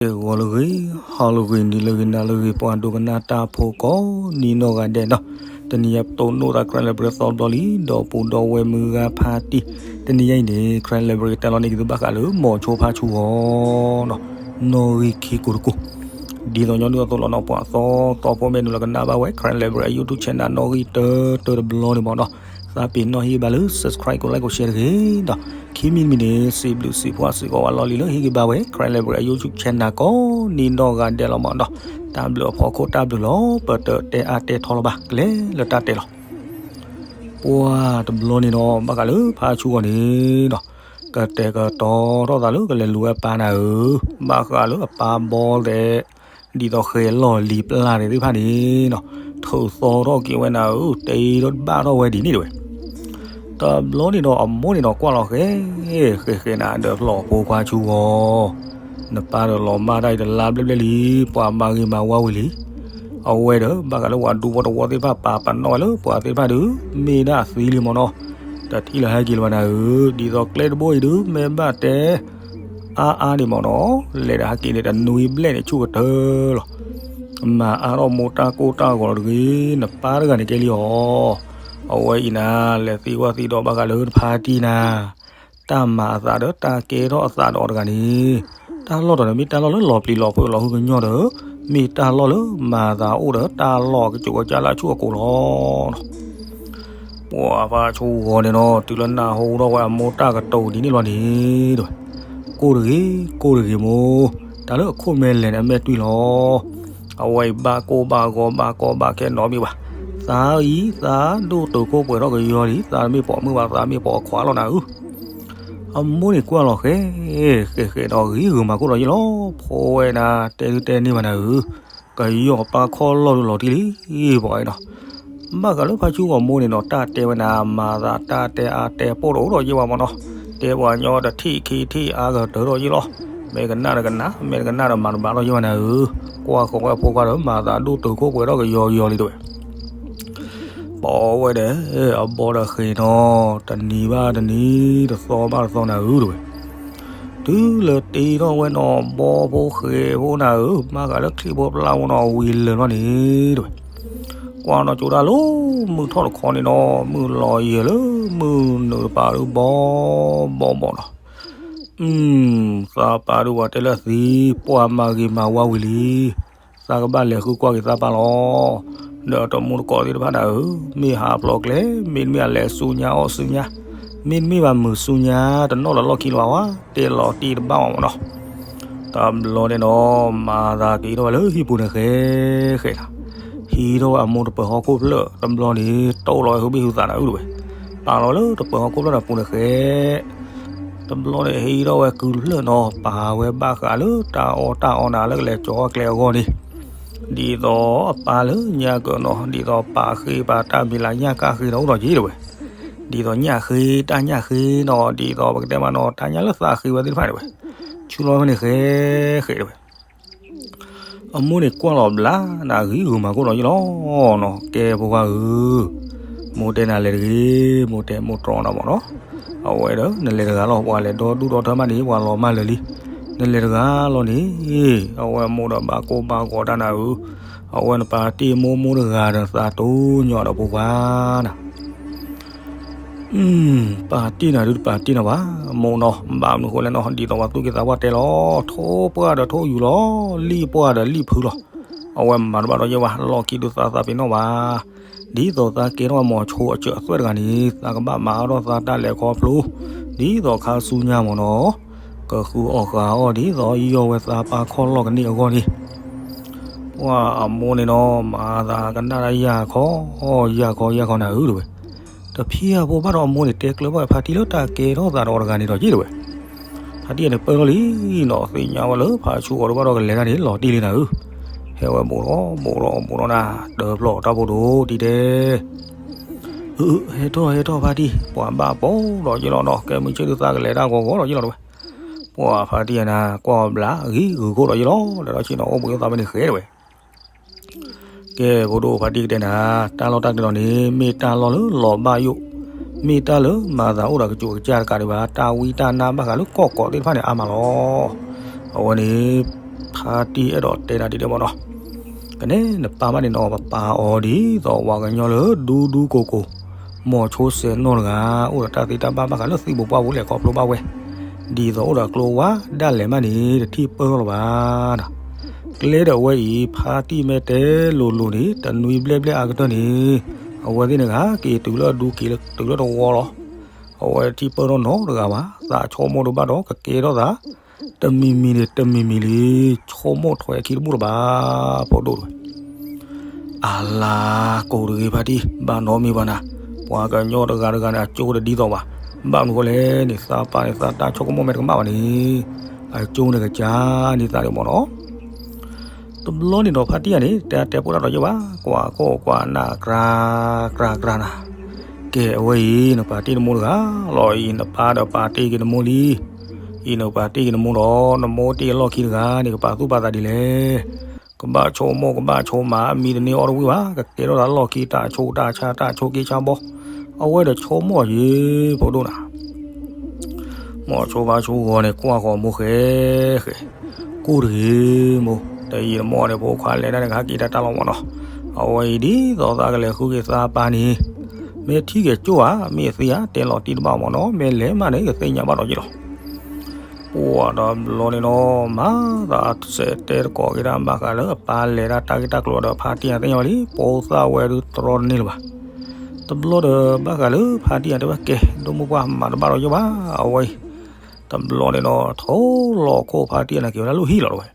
ဂီၤလၢအဂ့ၤ, ဟါလၢအဂ့ၤ, နံၤလၢအဂ့ၤ, နၤလၢအဂ့ၤ, ပှၤဒိကနၣ်တၢ်ဖိကိးနံၤနီၢ်ဂၤဒဲးနီၤ, တနံၤအံၤပတိၢ်နီၣ်သး Crime Library သီတဘျီလံ, ဒီပုၢ်ဒီဝဲၢ်မုၢ်ဂၤဖါတံၢ်, တနံၤအံၤန့ၣ် Crime Library တဲလီၤန့ၢ်က့ၤသုဘၣ်ဃးလၢ မိၤဆိဖါဆူဂီၤနီၤ, နီၣ်ဂံၢ်ခံကိးတကိး, ဒ်သိးညီနုၢ်အသိးလီၤနီၤ, ပှၤသီသီဖိမ့ၢ်နုာ်လီၤကနၣ်ဘၣ်ဝဲ Crime Library အ YouTube channel နီၣ်ဂံၢ်တၢတၢတဘျီန့ၣ်မ့ၢ်နီၤ, သးပ့ၤနီၣ်ဟ့ၣ်ဘါလၢ subscribe ကိး like ကိး share တဂ့ၤဒီး ခံမံၤတမံၤန့ၣ် စံးဘျုးစံးဖှိၣ်စံးကိးဝဲလီၢ်လံၤလၢဟ့ၣ်ဂံၢ်ဘါဝဲ Crime Library အ YouTube channel ကိးနံၤနီၢ်ဂၤဒဲးလီၤမ့ၢ်နီၤ, တၢ်ဘျုးအဖီခိၣ်တၢ်ဘျုးလီၤ, ပတတဲအါတဲထီလီၤဘၣ်, ကလဲၤလၢတၢ်တဲလီၤ. ပှၤတဘျီန့ၣ်နီၤ, ဘၣ်ဃးလၢဖါဆူဂီၤန့ၣ်နီၤ, ကတဲာ်ကတီၤထီၣ်သးလၢကလဲၤလူၤဝဲအပၢ်နၤဧၢ, ဘၣ်ဃးလၢအပၢ်ဘီသဲး ဒ်သိးဃဲၤလီၢ်လံၤပျၢ်န့ၣ်သ့ၣ်တဖၣ်န့ၣ်နီၤ, ထုးသီထီၣ်က့ၤဝဲနၤဧၢ, တဲထီၣ်ဘၣ်ထီၣ်ဝဲဒ်န့ၣ်တဝဲ. တဘျီန့ၣ်ဒီးအမိၢ်န့ၣ်ဒီးကွၢ်လီၤဃဲ, ဃဲဃဲနၤဒီးလီၤဖိခွါဆူဂီၤ, နပၢ်ဒီးလီၤမၢ်တၢ်အံၤတလါဘျဲၣ်ဘျဲၣ်လံ, ပှၤမၤဂ့ၤမၤဝါဝံၤလံ. အဝဲဒီး ဘၣ်ဃးလၢပှၤဒူဖိတဝီသ့ၣ်တဖၣ်ပာ်ပနီၣ်ဝဲလၢပှၤသ့ၣ်တဖၣ်ဒီး မ့ၢ်ဒၣ်အသံလံမ့ၢ်နီၤ, တထံၣ်လၢၤဟဲက့ၤလၢၤဘၣ်နၤဧၢ, ဒ်သိးကျဲတဘိအံၤဒီး မ့ၢ်ဘၣ်တဲ အါအါန့ၣ်မ့ၢ်နီၤ, လဲၤဒီးဟဲက့ၤန့ၣ် တနွံဘျဲၣ်န့ၣ်ဆူၣ်ကတၢၢ်လီၤ. မၤအါထီၣ်မိၢ်တၢ်ကိၢ်တၢ်ဂီၤတဂ့ၤ, နပၢ်တဂၤန့ၣ်ကဲလံအီၤ. အဝဲအံၤနၤ လဲၤသံကွၢ်သံဒီးဘၣ်ဃးလၢနဖါတံၢ်နၤ, တၢ်မၤအသးဒီးတၢ်ကဲထီၣ်အသးဒီးအီၤတဂၤန့ၣ်, တၢ်လီၢ်တဂၤန့ၣ် မ့ၢ်တၢ်လီၢ်လၢလီၤပျံၤလီၤဖုးလီၤဟုကညီၢ်ဒီး, မ့ၢ်တၢ်လီၢ်လၢမၤသးအိၣ်ဒီးတၢ်လီၢ်ကစိၤကစၢ်လၢအဆူၣ်အကိၤလီၤ. ပှၤဖါဆူဂီၤန့ၣ်နီၤ, တုၤလၢနၢ်ဟူထီၣ်ဝဲအမိၢ်တၢ်ကတိၤဒ်န့ၣ်လီၤန့ၣ်, ကိၢ်တဂ့ၤ, ကိၢ်တဂ့ၤမိၢ်, တၢ်လၢအခိၣ်မဲလဲၣ်န့ၣ် အမဲာ်တွံၢ်လီၤ. အဝဲအံၤဘၣ်ကိၢ်ဘၣ်ဂီၤဘၣ်ကီဘၣ်ခဲနီတမံၤဘၣ်. သးအံၤ သးဒိၣ်တုာ်ခိၣ်ပှဲၤထီၣ်ကယီလံ, သးတမ့ၢ်ပိာ်မုၣ်ဘၣ်, သးမ့ၢ်ပိာ်ခွါလီၤနၤဧၢ. အမိၢ်န့ၣ်ကွၢ်လီၤဃဲ, ဃဲဃဲဒီးဂ့ၤဂုာ်မၤကိၢ်လီၤယ့ၢ်လီၤ, ဖိဝဲနၤ တဲဒုးတဲန့ၢ်ဘၣ်နၤဧၢ, ကယီၢ်ပၢ်ခီၣ်လီၢ်ဒုးလီၤတံၢ်လံ, ပှၤအံၤနီၤ. ဘၣ်ဃးလၢဖါဆူဂီၤမိၢ်န့ၣ်နီၤ, တၢ်တဲဝဲနၤ မၤသးတၢ်တဲအါတဲပိၢ်တအိၣ်ဒီးယ့ၢ်ဘၣ်မ့ၢ်နီၤ, တဲပှၤကညီတထံၣ်ခံထံၣ်အါကတၢၢ်ဒီးယ့ၢ်လီၤ. မ့ၢ်ကနၣ်ဒီးကနၣ်, မ့ၢ်တကနၣ်ဒီးမၤတဘၣ်လီၤယ့ၢ်ဘၣ်နၤဧၢ. ကွၢ်ဃီၤဝဲအဖိခွါဒီး မၤသးဒိၣ်တုာ်ခိၣ်ပှဲၤထီၣ်ကယီကယီလံတဝဲ. ပိာ်ဝဲဒီး အဘီဒီးဃ့နီၤ, တနံၤဘၣ်တနံၤ, တသီဘၣ်တသီနၤဧၢတဝဲ. တုၤလၢတ့ထီၣ်ဝဲနီၤ, ဘီဖိဃဲဖိနၤဧၢ, ဘၣ်ဃးလၢချံၣ်ဖိပျၢ်ဖိနီၤ ဝံၤလၢာ်လီၤန့ၣ်တဝဲ. ကွၢ်နီၤကၠိဒၣ်လၢ မုၢ်ထီၣ်တခီန့ၣ်နီၤ, မုၢ်လီၤယံၤလၢမုၢ်နုာ်တပၤဒုးဘီဘီဘီနီၤ. သးပၢ်ဒုးပှၤတဲလၢအသံ, ပှၤမၤဂ့ၤမၤဝါဝံၤလံ. သးကဘၣ်လဲၤဃုကွၢ်က့ၤသးပၢ်လီၤ. ဒီးအတမူတကိးသ့ၣ်တဖၣ်နၤဧၢ, မ့ၢ်ဟးဖျိးကျဲ, မ့တမ့ၢ်အလဲၤဆူညါအီၣ်ဆူညါ, မ့တမ့ၢ်ဘၣ်မုာ်ဆူညါ, တနီၣ်လၢလီၢ်ခံလၢၤဘၣ်ဝဲ, တဲလီၤတံၢ်တဘၣ်အီၤမ့ၢ်နီၤ. တဘျီန့ၣ်နီၤ, မၤသးက့ၤထီၣ်ဝဲလၢဟံၣ်ပူၤန့ၣ်ဃဲဃဲနီၤ. ဟံးထီၣ်ဝဲအမိၢ်တပၢၤဟီၣ်ခိၣ်ဖျၢၣ်တဘျီန့ၣ်, တိၢ်လီၤဝဲဟုဘ့ၣ်ဟုသးနၤဧၢတဝဲ. ပာ်လီၤလၢတပၢၤဟီၣ်ခိၣ်ဖျၢၣ်န့ၣ်ပူၤန့ၣ်ဃဲ တဘျီန့ၣ်ဟံးထီၣ်ဝဲကုတဖျၢၣ်နီၤ, ပာ်ဝဲဘၣ်ဃးလၢတၢ်အီၣ်တၢ်အီနၤလၢကလဲၤကၠီၤအီၣ်ကျဲအဂီၢ်န့ၣ်, ဒ်သိးအပၢ်လၢညါကၢၤနီၤ, ဒ်သိးပာ်ဃ့ပာ်တၢ်မံၤလၢညၣ်ကၣ်ဃ့နီၤအိၣ်ဒီးက့တဝဲ, ဒ်သိးညၣ်ဃ့တၢ်ညၣ်ဃ့နီၤ, ဒ်သိးပကတဲမးနီၤ တၢ်ညၣ်လၢသးဃ့ဝဲသ့ၣ်တဖၣ်န့ၣ်ဝဲ, ဆူလီၤဖဲန့ၣ်ဃဲဃဲတဝဲ. အမိၢ်န့ၣ်ကွၢ်လီၤဘျးနၤ ဂ့ၤဂုာ်မၤကိၢ်လီၤယ့ၢ်လီၤနီၤ, ကဲဖိခွါဧၢ, မိၢ်တဲနၤလဲၤတဂ့ၤ, မိၢ်တဲမိၢ်တြီနၤမ့ၢ်နီၤ, အဝဲဒီးနလဲၤတဂၤလီၤ, ပှၤလဲၤဒီဒူၣ်ဒီထၢမးန့ၣ် ပှၤလီၤမၢ်လၢာ်လံ, နလဲၤတဂၤလီၤန့ၣ်, အဝဲမိၢ်ဒီးဘၣ်ကိၢ်ဘၣ်ဂီၤတၢ်နၤဧၢ, အဝဲနပာ်တ့ၢ်မိၢ်မိၢ်တဂၤဒီးသးတိၢ်ညီဒီးဖိခွါနၤ ပာ်တ့ၢ်နၤဒုးတပာ်တ့ၢ်နၤဘၣ်, မိၢ်နီၤ, ဘၣ်မနုၤဃိလဲၣ်နီၤ, ဒ်သိးပှၤသူၣ်က့သးပှၢ်တဲလီၤ, ထိၣ်ပှၢ်ဒီးထိၣ်ယူၤလီၤ, လံၣ်ပှၢ်ဒီးလံၣ်ဖုလီၤ, အဝဲမၤတဘၣ်ဒီးယဲၢ်ဝဲ, လီၢ်ခံဒုးသးသးပ့ၤနီၣ်ဘၣ်, ဒ်သိးသးကဲထီၣ်ဝဲမိၤဆိအစၢၤအသွဲၣ်တဂၤန့ၣ် သးကဘၣ်မၤအါထီၣ်သးတၢ်လဲၤခီဖျိ, ဒ်သိးခါဆူညါမ့ၢ်နီၤ, ကဃုအီၣ်ဃုအီၣ်ဒ်သိးယီၢ်ဝဲသးပၢ်ခီၣ်လီၢ်ကန့ၢ်အဂီၢ်န့ၣ် ပှၤအမိၢ်န့ၣ်နီၤ, မၤသးကနၣ်တၢ်ယၢ်ခီ, ယၢ်ခီယၢ်ခီနၤဧၢတဝဲ, တဖံးအဖိဘၣ်ဒီးအမိၢ်န့ၣ် တဲကျၢၤဘၣ်ဖါတံၢ်လၢတၢ်ကဲထီၣ်သးဒီးအီၤတဂၤန့ၣ်ဒီးက့တဝဲ, ဖါတံၢ်န့ၣ်ပၢၢ်ထီၣ်လံနီၤ, သ့ၣ်ညါဝဲလၢဖါဆူအီၤဒီးဘၣ်ဒီးကလဲၤတၢ်န့ၣ် လီၤတံၢ်လံနၤဧၢ, ဟဲဝဲဘူးထီၣ်ဘူးထီၣ်ဘူးထီၣ်နၤ, တၢ်ဖျီၣ်တၢ်ဖိဒိၣ်တံၢ်တဲ အၢ ဟဲထီၣ်ဟဲထီၣ်ဖါတံၢ်, ပှၤဘၣ်ပိာ်ဒီးယ့ၢ်လီၤနီၤ, ကဲမုၢ်ဆ့ၣ်ဒုးသးကလဲၤတၢ်ဂီၤဂီၤဒီးယ့ၢ်လီၤတဝဲ, ပှၤဖါတံၢ်နၤ ကွၢ်အီၤဘျး ဂံၢ်ဂုာ်ခိၣ်ဒီးယ့ၢ်လီၤ, လဲၤဒီးဆ့ၣ်နီၤအိၣ်ဘှံးအိၣ်သါဖဲန့ၣ်ဃဲတဝဲ, ကဲဖိဒိၣ်ဖါတံၢ်ကတဲနၤ, တၢ်လီၢ်တၢ်ကျဲၤလီၤန့ၣ် မ့ၢ်တၢ်လီၢ်လၢလီၤဘၣ်ယိၣ်, မ့ၢ်တၢ်လၢမၤသးအိၣ်ဒီးကစူးကစၢ်တကးဒံးဘၣ်, တၢ်ဝံတၢ်နါဘၣ်ဃးလၢကီၢ်ကိးသ့ၣ်တဖၣ်န့ၣ် အါမးလီၤ. အဝဲန့ၣ် ဖါတံၢ်အဲၣ်ဒိးတဲနၤဒ်န့ၣ်မ့ၢ်နီၤ, ကနဲနပၢ်ဘၣ်န့ၣ်နီၤ ပပာ်အီၤဒ်သိးပှၤကညီလၢဒူဒူကိၢ်ကိၢ်, မိၤဆိစဲးနီၢ်တဂၤ, အိၣ်ဒီးတၢ်သ့တၢ်ဘၣ်ဘၣ်ဃးလၢသံၣ်ဘိပှၢ်ဘိလဲၤခီဖျိဘၣ်ဝဲ, ဒ်သိးအိၣ်ဒီးကျိဝါဒၣ်လဲာ်မးန့ၣ် တထံၣ်ပၢၢ်ထီၣ်လၢၤဘၣ်နီၤ. ကျဲဒီးအဝဲအံၤ ဖါတံၢ်မ့ၢ်တဲလိၤလိၤန့ၣ် တနွံဘျဲၣ်ဘျဲၣ်အါကတၢၢ်န့ၣ် အဝဲသ့ၣ်န့ၣ်ဂၤ က့ၤတုၤလၢအဒူက့ၤတုၤလၢတဝီလီၤ. အဝဲတထံၣ်ပၢၢ်ထီၣ်နီတဂၤဘၣ်, သးဆိကမိၣ်ဒိၣ်ဘၣ်ဒီးကကဲထီၣ်သး တမံၤမံၤန့ၣ်တမံၤမံၤလံ, ဆိကမိၣ်ထွဲခံတဘူၣ်လၢၤဘၣ်, ဖိဒိၣ်တဝဲ. အလါကိးတဂ့ၤဖါတံၢ်, ဘၣ်နီတမံၤဘၣ်နၤ, ပှၤကညီတဂၤတဂၤန့ၣ် အကၠိတဒ်သိးဘၣ်, ဘၣ်မနုၤဃိလဲၣ်န့ၣ် သးပၢ်န့ၣ် သးတၢ်ဆိကမိၣ်မ့ၢ်တကမၣ်ဘၣ်န့ၣ် အကၠိန့ၣ်ကစၢ်န့ၢ်သးဒံးမ့ၢ်နီၤ. တဘျီန့ၣ်ဒီးဖါတံၢ်ယၤန့ၣ် တတဲဖိတၢ်ဒီးယဲၢ်ဘၣ်, ကွၢ်ကိၢ်ကွၢ်နၢ်ကြၢကြၢကြၢနၤ, ကဲအဝဲအံၤ နပာ်တ့ၢ်နမိၢ်တဂၤလီၤအံၤ, နပၢ်ဒီးပာ်တ့ၢ်က့ၤနမိၢ်လံ, အံၤနပာ်တ့ၢ်က့ၤနမိၢ်ဒီး နမိၢ်တ့ၢ်လီၢ်ခံတဂၤန့ၣ် ကပာ်သူၣ်ပာ်သးဒ်လဲၣ်. ကဘၣ်ဆိကမိၣ်ကဘၣ်ဆိကမး အမံတန့ၢ်အီၣ်တဝံၣ်ဘၣ်, ကကဲထီၣ်သးလီၢ်ခံတၢ်ဆိတၢ်ဆါတၢ်ဆိက့ဆါဘီ, အဝဲဒီးဆိကမိၣ်အီၤယဲၢ် ဖိဒိၣ်နၤ မိၤဆိဖါဆိဂီၤန့ၣ် ကွၢ်ဃီၤမိၢ်ဃဲဃဲ, ကိၢ်တဂ့ၤမိၢ်, တယံာ်တမီၢ်န့ၣ် ဖိခွါလဲၤဒၣ်န့ၣ် ကဟဲက့ၤတၢ်တၢ်လီၤမ့ၢ်နီၤ. အဝဲအံၤဒ်သိးသးကလဲၤဃုက့ၤသးပၢ်န့ၣ် မ့ၢ်ထံၣ်က့ၤကၠိဧါ မ့ၢ်အသံဧါ တဲလီၤတံၢ်တဘၣ်မ့ၢ်နီၤ, မ့ၢ်လဲၤမးန့ၣ် ကသ့ၣ်ညါဘၣ်ဒီးယ့ၢ်လီၤ. ပှၢ်တဘျီန့ၣ်နီၤ မၤသးစဲးတဲတကိးက့ၤတၢ်ဘၣ်ဃးလၢအပၢ်လဲၤဒၣ်တၢ်ဂ့ၢ်တၢ်ကျိၤဒီး ဖါတံၢ်ယၤသ့ၣ်ညါဘၣ်လံ, ပိာ်သၣ်ဝဲဒုးတြီတန့ၢ်လၢၤဘၣ်. တဘျီဒီးဘၣ်ဃးလၢဖါတံၢ်ယၤတဲဝဲ ကဲ ဒိၣ်မုၢ်ပှၢ်မၤတဘၣ်ဒီးယ့ၢ်ဘၣ် အဝဲအံၤ, တဘျီန့ၣ်နီၤ ထိလီၤခိၣ်ဖါတံၢ်ယၤန့ၣ် က့ၤဝဲဒၣ်လၢဟံၣ်လီၤတဝဲ.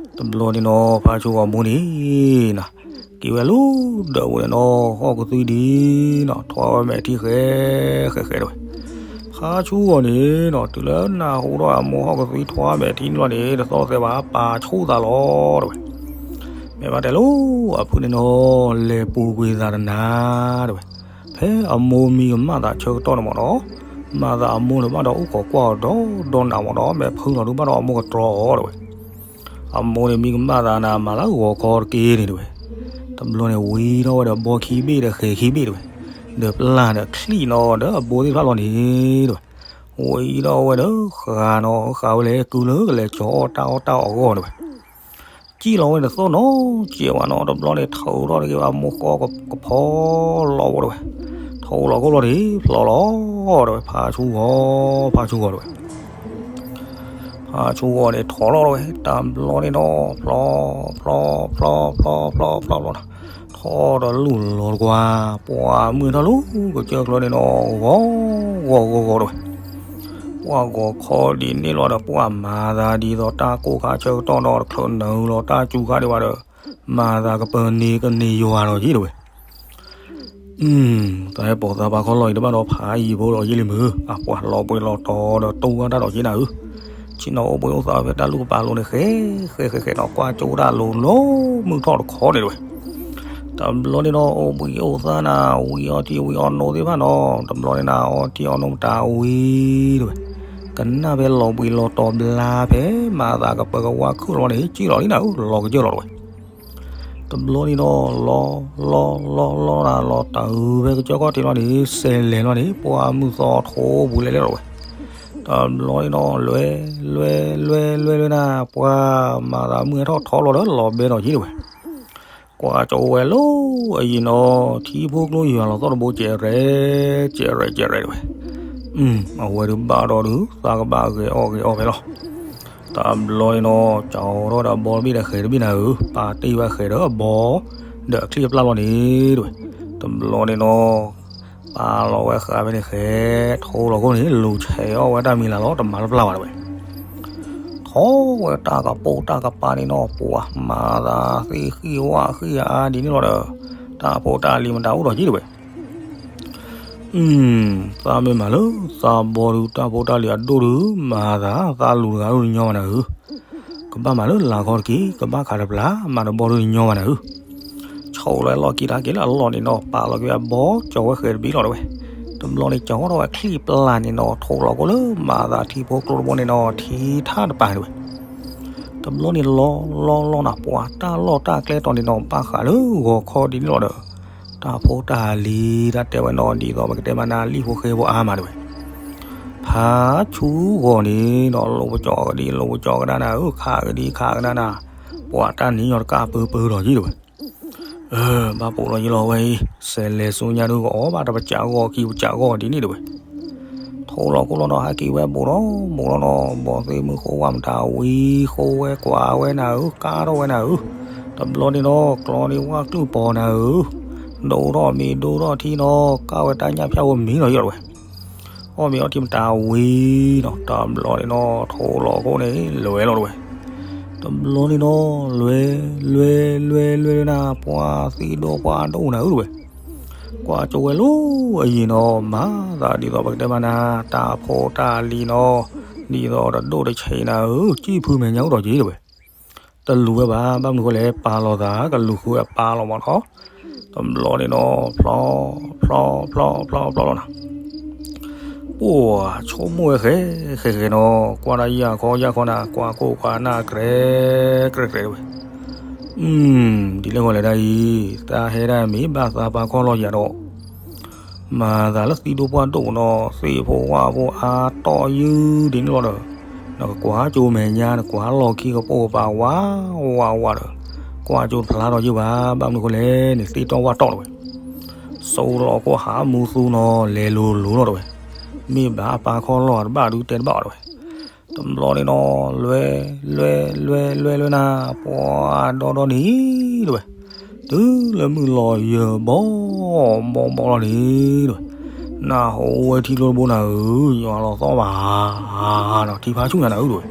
တဘျီန့ၣ်နီၤ ဖါဆိဂီၤမိၢ်န့ၣ်နီၤ က့ၤဝဲလၢဒၢးဝဲန့ၣ်နီၤ ဟီၣ်ကသွံဒံးနီၤ ထွါဝဲမဲာ်ထံဃဲဃဲဃဲတဝဲ. ဖါဆိဂီၤန့ၣ်နီၤ တုၤလၢနၢ်ဟူထီၣ်အမိၢ်ဟီၣ်ကသွံထွါမဲာ်ထံန့ၣ်လီၤန့ၣ် တသီသဲဘၣ် ပာ်ဆူၣ်သးလီၤတဝဲ. မ့ၢ်ဘၣ်တဲလၢအဖုၣ်န့ၣ်နီၤ လဲၤပူၤကွံာ်သးတနၤတဝဲ. ဖဲအမိၢ်မံကမၣ်သးဆၢကတီၢ်န့ၣ်မ့ၢ်နီၤ မၤသးအမိၢ်န့ၣ်ဘၣ်ဒီးအိၣ်ခိးကွၢ်အီၤဒီဒီနၤမ့ၢ်နီၤ မ့ၢ်ဖုၣ်လီၤဒုးဘၣ်ဒီးအမိၢ်ကတြီအီၤတဝဲ. အမိၢ်န့ၣ်မံကမၣ်သးနၤ မၤလၢဂီၤခီတက့ၢ်န့ၣ်တဝဲ. တဘျီန့ၣ်ဝံၤထီၣ်ဝဲဒီးဘီခံဘ့ၣ်ဒီးဃဲၤခံဘ့ၣ်တဝဲ, ဒီးပျၢ်ဒီးချံၣ်နီၤဒီးအဘိသ့ၣ်တဖၣ်လီၤန့ၣ်တဝဲ. ဝံၤထီၣ်ဝဲဒီးဃးနီၤ ဃးဝဲလဲၤကုလၢကလဲၤကၠီၤအီၣ်တၢ်အီၣ် တၢ်အီၣ်အဂီၢ်တဝဲ. စံၣ်လီၤဝဲန့ၣ်သိၣ်နီၤ စဲးဝဲနီၤ တဘျီန့ၣ် ထုးထီၣ်တက့ၢ်ဘၣ်မိၢ်ဃီကဖီလီၤဝဲတဝဲ. ထုးလီၤကိၣ်လီၤန့ၣ် ဖျီလီၤတဝဲ ဖါဆူဂီၤ ဖါဆူဂီၤတဝဲ. ဖါဆူဂီၤန့ၣ် ထိးလီၤတဝဲ တဘျီန့ၣ်နီၤ ဖျီ ဖျီ ဖျီ ဖျီ ဖျီ ဖျီ ဖျီ ဖျီနီၤ ထိးဒီးလူၢ်လီၤတကွၢ် ပှၢ်မုၢ်ထီၣ်လူၤကစၢၢ်ကျၢၤန့ၣ်နီၤ ဂီၤ ဂီၤ ဂီၤ ဂီၤတဝဲ. ပှၢ်ဂီၤခီဒ်န့ၣ်လီၤဒီး ပှၢ်မၤသးဒ်သိးတၢ်ကိၢ်ခါဆၢကတီၢ်နီၤ တချုးနုာ်လီၤတၢ်စူၤခါဒံးဘၣ်ဒီး မၤသးကပၢၤန့ၣ်ကန့ၢ်ယွၤဒီးယ့ၢ်တဝဲ. တၢ်ဟဲပိာ်သးပာ်ခီလီၤအံၤတဘၣ်ဒီးဖးယံာ်ဖိဒီးယ့ၢ်လံမုၢ် အပှၤလီၤဘှံးလီၤတီၤဒီးတူၢ်ဘၣ်တၢ်ဒီးက့နၤဧၢ. ဆ့ၣ်နီၤအိၣ်ဘှံးအိၣ်သါဖဲတၢ်လူၢ်ကပၤလိၤန့ၣ် ဃဲ ဃဲ ဃဲ ဃဲနီၤ ကွၢ်ကၠိတၢ်လိၤလီၤမုၢ်ထီၣ်တခီန့ၣ်တဝဲ. တဘျီန့ၣ်နီၤ အိၣ်ဘှံးအိၣ်သါနၤ ဝံၤအီထံဝံၤအီနိသ့ၣ်တဖၣ်နီၤ တဘျီန့ၣ်နၤ အီထံအီနိမတၤဝံၤတဝဲ. ကနၣ်ဖဲလီၤဘှံးလီၤတီၤဘျါဖဲ မၤသးကပၢၤကဝါခုၣ်လီၤန့ၣ် စံၣ်လီၤလံနၤဧၢ လီၤကစၢၢ်လီၤတဝဲ. တဘျီန့ၣ်နီၤ လီၤ လီၤ လီၤ လီၤ လီၤ လီၤတၢ်ဝဲကစၢၢ်ခီၣ်ထံးလီၤန့ၣ် စဲးလဲၤလီၤန့ၣ် ပှၢ်မုၢ်သီထိဘူးလဲၤလဲၤလီၤတဝဲ. တဘျီန့ၣ်နီၤ လွဲ လွဲ လွဲ လွဲ လွဲနၤ ပှၢ်မၤသးမုၢ်ဟဲထီၣ်ထီလီၤဒီးလီၤဘဲနီၤက့တဝဲ. ကွၢ်ကၠီဝဲလီၤအယံၤနီၤ ထံဖိကျိယွၤလီၤသီၣ်တဘိကဲးရဲၣ် ကဲးရဲၣ် ကဲးရဲၣ်တဝဲ. အဝဲဒုးဘၣ်ဒီးဒုး သးကဘၣ်ဂဲၤအီၣ်ဂဲၤအီဖဲလီၤ. တဘျီန့ၣ်နီၤ ကၠီထီၣ်ဒီးအဘီတဘ့ၣ်ဒီးဃဲၤတဘ့ၣ်နၤဧၢ ပာ်တ့ၢ်ဝဲဃဲၤဒီးအဘီ ဒီးအချံၣ်အပျၢ်လီၤန့ၣ်တဝဲ. တဘျီန့ၣ်နီၤ ပာ်လီၤဝဲဃာ်ဖဲန့ၣ်ဃဲၤ ထိလီၤခိၣ်န့ၣ် လူၤဆဲးအီၣ်ဝဲတၢ်မံၤလၢ်လီၤ တမၤလၢပျၢ်ဘၣ်တဝဲ. ထီၣ်ဝဲတၢ်ကပိာ်တၢ်ကပၤန့ၣ်နီၤ ပှၤမၤသးသ့ၣ်ဃံၣ်ဝၣ်ဃံၣ်အါဒ်န့ၣ်လီၤဒီး တၢ်ဖိတၢ်လံၤမတၤအိၣ်ဒီးက့တဝဲ. သးမ့ၢ်မၤလၢသးဘီဒုး တၢ်ဖိတၢ်လံၤအဒိၣ်ဒုး မၤသးသးလူၤတဂၤဒိၣ်တညီဘၣ်နၤဧၢ. ကဘၣ်မၤလၢလၤခီတက့ၢ် ကဘၣ်ခးတပျၢ် မၤတဘီဒိၣ်တညီဘၣ်နၤဧၢ. ဆိးလီၤလီၢ်ခံတၢ်က့ၤလၢအလီၢ်န့ၣ်နီၤ ပာ်လီၤက့ၤအဘီ ကၠီဝဲဃဲၤတဘ့ၣ်လီၤတဝဲ. တဘျီန့ၣ် ကၠီထီၣ်ဝဲချံၣ်ပျၢ်န့ၣ်နီၤ ထိလီၤခိၣ်လၢမၤသးထံဖိကျိတဘိန့ၣ်နီၤ ထံထၣ်တပၤတဝဲ. တဘျီန့ၣ်လီၤလီၤလီၤနၤ ပှၤတၢ်လီၢ်တၢ်ကျဲတီၤန့ၣ်နီၤ ဘၣ်ဃးလၢဂီၤခီဒ်န့ၣ်လီၤဒီး တၢ်ဖိတၢ်လံၤ တၢ်တဲဝဲနီၤ ဒ်သိးပကတဲမးနၤ လံၣ်ဖိဃဲဖိအါမးတဝဲ. ဖ ဟါဆူဂီၤန့ၣ်ဒီး လိၣ်ပကၠီကဒံ လိၣ်ပကၠီကဒါနၤဧၢ, ခးကဒံခးကဒါနၤ, ပှၤတၢ်နံၤညီတကၢ်ပၢပၢဒီးယံၤတဝဲ, ဘၣ်ပိာ်လီၤယံၤလီၤဝဲအံၤ, စဲးလဲၤဆူညါဒုကအိးဘၣ်တပစးဂီၢ်ခံပစးဂီၢ်ဒ်န့ၣ်တဝဲ, ထိၣ်လီၤခိၣ်လီၤဒီးဟးက့ၤဝဲဘူးဒီးဘူးလီၤနီၤ, ဘီၣ်သ့ၣ်မုၣ်ဃိဝၣ်မတၤဝံၤ ဃိဝဲကွၢ်ဝဲနၤဧၢ, ကါထီၣ်ဝဲနၤဧၢ, တဘျီန့ၣ်နီၤ ကျီန့ၣ်ဝၣ်ကျုၢ်ပီၤနၤဧၢ, ဒိၣ်ထီၣ်မ့ၤဒိၣ်ထီၣ်ထံနီၤ ကၢ်ဝဲတၢ်ညၣ်ဖၠၣ်ဝဲမံၤလီၤယံၤလီၤဝဲ အီၣ်မ့ၤအီထံမတၤဝံၤနီၤ, တဘျီန့ၣ်နီၤ ထိၣ်လီၤခိၣ်န့ၣ် လဲၤလီၤတဝဲ, တဘျီန့ၣ်နီၤ လဲၤ လဲၤ လဲၤ လဲၤ လဲၤနၤ ပှၤသံဒိၣ်ပှၤဒိၣ်နၤဧၢတဝဲ, ကွၢ်ကၠိဝဲလၢအယံၤနီၤ မၤသးဒ်သိးပကတဲမးနၤ တၢ်ဖိတၢ်လံၤနီၤ, ဒ်သိးတဒိၣ်တဆံးနၤဧၢ, ကံၣ်ဖုမဲာ်ညါအိၣ်ဒီးက့ၤတဝဲ တလူၤဝဲဘၣ်, ဘၣ်မနုၤဃိလဲၣ် ပာ်လီၤသး ကလူၤဃုဝဲပာ်လီၤမးနီၤ, တဘျီန့ၣ်နီၤ ဖျီ ဖျီ ဖျီ ဖျီ ဖျီလီၤနၤ, ပှၤဆိကမိၣ်ဝဲဃဲ ဃဲ ဃဲနီၤ, ကွၢ်ဒၣ်ယၢ်ခီယၢ်ခီနၤ ကွၢ်ကိၢ်ကွၢ်နၢ် ကြဲ ကြဲ ကြဲ တဝဲ, ဒ်လဲၣ်ဃီလဲၣ်ဒၣ်အံၤ, တၢ်ဟဲဒၣ်မ့ၢ်ဘၣ်သးပာ်ခီၣ်လီၤယၤဒီး မၤသးလၢသံဒိၣ်ပှၢ်ဒိၣ်နီၤ သ့ၣ်ဖိဝၣ်ဖိအါတီၢ်ယုၢ်ဒ်န့ၣ်လီၤဒီး, နကကွၢ်ကၠိမဲာ်ညါ နကွၢ်လီၢ်ခံကပိာ်ကပၤဝးဝးဝးဒီး, ကွၢ်ကၠိတဖျါထီၣ်ယုၢ်ဘၣ်, ဘၣ်မနုၤဃိလဲၣ်န့ၣ် သ့ၣ်တီၢ်ဝၣ်တီၢ်တဝဲ, စိလီၤခိၣ်ဟးမူသူနီၤ လဲၤလိၤလိၤလီၤတဝဲ, မ့ၢ်ဘၣ်အပာ်ခီၣ်လီၤတဘၣ်ဒုးတဲတဘၣ်အီၤတဝဲ တဘျီန့ၣ်နီၤ လွဲ လွဲ လွဲ လွဲ လွဲနၤ ပှၤဒီဒီနံၤတဝဲ, တုၤလၢမုၢ်လီၤယၢၤဘီ ဘီဘီလီၤန့ၣ်တဝဲ, နၢ်ဟူဝဲထံကျိတဘိနၤဧၢ, ယွၤလီၤသီၣ်ဘၣ်နီၤ ထံဖးဆူၣ်ညါနၤဧၢတဝဲ,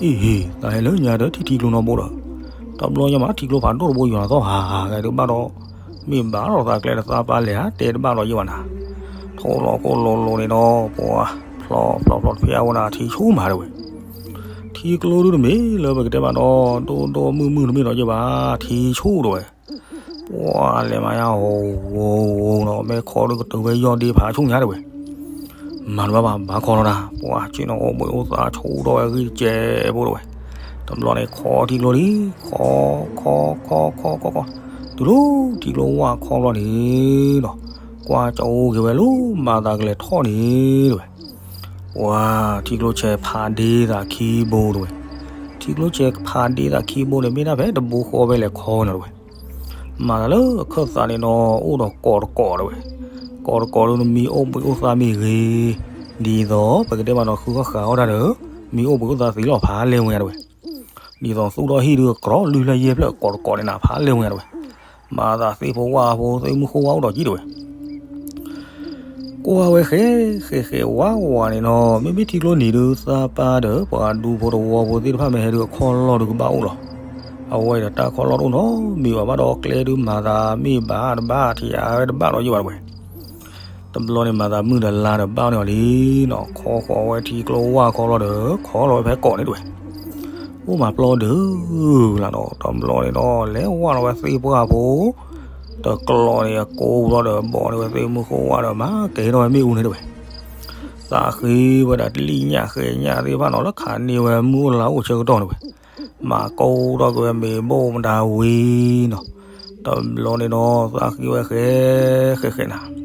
အ့ဟ့ သးဟဲလၢညါဒီးထံထံကျိနီတဘိဒီး, တဘျီညါမးထံကျိဖးဒိၣ်တဘိ ယွၤလီၤသီၣ်ဟးဟးဂဲၤတဘၣ်ဒီး, မ့ၢ်ဘၣ်လီၤသးကျဲတသးပာ်လဲၣ်ဧါ တဲတဘၣ်လီၤယဲၢ်ဘၣ်နၤ, ထိၣ်လီၤကိၢ်လိၤလိၤန့ၣ်နီၤ ပှၤ ဖျီဖျီဖျီတဖျါဝဲနၤ ထံဆူၣ်မးတဝဲ, ထံကျိဒုတမ့ၢ်လၢပကတဲဘၣ်ဒီး ဒိၣ်ဒိၣ်မုၢ်မုၢ်တမ့ၢ်ဒီးယဲၢ်ဘၣ် ထံဆူၣ်တဝဲ, ပှၤလဲၤမၤယါ ဟိၤ ဟိၤ ဟိၤနီၤ မ့ၢ်ခီဒုကတုၤဝဲယီၢ်ဒ့ဖးဆူၣ်ညါတဝဲ မၤတဘၣ်ဘၣ် ဘၣ်ခီလီၤတၢ် ပှၤဆ့ၣ်နီၤအိၣ်ဘှံးအိၣ်သါဆူၣ်ထီၣ်ဝဲဂံၢ်ကဲးဖိတဝဲ, တဘျီန့ၣ်ခီထံကျိလံ ခီ ခီ ခီ ခီ ခီ ခီ တုၤလၢထံကျိဝၢ်ခီဘျီန့ၣ်ဒီး, ကွၢ်ကၠိက့ၤဝဲလၢမၤသးကလဲၤထီၣ်န့ၣ်တဝဲ, ပှၤထံကျိဆဲးဖးဒ့သးခံဘိတဝဲ, ထံကျိဆဲးဖးဒ့သးခံဘိန့ၣ် မ့ၢ်ဒၣ်ဖဲတဘိဃီဖဲလဲၣ်ခီန့ၣ်တဝဲ မၤသးလၢအခၢၣ်သးန့ၣ်နီၤ အိၣ်ဒီးကိးတကိးတဝဲ, ကိးတကိးဒုးနမံအိၣ်ဘှံးအိၣ်သါမ့ၢ်ဂ့ၤ, ဒ်သိးပကတဲမးနီၤ ဃုဃီဃာ်အီၣ်တၢ်ဒီး, မံအိၣ်ဘှံးအိၣ်သါသ့လီၤဖးလဲၢ်ဝဲညါတဝဲ, ဒ်သိးသူၣ်ထီၣ်ဟံၣ်ဒုး ကြီလွံၢ်ဖျၢၣ်ယဲၢ်ဖျၢၣ် ကိးတကိးန့ၣ်နၤ ဖးလဲၢ်ဝဲညါတဝဲ, မၤသးသ့ၣ်ဖိဝၣ်ဖိသ့ၣ်မုၢ်ဃိဝၣ်အိၣ်ဒီးကံၣ်တဝဲ ကွၢ်ဝဲဃဲ ဃဲဃဲဝါဝါန့ၣ်နီၤ မ့မ့ၢ်ထံကျိနံၤဒုးသးပာ်ဒီး ပှၤဒူဖိတဝီဖိသ့ၣ်တဖၣ်မ့ၢ်ဟဲဒုးအခီၣ်လီၢ်ဒုးကဘၣ်အိၣ်လီၤ. အဝဲဒီးတၢ်ခီၣ်လီၢ်တအိၣ်နီတမံၤဘၣ် ဘၣ်ဒီးကျဲဒုးမၤသးမ့ၢ်ဘၣ်တဘၣ်ထံးအါဝဲတဘၣ်ဒီးယဲၢ်ဘၣ်တဝဲ တဘျီန့ၣ်မၤသးမုၢ်ဒီးလါဒီးဘၣ်န့ၢ်အီၤလံနီၤ ခီဃီၤဝဲထံကျိဝၣ်ခီလီၤဒီး ခီလီၤဝဲဖဲကိးန့ၣ်တဝဲ အိၣ်မးပျီဒုးလၢ်ဒီး တဘျီန့ၣ်ဒီး လဲၤဝၢ်လီၤဝဲသ့ၣ်ပှၢ်ဖိ တကျီးန့ၣ်အကိးဘျီဒီး ဘီးန့ၢ်ဝဲသ့ၣ်မုၢ်ဃိဝၣ်ဒီး မၤကဲထီၣ်ဝဲမ့ၣ်အူန့ၣ်တဝဲ သးဃ့ဝဲဒၣ်လံၣ်ညၣ်ဃဲညၣ်သ့ၣ်တဖၣ်နီၤ လၢခးန့ၢ်ဝဲမုၢ်အိၣ်လါအိၣ်ဆၢကတီၢ်န့ၣ်ဝဲ မၤကိးထီၣ်က့ၤဝဲမ့ၤဘိၣ်မတၤဝံၤနီၤ တဘျီန့ၣ်ဒီး သးဃ့ဝဲဃဲ ဃဲဃဲနၤ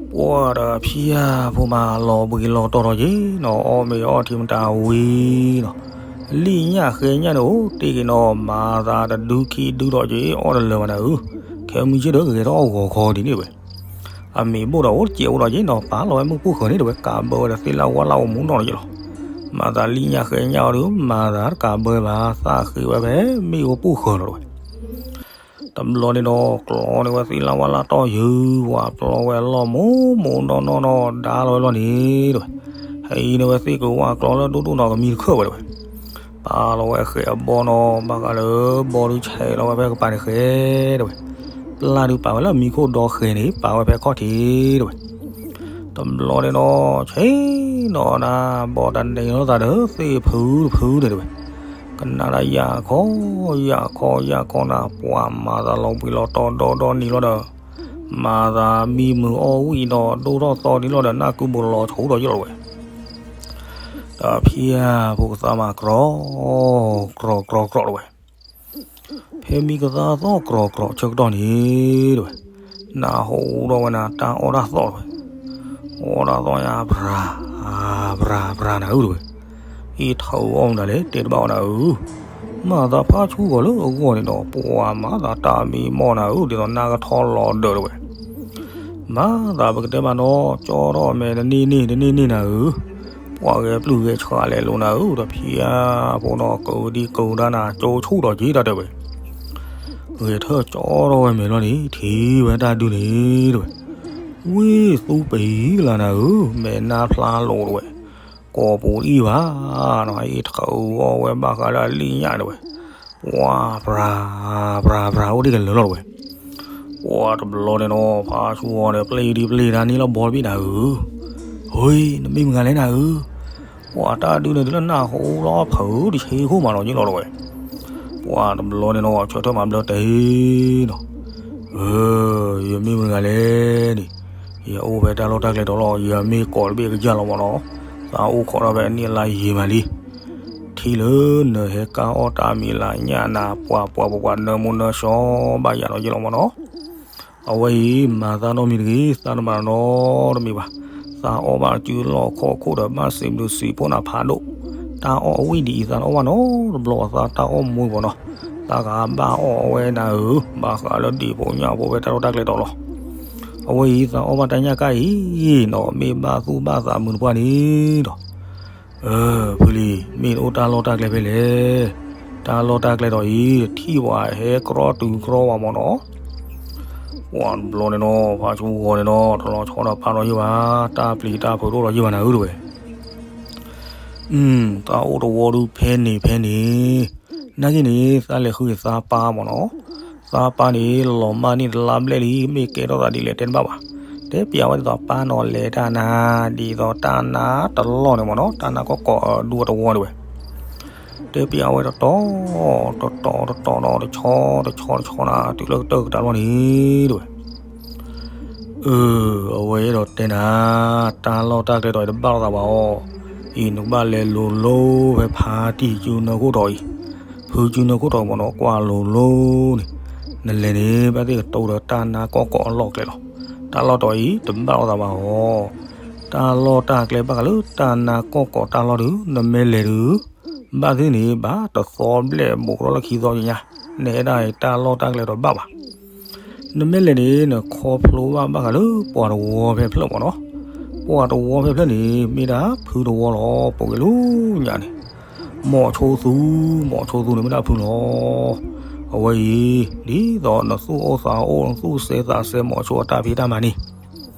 ပှၤဒီးဖံယၢ်ဖိမးလီၤဘှံးလီၤတီၤထီၣ်က့ၤနီၤ အီၣ်မ့ၤအီထံမတၤဝံၤနီၤ လံၣ်ညၣ်ဃဲညၣ်န့ၣ်အိၣ်တ့ၢ်က့ၤနီၤ မၤသးတဒုခံဒုထီၣ်က့ၤ အီၣ်တလၢာ်ဘၣ်နၤဧၢ ခဲမုၢ်ဆ့ၣ်ဒီးကဂဲၤထီၣ်အီၣ်ဂီၤခီဒ်န့ၣ်တဝဲ အမ့ၤဘိၣ်ဒီးအိၣ်တစဲးအိၣ်ဒီးက့ၤနီၤ ပာ်လီၤဝဲမုၢ်ပူၤဃၢၤန့ၣ်တဝဲ ကးဘၢဝဲဒီးသ့ၣ်လၣ်ဝၣ်လၣ်အိၣ်မူနီၣ်လီၤက့ၤလီၤ မၤသးလံၣ်ညၣ်ဃဲညၣ်အီၤဒီး မၤသးတကးဘၢဘၣ် သးဃ့ဝဲဖဲမ့ၣ်အူပူၤဃၢၤလီၤတဝဲ တဘျီန့ၣ်ဒီး ကျီန့ၢ်ဝဲသ့ၣ်လၣ်ဝၣ်လၣ်တီၢ်ယုၢ် ဝးပျီဝဲအလီၢ်မိၢ်မိၢ်နီၢ်နီၢ်နီၢ် ဒါလီၤဝဲလီၢ်န့ၣ်တဝဲ ဟဲအံၤန့ၢ်ဝဲသ့ၣ်ကဝၣ်ကျီလၢဒိၣ်ဒိၣ်နီၤကမံတခၢၣ်ဝဲတဝဲ ပာ်လီၤဝဲဃဲအဘီနီၤ ဘၣ်ဃးလၢဘီဒုးဆဲးလီၤဝဲဖဲကပၤန့ၣ်ဃဲတဝဲ ပျၢ်ဒုးပာ်ဝဲလၢမံခိၣ်ဒီဃဲန့ၣ် ပာ်ဝဲဖဲခီၣ်ထံးတဝဲ တဘျီန့ၣ်ဒီး ဆဲးနီၤနၤ ဘီတၢ်န့ၣ်လိာ်သးဒီးသ့ၣ်ဖုတဖုန့ၣ်တဝဲ ကနၣ်ဒၣ်ယၢ်ခီ ယၢ်ခီ ယၢ်ခီနၤ ပှၤမၤသးလီၤဘှံးလီၤတီၤဒီဒီနံၤလီၤဒီး မၤသးမံမုာ်အီၣ်ဝံၣ်ဒီး ဒိၣ်ထီၣ်သီဒ်လီၤဒီး နၢ်ကုဘူးလီၤဆိးဒီးယလီၤဝဲ ဒီးဖံယၢ်ဖိကသးမး ကြီ ကြီ ကြီ ကြီ တဝဲ ဖဲမံကသါသီကြီ ကြီ ဆၢကတီၢ်န့ၣ်တဝဲ နၢ်ဟူဒီးဝဲနၤ တၢ်အီၣ်တၢ်သီၣ်တဝဲ အိၣ်ဒၣ်သီၣ်ညါ ပြၤ ပြၤ ပြၤနၤဧၢ တဲဝဲ, အ့ၣ် ထးအူအီၣ်မတၤလဲၣ် တဲတဘၣ်အီၤနၤဧၢ, မၤသးဖးဆူဂီၤလၢအဂီၢ်န့ၣ်ဒီး ပှၤမၤသးတၢ်မံမီၢ်နၤဧၢ ဒ်သိးနါကထီလီၤဒၢး တဲဝဲ, မၤသးပကတဲဘၣ်နီၤ ကၠီထီၣ်အမဲာ်တန့ၢ်န့ၢ်တန့ၢ်န့ၢ်နၤဧၢ, ပှၤဂဲၤပျုၢ်ဂဲၤဆှးလဲၤလိာ်နၤဧၢ ဒီးဖံးအဖိနီၤ ကဒံကဒါနၤ ကၠိဆူၣ်ဒီးက့ၤတၢ် တဲဝဲ, ဂဲၤထၢၣ်ကၠီထီၣ်ဝဲမဲာ်လီၤန့ၣ် ထံၣ်ဝဲတၢ်ဒုးန့ၣ် တဲဝဲ, ဝ့ၢ်သူပံၤကလၤနၤဧၢ မဲာ်နါဖျါလိာ် တဲဝဲ, ကိးပူၤအံၣ်ဘၣ်နီၤ အ့ၣ် ထးအူအီၣ်ဝဲဘၣ်ဃးလၢအလံၣ်ညၣ် တဲဝဲ, ပှၤ ပြၤ ပြၤ ပြၤ အိၣ်ဒံးကလၢာ်လီၤ တဲဝဲ, ပှၤတဘျီန့ၣ်နီၤ ဖးဆူဂီၤန့ၣ် ပျ့ၤဒံးပျ့ၤဒၣ်န့ၣ်လီၤ ဘီတဘ့ၣ်နၤဧၢ, ဟ့ နမ့ၢ်မတၤလဲၣ်နၤဧၢ, ပှၤတၢ်ဒုးန့ၣ်တုၤလၢနၢ်ဟူလီၤဖုးတဆ့ခိၣ်မးနီၤ ယ့ၢ်လီၤ တဲဝဲ, ပှၤတဘျီန့ၣ်နီၤ ဆၢထၢၣ်မၤဘျၢတဲာ်နီၤ ဧၢ, ယမ့ၢ်မတၤလဲၣ်န့ၣ်, ယအိၣ်ဖဲတၢ်လီၢ်တၢ်ကျဲတီၤလီၤ ယမ့ၢ်ကိးတဘ့ၣ်ကစၢ်လီၤမးနီၤ, သးအိၣ်ခိးထီၣ်ဖဲအနံၣ်အလါယံာ်မးလံ, ထံၣ်လၢနဟဲကါအီၣ်တၢ်မံၤလၢညၣ်နၤ ပှၤပှၤပှၤပှၤနၢမူနၢဆှီဘၣ်ယၤလီၤ ယ့ၢ်လီၤမးနီၤ အဝဲအံၤ မၤသးနီတမံၤတဂ့ၤ သးတမၤနီတမံၤဘၣ်, သးအီၣ်ဘၣ်စုလီၢ်ခီၣ်ခိၣ်ဒီးဘၣ်စံးဘျုးစံးဖှိၣ်နၤဖးဒိၣ်, တၢ်အီၣ်အဝံၣ်ဒ်အံၤ သးတအီၣ်ဘၣ်နီတဘျီ သးတၢ်အီၣ်မူအံၤမးနီၤ, သးကဘၣ်အီၣ်အဝဲနၤဧၢ, ဘၣ်ဃးလၢဒံၣ်ဖိညၣ်ဖိဖဲတၢ်လီၢ်တၢ်ကျဲတီၤလီၤ, အဝဲအံၤသးအီၣ်ဘၣ်တၢ်ညၣ်ကၣ်အံၤနီၤ မ့ၢ်ဘၣ်သူၣ်ဘၣ်သးမုာ်တပှၢ်န့ၣ်ဒီး ဖုလံၤ မ့ၢ်တအိၣ်တၢ်လီၢ်တၢ်ကျဲဖဲလဲၣ်, တၢ်လီၢ်တၢ်ကျဲတီၤအံၤ ထံၣ်ပှၤဟဲကြီတုၤကြီဝဲမးနီၤ, ပှၤတဘျီန့ၣ်နီၤ ဖးဆူဂီၤန့ၣ်နီၤ တလီၤဆီဒီးပာ်လီၤယ့ၢ်ဘၣ်, တၢ်ပျံၤတၢ်ဖုးတအိၣ်ဒီးယ့ၢ်ဘၣ်နၤဧၢ တဲဝဲ, သးအိၣ်တဝီဒုးဖဲန့ၣ်ဖဲန့ၣ်, နာ်က့န့ၣ် သးလဲၤဃုသးပၢ်မးနီၤ, သးပၢ်န့ၣ် လီၤမၢ်န့ၢ်တလါဘျဲၣ်လံ မ့ၢ်ကဲထီၣ်သးဒ်လဲၣ်တဲတဘၣ်ဘၣ်, တဲပျးဝဲဒ်သိးပၢ်နီၤလဲၤတၢ်နါ, ဒ်သိးတၢ်နါတလီၢ်န့ၣ်မးနီၤ တၢ်နါကီၢ်ကီၢ်အဒူအတဝီ တဲဝဲ တဲပျးဝဲတတီၤ, တတီၤတတီၤဒီးတဆီ, တဆီတဆီနၤ တုၤလၢကတၢၢ်ကတၢၢ်လီၤန့ၣ် တဲဝဲ, အၢ, အဝဲအဲၣ်ဒိးတဲနၤ, တၢ်လီၢ်တၢ်ကျဲတီၤအံၤတဘၣ်လိာ်သးဘၣ်အီၤ, အံၤနကဘၣ်လဲၤလိၤလိၤဖဲဖါတံၢ်စုနၢခိၣ်တီၤအံၤ, ဖုစုနၢခိၣ်တီၤအံၤမးနီၤ ကွၢ်လိၤလိၤန့ၣ်, နလဲၤန့ၣ် ဘၣ်သ့ၣ်ကတိၤဒီးတၢ်နါကီၢ်ကီၢ်အလီၢ်ကျဲလီၤ, တၢ်လီၢ်တီၤအံၤတဘၣ်လိာ်သးဘၣ်အီၤ, တၢ်လီၢ်တၢ်ကျဲဘၣ်ဃးလၢတၢ်နါကီၢ်ကီၢ်တၢ်လီၢ်ဒုး နမ့ၢ်လဲၤဒုး ဘၣ်သ့ၣ်န့ၣ် ဘၣ်တသီဘျဲၣ်ဘူးကဒီးလၢခံသီညါ, နအဲၣ်ဒၣ်တၢ်လီၢ်တၢ်ကျဲတီၤဘၣ်ဘၣ်. နမ့ၢ်လဲၤန့ၣ် နခီဖျိဘၣ်ဘၣ်ဃးလၢပှၤတဝီဖဲဖျၢၣ်မးနီၤ, ပှၤတဝီဖဲဖျၢၣ်န့ၣ် မ့ၢ်ဒၣ်ဖုတဝီလီၤ ပှၤဂ့ၤလၢညါန့ၣ်, မီၤဆိသူ, မီၤဆိသူန့ၣ်မ့ၢ်ဒၣ်ဖုလီၤ. အဝဲအံၤ ဒ်သိးနသူၣ်အိၣ်သးအိၣ် နသူၣ်စဲသးစဲမီၤဆိအတၢ်ဖံးတၢ်မၤန့ၣ်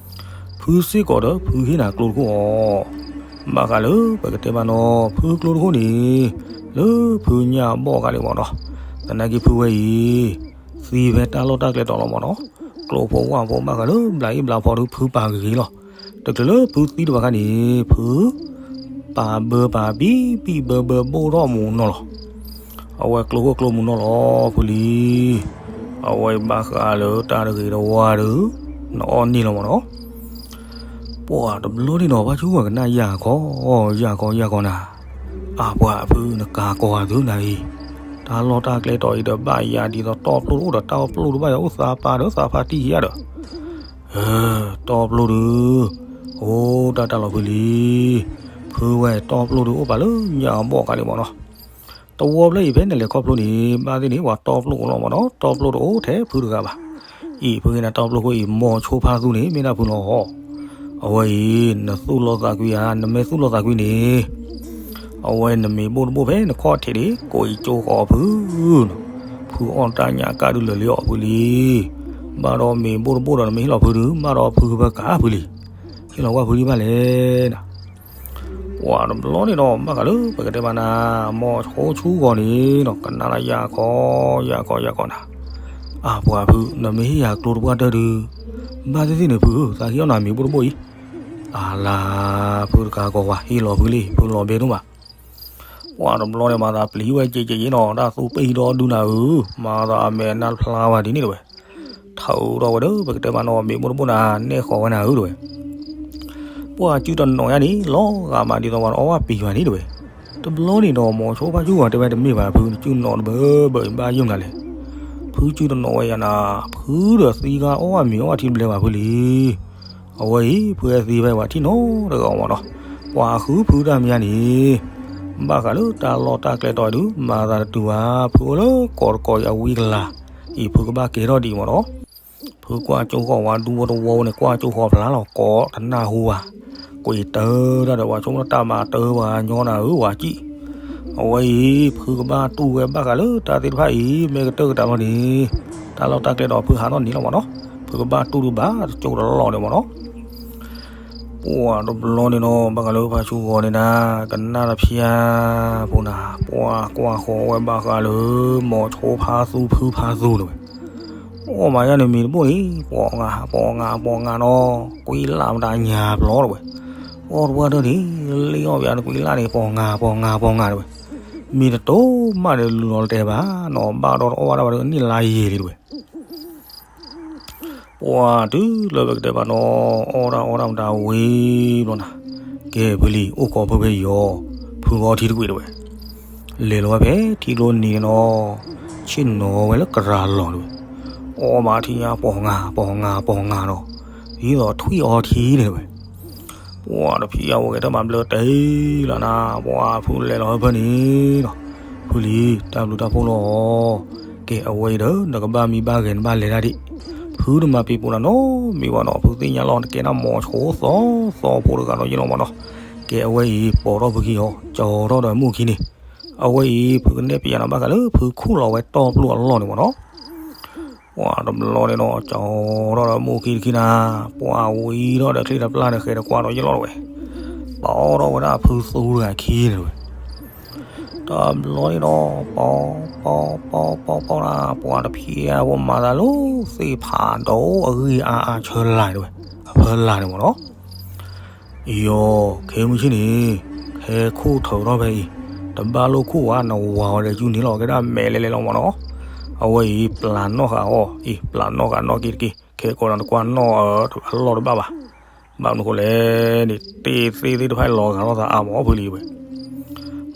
ဖုစ့ၢ်ကီးဒီးဖုဟ့ၣ်နၤကျိတခိၣ်အီၤ, ဘၣ်ဃးလၢပကတဲဘၣ်နီၤ ဖုကျိတခိၣ်န့ၣ် လၢဖုညၣ်ဘီၣ်ဃးလံမးနီၤ, သနာ်က့ဖုဝဲအံၤ သံဖဲတၢ်လီၢ်တၢ်ကျဲတီၤလီၤမးနီၤ, ကျိဖိဝၣ်ဖိဘၣ်ဃးလၢဘျးအံၣ်ဘျးဖီဒီးဖုပာ်ဂ့ၤဂ့ၤလီၤ. တချုးလၢဖုသံတဘၣ်ခါန့ၣ် ဖု ပာ်ဘၢပာ်ဘံၣ်ဘံၣ်ဘၢဘၢဘိၣ်ထီၣ်မူးနီၢ်လီၤ. အဝဲကျိခိၣ်ကျိမူးနီၢ်လီၤ ဖုလံၤ. အဝဲဘၣ်ဃးလၢတၢ်တဂ့ၤတဝါဒီး နအီၣ်န့ၢ်လီၤမးနီၤ. ပှၤတဘျီန့ၣ်နီၤ ဘၣ်ဆူဝဲကနၣ်ယၤခီ ယၤခီယၤခီနၤ, အပှၤဖုနကၤကီၤသုနၤအံၤ, တၢ်လီၢ်တၢ်ကျဲတီၤအံၤဒီးဘၣ်ယၤဒ်သိးတီပျိၢ်တအိၣ်ဒီးတၢ်အိၣ်ပျိၢ်တဘၣ်ယၤအိၣ်သးပၢ်ဒီးသးဖါတံၢ်ယၤဒီး တီပျိၢ်ဒုး အိၣ်တၢ်တၢ်လီၤဖုလံၤ. ဖုဝဲတီပျိၢ်ဒုးအိၣ်ပာ်လၢညၣ်အဘီၣ်ကါလံမးနီၤ. တဝီဖျၢၣ်အံၤဖဲနလဲၤခီဖျိန့ၣ် ဘၣ်သ့ၣ်န့ၣ် ပှၤတီပျိၢ်အိၣ်လီၤမးနီၤ. တီပျိၢ်တအိၣ်ထဲဖုတဂၤဘၣ်. အံၤဖုဂ့ၤနၤတီပျိၢ်ခိၣ်အံၤ မီၤဆိဖါသူန့ၣ် မ့ၢ်ဒၣ်ဖုလီၤ. အဝဲအံၤ နသူၣ်လီသးကွံဧါ, နမ့ၢ်သူၣ်လီသးကွံန့ၣ် အဝဲနမ့ၤဘိၣ်တဘိၣ်ဖဲနခီၣ်ထံးဒံး ကိးအံၤကၠိဃီၤဖုနီၤ. ဖုအီၣ်တၢ်ညၣ်ကၣ်ဒုးလၢာ်လံအီၤဖုလံ. ဘၣ်ဒီးမ့ၤဘိၣ်တဘိၣ်ဒီးနမ့ၢ်ဟ့ၣ်လီၤဖုဒုး ဘၣ်ဒီးဖုကဘၣ်ကးဖုလံ. ဟ့ၣ်လီၤကွၢ်ဖုဒံးဘၣ်လဲၣ်နၤ. ပှၤတဘျီန့ၣ်ဒီး ဘၣ်ဃးလၢပကတဲဘၣ်နၤ မီၤဆိဆူဂီၤန့ၣ်ဒီး ကနၣ်လၢယၤခီ ယၤခီယၤခီနၤ. အါပှၤဖု နမ့ၢ်ဟ့ၣ်ယၤကျိတပှၢ်တၢၢ်ဒုး ဘၣ်သ့ၣ်သ့ၣ်န့ၣ်ဖုဧၢ သးဟ့ၣ်အီၣ်နၤမ့ၤဘိၣ်တဘိၣ်အံၤ. အါလါ ဖုတကးကီးဝဲ ဟ့ၣ်လီၤဖုလံ ဖုလီၤဘဲဒိၣ်မး. ပှၤတဘျီန့ၣ်မၤသးပျံၤဝဲကဲကဲယ့နီၤ တၢ်သူပ့ၢ်ဒီဒူၣ်နၤဧၢ, မၤသးအမဲာ်နါတဖျါဝဲဒ်န့ၣ်တဝဲ. ထၢအူထီၣ်ဝဲဒီး ပကတဲမးနီၤ မ့ၤဘိၣ်တဘိၣ်နၤ နဲၣ်ဃီၤဝဲနၤဧၢတဝဲ. ပှၤစုတနီၤညါန့ၣ် လီၤဂာ်မးဒ်သိးပှၤအီၣ်ဘၣ်ပံၤဘၣ်န့ၣ်တဝဲ. တဘျီန့ၣ်ဒီး မီၤဆိဖါဆူဂီၤတဲဝဲတမ့ၢ်ဘၣ်ဖု နစုနီၤတဘၢဘၢအံၤဘၣ်ယုၢ်မနုၤလဲၣ်. ဖုစုတနီၤဝဲယၤနၤ, ဖုဒီးသံဂါအီၣ်ဘၣ်မ့ၤအီၣ်ဘၣ်ထံတဘျဲဘၣ်ဖုလံ. အဝဲအံၤ ဖုအဲၣ်သံဖဲပှၤထံၣ်နီတဂၤမ့ၢ်နီၤ, ပှၤဃုဖုတၢ်မံၤန့ၣ် ဘၣ်ဃးလၢတၢ်လီၢ်တၢ်ကျဲတီၤဒုး မၤသးတတုၤဘၣ်, ဖုအိၣ်လၢကီးတကီးအဝံကလၤ, အံၤဖုကဘၣ်ကဲထီၣ်ဒံးမ့ၢ်နီၤ, ဖုကွၢ်ကၠိဃီၤဝဲဒူဝဲတဝီန့ၣ် ကွၢ်ကၠိဃီၤဖျါလီၤ ကိးတနၢ်ဟူဘၣ်, ကွံာ်တၢ်ဒီး ပှၤဆိကမိၣ်တၢ်မၤတၢ်ပှၤညီနၤဧၢ ဝၤကံၣ်, အဝဲအံၤ ဖုကဘၣ်တူၢ်ဝဲဘၣ်ဃးလၢတၢ်သ့ၣ်တဖၣ်အံၤ မ့ၢ်ကတၢၢ်ကတၢၢ်လီၤန့ၣ်, တၢ်လီၢ်တၢ်ကျဲဒီးဖုဟးထီၣ်န့ၣ်လီၤမ့ၢ်နီၤ, ဖုကဘၣ်တူၢ်ဒုးဘၣ်တကၠိတလီၢ်န့ၣ်မ့ၢ်နီၤ ပှၤတဘျီန့ၣ်နီၤ ဘၣ်ဃးလၢဖါဆူဂီၤန့ၣ်နၤ, ကနၣ်တဖျါဖိနၤ, ပှၤကွၢ်ဃီၤဝဲဘၣ်ဃးလၢ မိၤဆိဖါသူဖုဖါသူတဲဝဲ, အီၣ်မးယါန့ၣ်မ့ၢ်တဘိၣ်န့ၣ် ပှၤငါ ပှၤငါ ပှၤငါနီၤ, ကွံလၢ်မတၤညါပျီတဲဝဲ, အီၣ်တဝၢ်တၢၢ်န့ၣ် လ့အီၣ်ပယါန့ၣ်ကွံလၢ်န့ၣ် ပှၤငါ ပှၤငါ ပှၤငါတဲဝဲ, မ့ၢ်တတိၢ်မးဒီးလူၤလီၤတဲဘၣ်နီၤ, ဘၣ်ဒီးတအီၣ်ဘၣ်တၢ်ဘၣ်ဒီးန့ၢ်လါယံာ်လံတဲဝဲ ပှၤတုၤလၢပကတဲဘၣ်နီၤ, အီၣ်တၢ်အီၣ်တၢ်မတၤဝံၤဘျီနၤ, ကဲဖုလံၤ အိၣ်ကိးဖုဖဲယီၤ, ဖုဂီၤထံတကွံာ်တဲဝဲ, လဲၤလီၤဝဲဖဲထံကျိနံၤန့ၣ်နီၤ, ဆ့ၣ်နီၤဝဲလၢကရၤလီၤတဲဝဲ, အီၣ်မးထံညါ ပှၤငါ ပှၤငါ ပှၤငါနီၤ, ဒ်သိးထွံၣ်အီထံန့ၣ်တဲဝဲ ပှၤတဖံးအဝဲကဲထီၣ်မၤဘျၢတ့ၢ်လီၤနၤ, ပှၤဖုလဲၤလီၤဟၢဖၢန့ၣ်နီၤ, ဖုလံၤ တၢ်ဘျုးတၢ်ဖှိၣ်လီၤ, ကဲအဝဲအံၤဒီး နကဘၣ်မံဘၣ်ဂဲၤနဘၣ်လဲၤတၢ်ဒံး, ဖုတမၤပံးပူၤနၤနီတမံၤဘၣ်နီၤ, ဖုသ့ၣ်ညါလီၤနကဲဒၣ်မိၤဆိသီသီဖိတဂၤဒီးယလီၤမ့ၢ်နီၤ, ကဲအဝဲအံၤ ပိာ်ထီၣ်ဖုခံအီၤ ကၠီၤထီၣ်ဒီးမူခံန့ၣ်, အဝဲအံၤ ဖုကနဲၣ်ပယါနၤဘၣ်ဃးလၢ ဖုခူၣ်လီၤဝဲတီၢ်ပျိၢ်အလီၢ်န့ၣ်မ့ၢ်နီၤ ပှၤတဘျီန့ၣ်နီၤ ကၠီၤထီၣ်ဒီးမိၢ်ခံတခံနၤ, ပှၤဝံၤထီၣ်ဒီးချံတပျၢ်န့ၣ် ဃဲၤတကွၢ်ဒီးယလီၢ်တဝဲ, ပအီၣ်ထီၣ်ဝဲဒၣ်ဖုသူတဂၤခံန့ၣ်တဝဲ, တဘျီန့ၣ်နီၤ ပီ ပီ ပီ ပီ ပီနၤ ပှၤတဖံးအဝဲမၤသးလၢသ့ၣ်ဖးဒိၣ်အဂံၢ်အါအါဆၢလၢ်တဝဲ, အဖၢလၢ်န့ၣ်မ့ၢ်နီၤ ယီၤ ခဲမုၢ်ဆ့ၣ်န့ၣ် ခဲခိၣ်ထၢထီၣ်ဖဲအံၤ, တဘၣ်လိၣ်ခိၣ်ဝဲ နဝၤဝဲဒီးကၠူန့ၣ်လီၤ ကဲဒၣ်မဲာ်လဲၤလဲၤလီၤမ့ၢ်နီၤ, အဝဲအံၤ ပျၢ်နီၣ်ဃာ်အီၤ အံၤ ပျၢ်နီၣ်ဃာ်နီၣ်က့ၤတက့ၢ်, ခဲကိးနၤတကွၢ်နီၣ်အလီၢ်တဘၣ်ဘၣ်, ဘၣ်မနုၤဃိလဲၣ်န့ၣ် တ့ၢ်သ့ၣ်သ့ၣ်တဖၣ်လီၤဂာ်ထီၣ်သးအါမးဖုလံၤတဝဲ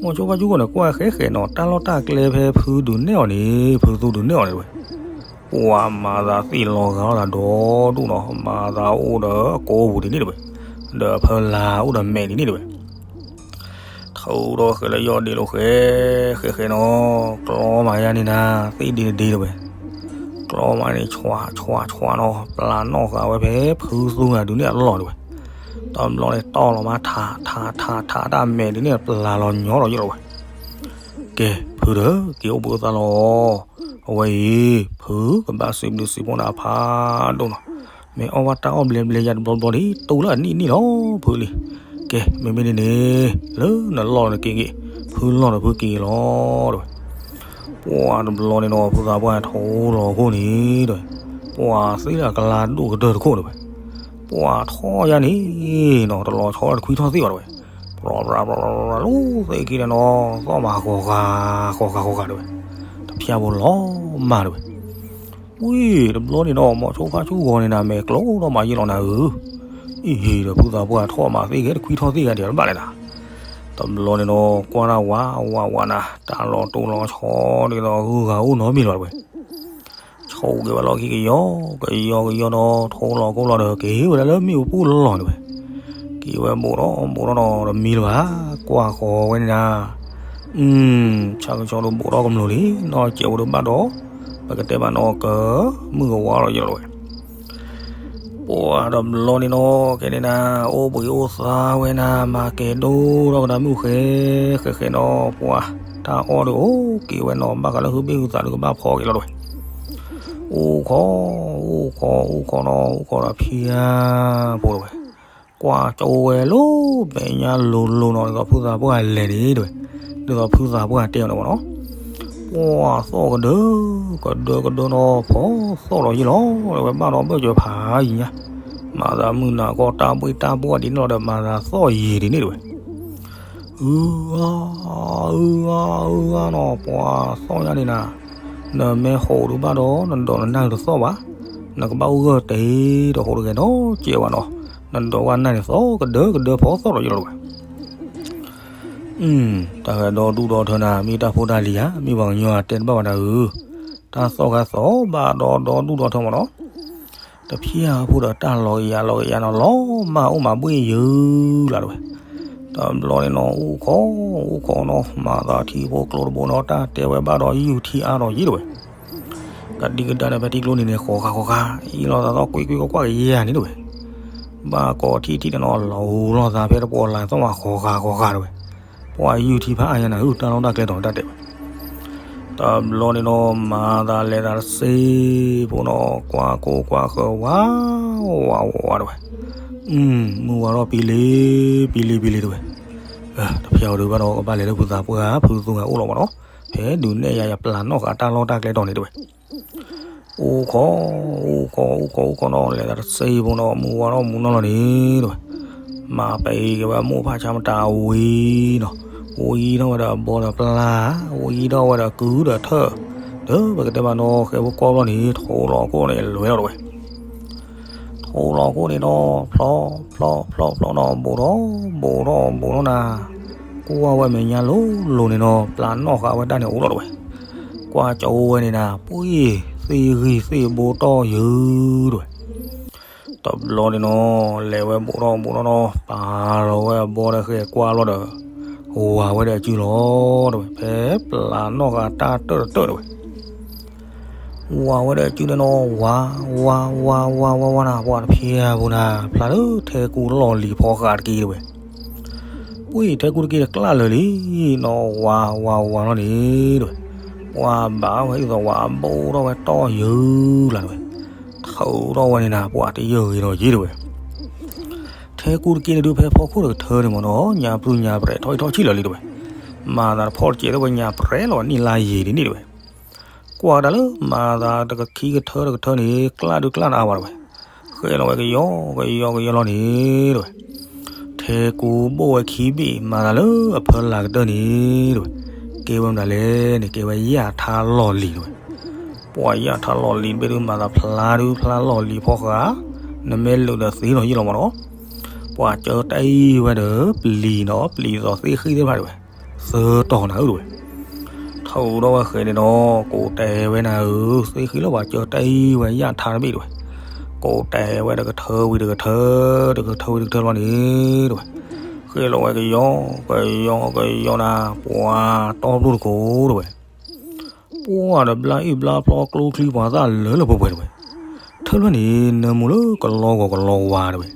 မိၤဆိဖါဆူဂီၤန့ၣ် ကွၢ်ဃဲဃဲနီၤ တၢ်လီၢ်တၢ်ကျဲဖဲဖုဒုးနဲၣ်အီၤန့ၣ် ဖုသူဒုးနဲၣ်အီၤန့ၣ်တဝဲ, ပှၤမၤသးသ့ၣ်လီၤဂာ်ထီၣ်သးဒီဒူၣ်နီၤ မၤသးအိၣ်ဒီးအကိာ်ပူၤဒ်န့ၣ်တဝဲ, ဒီးအဖၢလၢ်အိၣ်ဒီးမဲာ်ဒ်န့ၣ်တဝဲ ထူဒီးဃဲလၢယီၢ်ဒ့လိာ်ဃဲ ဃဲဃဲနီၤ, ကျီမးယါန့ၣ်နၤ သ့ၣ်ဒ့တဒ့တဝဲ, ကျီမးန့ၣ် ဆွးဆွးဆွးနီၤ ပျၢ်နီၣ်ဃာ်ဝဲဖဲဖုသူဂၤဒုးနဲၣ်အလီၢ်တဝဲ, တဘျီန့ၣ်တီၢ်လီၤမးထးထးထးထးတၢ်မဲာ်ဒ်န့ၣ် ပျၢ်လီၤညီဒီးယလီၤဝဲ ကဲ ဖုဒီး က့ၤအိၣ်ဘှံးအိၣ်သါလီၤ. အဝဲအံၤ ဖုကဘၣ်စံးဘျုးစံးဖှိၣ်နၤဖးဒိၣ်နီၤ. မ့ၢ်အီၣ်ဘၣ်တၢ်အီၣ်ဘျဲဘျဲယၤတဘျီဘျီလံ တူၢ်လၢအနံၣ်နံၣ်လီၤ ဖုလံ. ကဲ မ့မ့ၢ်ဒ်န့ၣ် လၢနလီၢ်နက့ၤက့ၤ ဖုလီၢ်ဒီးဖုက့ၤက့ၤလီၤ တဲဝဲ. ပှၤတဘျီန့ၣ်နီၤ ဖုသးပှၢ်ထိလီၤခိၣ်န့ၣ် တဲဝဲ. ပှၤသ့ၣ်လၢအကလါဒိၣ်ကတၢၢ်တခိၣ် တဲဝဲ. ပှၤထီၣ်ယါန့ၣ်နီၤ တလီၤဆီတခွံထီၣ်သ့ၣ်ဘၣ် တဲဝဲ. ပြၤပြၤပြၤပြၤ လီၤသ့ၣ်ခံန့ၣ်နီၤ သီၣ်မးဃီၤဃာ်ဃီၤဃာ်ဃီၤဃာ် တဲဝဲ. တဖျါဘိလီၤမၢ် တဲဝဲ. ဝံၤတဘျီန့ၣ်နီၤ မိၤဆိဖါဆူဂီၤန့ၣ်နၤ မဲာ်ကျိဒီးမၤယ့ၢ်လီၤနၤဧၢ. အံၤဒီးဖုသးပှၢ်ထီၣ်မးသ့ၣ်ဂ့ၤ တခွံထီၣ်သ့ၣ်ဂ့ၤဒီးတဘၣ်လဲၣ်နၤ. တဘျီန့ၣ်နီၤ ကွၢ်တၢ်ဝးဝးဝးနၤ တၢ်လီၤတိၢ်လီၤဆီဒ်သိးဂုၤဂၤအိၣ်နီတမံၤလီၤ တဲဝဲ. ဆိက့ၤဝဲလီၢ်ခံကယီကယီကယီနီၤ ထိလီၤခိၣ်လီၤဒီး က့ၤဝဲဒၣ်လၢမ့ၣ်အူပူၤလီၤ တဲဝဲ. က့ၤဝဲဘိးထီၣ်ဘိးထီၣ်နီၤ တမံၤလၢၤဘၣ် ကွၢ်ဃီၤဝဲန့ၣ်နၤ. ဆၣ်ကဆီဒိးဘိးထီၣ်ကမျူၤလံ နီၢ်ကဲးဝဲဒၣ်ဘၣ်ဒီး ပကတဲဘၣ်နီၤ ကမုၢ်ကဝါလီၤယလီၤဝဲ. ပှၤတဘျီန့ၣ်နီၤ ကဲန့ၣ်နၤ အိၣ်ဘှံးအိၣ်သါဝဲနၤ မၤကဲၤဒိၣ်ထီၣ်ကဒါမုၣ်ဃဲ ဃဲဃဲနီၤ ပှၤတၢ်အီၣ်ဒီးအိၣ်က့ၤဝဲနီၤ ဘၣ်ဃးလၢဟုဘ့ၣ်ဟုသးဒုးကဘၣ်ဖီက့ၤလီၤ တဲဝဲ. အိၣ်ခိး အိၣ်ခိး အိၣ်ခိးနီၤ အိၣ်ခိးဒီးဖံယါဖိ တဲဝဲ. ကွၢ်ကၠိဝဲလၢမဲာ်ညါလိၤလိၤနီၤ ဒ်သိးဖုသးပှၢ်လဲၤန့ၣ် တဲဝဲ. ဒ်သိးဖုသးပှၢ်တဲအီၤန့ၣ်မ့ၢ်နီၤ ပှၤသီၣ်ကဒၢ ကဒၢကဒၢနီၤ ဖီသီၣ်ဒီးယ့ၢ်လီၤ တဲဝဲ ဘၣ်ဒီးဘၢၣ်စၢၤဖးယံၤညါ မၤသးမုၢ်နၤကီၢ်တၢ်ဘှ့ၣ်တၢ်ဘှီၣ်ဒ်န့ၣ်လီၤဒီး မၤသးသီၣ်ယံၤဒ်န့ၣ် တဲဝဲ. အုအါ အုအါ အုအါနီၤ ပှၤသီၣ်ညါန့ၣ်နၤ နမ့ၢ်ဟိးဒုးဘၣ်ဒီး နဒိးနနၢ်တသီၣ်ဘၣ် နကဘၣ်အိၣ်ဂၢၢ်တ့ၢ်ဒီးဟိးတဂဲၤနီတစဲးဘၣ်နီၤ နဒိးဝဲနၢ်န့ၣ်သီၣ်ကဒၢကဒၢဖီသီၣ်ဒီးယ့ၢ်လီၤ တဲဝဲ. တၢ်ဂဲၤဒီဒူၣ်ဒီထၢနၤ မ့ၢ်တၢ်ဖိတၢ်လံၤဧါ မ့ၢ်ပှၤကညီအတဲတဘၣ်ဘၣ်နၤဧၢ. တၢ်သီၣ်ဂဲၤသီၣ်ဘၣ်ဒီဒီဒူၣ်ဒီထၢမ့ၢ်နီၤ. တ တဖျၢၣ်ဖိဒီးတၢ်လီၤကယၤလီၤကယၤနီၤ လီၤမၢ်အိၣ်မးဘှ့ၣ်ယုၤလၢ်တဝဲ. တဘျီန့ၣ်နီၤ အိၣ်ခိးအိၣ်ခိးနီၤ မၤသးထံဖိကျိတဘိနီၤ တၢ်တဲဝဲဘၣ်ဒီးယူၢ်ထံအါထီၣ်ယံၤတဝဲ. ကဒံကဒါန့ၣ် ဖဲထံကျိန့ၣ်န့ၣ် ဃီၤဃာ်ဃီၤဃာ် အံၤလိာ်သးသီကွ့ကွ့ကွၢ်ကွၢ်ကယဲၢ်န့ၣ်တဝဲ. ဘၣ်ကိးထံၣ်ထံၣ်န့ၣ်နီၤ လီၤလိာ်သးဖဲတပှီၤလၢ်သီၣ်မး ဃီၤဃာ်ဃီၤဃာ်တဝဲ. ပှၤယူၢ်ထံဖးအါယၤနၤ တၢ်လီၢ်တၢ်ကျဲတီၤန့ၣ် တၢ်တဲဝဲ. တဘျီန့ၣ်နီၤ မၤသးလဲၤသးတစ့ဖိနီၤ ကွၢ်ကိၢ်ကွၢ်ဃၢၤ ဝါဝါဝါတဝဲ. မုၢ်ဝါထီၣ်ပံလ့ၤ ပံလ့ၤ ပံလ့ၤတဝဲ. တဖျၢၣ်အီၤဒုးဘၣ်ဒီး ကဘၣ်လဲၤလၢဖုသးပှၢ် ဖုသူဂၤအိၣ်လီၤမးနီၤ. ဖဲဒုးနဲၣ်ယၤ ယပျၢ်နီၣ်ဃာ်တၢ်လီၢ်တၢ်ကျဲတီၤန့ၣ်တဝဲ. အိၣ်ခိး အိၣ်ခိး အိၣ်ခိး အိၣ်ခိးနီၤ လဲၤသးတစ့ဖိနီၤ မုၢ်ဝါထီၣ်မုၢ်နီၢ်လီၤန့ၣ်တဝဲ. မၤပှဲၤက့ၤဝဲမိၢ်ဖးဆါမတၤဝံၤနီၤ ဝံၤထီၣ်ဝဲဒီးအဘီဒီးပျၢ် ဝံၤထီၣ်ဝဲဒီးကုဒီးထၢၣ် ဒီးပကတဲမးနီၤ ဃဲဖိကွၢ်ဘျီန့ၣ် ထိးလီၤခိၣ်န့ၣ် လဲၤထီၣ်တဝဲ. ထိးလီၤခိၣ်န့ၣ်နီၤ ဖျီ ဖျီ ဖျီ ဖျီနီၤ ဘူးထီၣ် ဘူးထီၣ် ဘူးထီၣ်နၤ ကွၢ်ဝဲမဲာ်ညါလိၤလိၤန့ၣ်နီၤ ပျၢ်နီၣ်ဃာ်ဝဲဒၣ်န့ၣ် အိၣ်လီၤတဝဲ. ကွၢ်ကၠိဝဲန့ၣ်နၤ ပှ့ၢ်သ့ၣ်ဂံၢ်သ့ၣ်ဘိတီၢ်ယုၤတဝဲ. တဘျီန့ၣ်နီၤ လဲၤဝဲဘူးထီၣ်ဘူးထီၣ်နီၤ ပာ်လီၤဝဲအဘီဒီးဃဲကွၢ်လီၤဒီး ဝၤဝဲဒီးအစုလီၤတဝဲ. ဖဲပျၢ်နီၣ်ဃာ်တၢ်တၢၢ်တတၢၢ်တဝဲ ဝၤဝဲဒီးအစုန့ၣ်နီၤ ဝၤ ဝၤ ဝၤ ဝၤ ဝၤ ဝၤနၤ ပှၤတဖျၢၣ်ဖိနၤ ဖျါလၢထဲကူလီၢ်လံၤဖီဃာ်တက့ၢ်တဝဲ. ပှ့ၢ်ထဲကူတက့ၢ်တကျၢ်လၢာ်လံနီၤ ဝၤ ဝၤ ဝၤလီၤန့ၣ်တဝဲ. ပှၤဘၣ်ဝဲအံၤသိးဝၤအဘိၣ်ထီၣ်ဝဲတီၢ်ယုၤလၢ်တဝဲ. ထုးထီၣ်ဝဲန့ၣ်နၤ ပှၤတယၢၢ်ဂ့ၤဒီးယ့ၢ်တဝဲ. ထဲကူတက့ၢ်န့ၣ်ဒုးဖဲဖီခိၣ်တကထၢန့ၣ်မ့ၢ်နီၤ ညါပျုၢ်ညါပြဲးထီၣ်အံၤထီၣ်ဆံၣ်လၢာ်လံတဝဲ. မၤသးတဖီၣ်တစဲးထီၣ်ဝဲညါပြဲးလီၤနံၣ်လါယံာ်ဒ်န့ၣ်တဝဲ. ကွၢ်ကဒါလၢမၤသးတကခံကထၢတကထၢန့ၣ် ကျၢ်ဒုးကျၢ်နအါဝဲတဝဲ. ဃဲလီၤဝဲကယီကယီကယီလီၤန့ၣ်တဝဲ. ထဲကူဘိၣ်ဝဲခံဘ့ၣ် မၤသးလၢအဖၢလၢ်ကတၢၢ်န့ၣ်တဝဲ. ကဲဝဲမတၤလဲၣ်န့ၣ် ကဲဝဲယၣ်ထါလီၢ်လံၤတဝဲ. ပှၤယၣ်ထါလီၢ်လံၤတဘ့ၣ်ဒုး မၤသးဖျါဒုးဖျါလီၢ်လံၤဖီဃာ် နမ့ၢ်လုာ်ဒီးသ့လီၤယ့ၢ်လီၤမ့ၢ်နီၤ. ပှၤကၢတၢ်အံၤဝဲဒီးပျံၤနီၤ ပျံၤသိးသ့ၣ်ဃံသ့ၣ်တဖၣ်တဝဲ. သၢတီၤနၤဧၢတဝဲ. ထုးထီၣ်ဝဲဃဲန့ၣ်ဒီး ကိးတဲဝဲနၤဧၢ သ့ၣ်ဃံလၢပှၤကၢတၢ်အံၤဝဲယၣ်ထါတဘ့ၣ်တဝဲ. ကိးတဲဝဲတကထၢဝံၤတကထၢ တကထၢဝံၤတကထၢလီၤန့ၣ်တဝဲ. ဃဲလီၤဝဲကယီ ကယီကယီနၤ ပှၤတီပျိၢ်တကိးတဝဲ. ပှၤဒီးဘျါအ့ၣ်ဘျါဖျီကျိချံပှၤသၣ်လၢလၢပှဲၤပှဲၤတဝဲ. ထၢဖျၢၣ်န့ၣ် နၢမူလၢကလီဂီၤကလီဝါတဝဲ.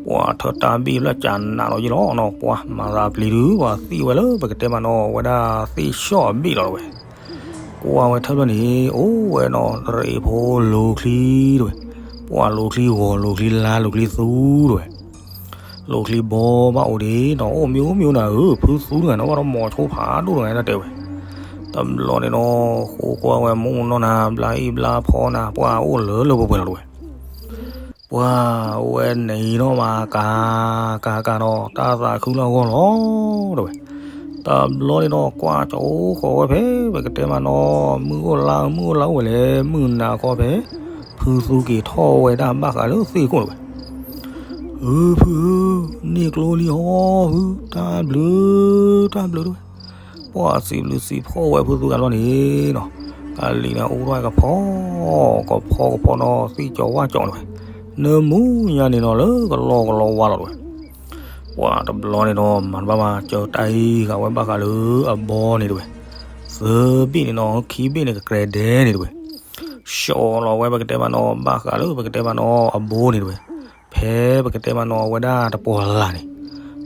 ပှၤထၢတၢ်ဘ့ၣ်ဖျၢၣ်ကနးလီၤယ့ၢ်လီၤနီၤ ပှၤမၤသးပျံၤဒုး ပှၤသံဝဲလၢပကတဲမးနီၤ ဝဲဒၣ်သ့ၣ်ဆှီၣ်အဘ့ၣ်လီၤတဝဲ. ကွၢ်ဝဲထၢဖျၢၣ်န့ၣ် အိၣ်ဝဲနီၤရ့းဖိလိၤချံတဝဲ. ပှၤလိၤချံဂီၤလိၤချံလါလိၤချံသူတဝဲ. လိၤချံဘီဘၣ်အိၣ်ဒံးနီၤ အိၣ်မံအိၣ်မံအိၣ်နၤဧၢ ဖုသူတဂၤနီၤ ဘၣ်ဒီးမိၤဆိဖးဒိၣ်တဂၤတၢ်တဲဝဲ. တဘျီန့ၣ်နီၤ ဃိကွၢ်ဝဲမူနီၢ်နၤ ဘျါအ့ၣ်ဘျါဖီနၤ ပှၤအိၣ်လၢလၢပှဲၤပှဲၤလီၤတဝဲ. ပှၤဝဲန့ၣ်နီၤမးကၤ ကၤကၤနီၤ တၢ်သးခုလၢအဂီၢ်လီၤတဝဲ. တဘျီန့ၣ်နီၤ ကွၢ်ကၠိဃီၤဝဲဖဲ ပကတဲမးနီၤ မုၢ်အိၣ်လါ မုၢ်အိၣ်လါအိၣ်ဝဲလဲၣ် မုၢ်နၤခီဖဲ ဖုသူက့ၤထီၣ်ဝဲဒၣ်ဘၣ်ဃးလၢသ့ၣ်ခိၣ်တဝဲ. ဧၢ ဖုဧၢ, န့ၢ်ကျိလံဟီ ဖု, တၢ်ဘျုး, တၢ်ဘျုးတဝဲ. ပှၤစံးဘျုးစံးဖှိၣ်ဝဲဖုသူဂၤလီၤန့ၣ်နီၤ, ကလံၤန့ၣ်အိၣ်ထီၣ်ကဖီ, ကဖီကဖီနီၤ သံၣ်ကၠီၤဝၣ်ကၠီၤတဝဲ. နၢမူညါန့ၣ်နီၤ လၢကလီကလီဝါလီၤတဝဲ. ပှၤတဘျီန့ၣ်နီၤ မၤတဘၣ်ဘၣ် ကၢတၢ်အံၤဃာ်ဝဲဘၣ်ဃးလၢအဘီန့ၣ်တဝဲ. သၢဘ့ၣ်န့ၣ်နီၤ ခံဘ့ၣ်န့ၣ် ကကြဲၤဒဲးန့ၣ်တဝဲ. ဆှီလီၤဝဲပကတဲမးနီၤ ဘၣ်ဃးလၢပကတဲမးနီၤ အဘိန့ၣ်တဝဲ. ဖဲပကတဲမးနီၤ အဝဲဒၣ်တပှီၤလၢ်န့ၣ်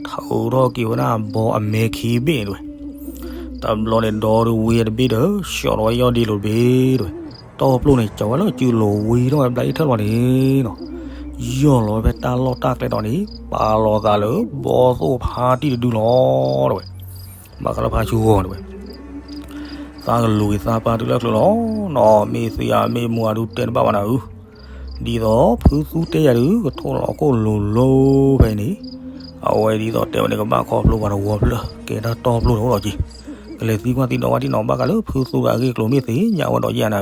ထုးထီၣ်က့ၤဝဲဒၣ်အဘီအမဲခံဘ့ၣ်န့ၣ်တဝဲ. တဘျီန့ၣ် ဒီဒုဝံအတဘ့ၣ်ဒီး ဆှီလီၤဝဲယီၢ်ဒ့လိၤတဘ့ၣ်တဝဲ. တီၢ်ပျိၢ်န့ၣ် ကၠီၤဝဲလၢစုလိၤဝံထီၣ်ဝဲဘျါအ့ၣ်ထၢၣ်လီၤန့ၣ်နီၤ. ယီၢ်လီၤဝဲဖဲတၢ်လီၢ်တၢ်ကျဲတီၤန့ၣ် ပာ်လီၤသးလၢဘီသိၣ်ဖါတံၢ်တဒုလီၤတဝဲ. ဘၣ်ဃးလၢဖါဆူဂီၤတဝဲ. သးကလူၤက့ၤသးပၢ်တုၤလၢချုးလီၤနီၤ မ့ၢ်သံဧါမ့ၢ်မူဧါဒုးတဲတဘၣ်ဘၣ်နၤဧၢ. ဒ်သိးဖုသူတဲယၤဒုး ကထိၣ်လီၤခိၣ်လိၤလိၤဖဲအံၤန့ၣ်, အဝဲဒ်သိးတဲဝဲန့ၣ် ကဘၣ်ခီဖျိပှၤတဝီဖျၢၣ် ကဲဒၣ်တီၢ်ပျိၢ်တအိၣ်လီၤက့ၤ. ကလဲၤသံကွၢ်သံဒိးဝဲဒ်နီၤ ဘၣ်ဃးလၢဖုသူတဂၤအဂ့ၢ်အကျိၤမ့ၢ်သ့ၣ်ညါဝဲဒီးယဲၢ်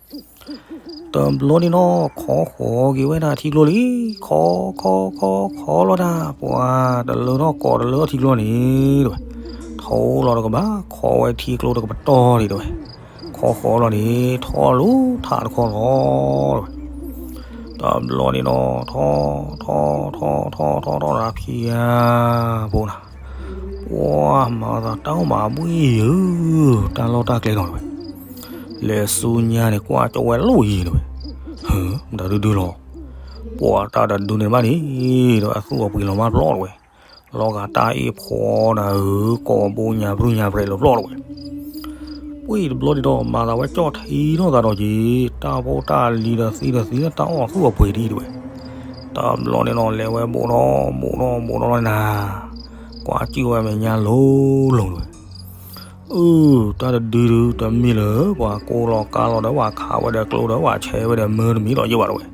နၤဧၢ. တဘျီန့ၣ်နီၤ ခီဃီၤက့ၤဝဲဒၣ်ထံကျိလံ, ခီခီခီခီလီၤတၢ် ပှၤတလၢထီၣ်ကိးတလၢထီၣ်ထံကျိန့ၣ်တဝဲ. ထိၣ်လီၤတကဘၣ် ခီဝဲထံကျိတကပတီၢ်ဒံးတဝဲ. ခီဃီၤလီၤန့ၣ် ထီၣ်လိၤထးတခီလီၤတဝဲ. တဘျီန့ၣ်နီၤ ထီၣ် ထီၣ် ထီၣ် ထီၣ် ထီၣ် ထီၣ် ထီၣ် ဖံယါဖိနီၤ, ပှၤမၤသးတၢ်အိၣ်မးဘှ့ၣ်ယၢၤ, တၢ်လီၢ်တၢ်ကျဲနီၤတဝဲ, လဲၤဆူညါန့ၣ် ကွၢ်ကၠီဝဲလိၣ်ယံၤတဝဲ, ဟၢ မတၤဒုဒုလီၤ, ပှၤတၢ်တဒုန့ၣ်ဘၣ်န့ၣ်ဒီး အသူၣ်အပှ့ၤလီၤမၢ်ပျီတဝဲ, လီၤဂာ်တၢ်အ့ၣ်ဖှီနၤဧၢ, ကိးဘိညါပြူၢ်ညါပြဲးလီၤပျီတဝဲ ပှ့ၢ်တဘျီန့ၣ်ဒီး မၤသးဝဲကၠီၣ်ထံထီၣ်သးဒီးက့ၤ, တၢ်ဖိတၢ်လံၤဒီးသံဒီးသံလၢ တၢ်အီၣ်သူၣ်အပှ့ၤဒံးတဝဲ, တဘျီန့ၣ်နီၤ လဲၤဝဲဘိးထီၣ်ဘိးထီၣ်ဘိးထီၣ်လီၤနၤ, ကွၢ်ကၠီဝဲမဲာ်ညါလိၤလိၤတဝဲ, အၢ တၢ်တဒုဒု တမ့ၢ်လၢ ပှၤကိးလီၤကါလီၤဒီး ပှၤခးဝဲဒီးကျိဒီး ပှၤဆဲးဝဲဒီးမၢတမံၤလီၤယဲၢ်ဘၣ်တဝဲ,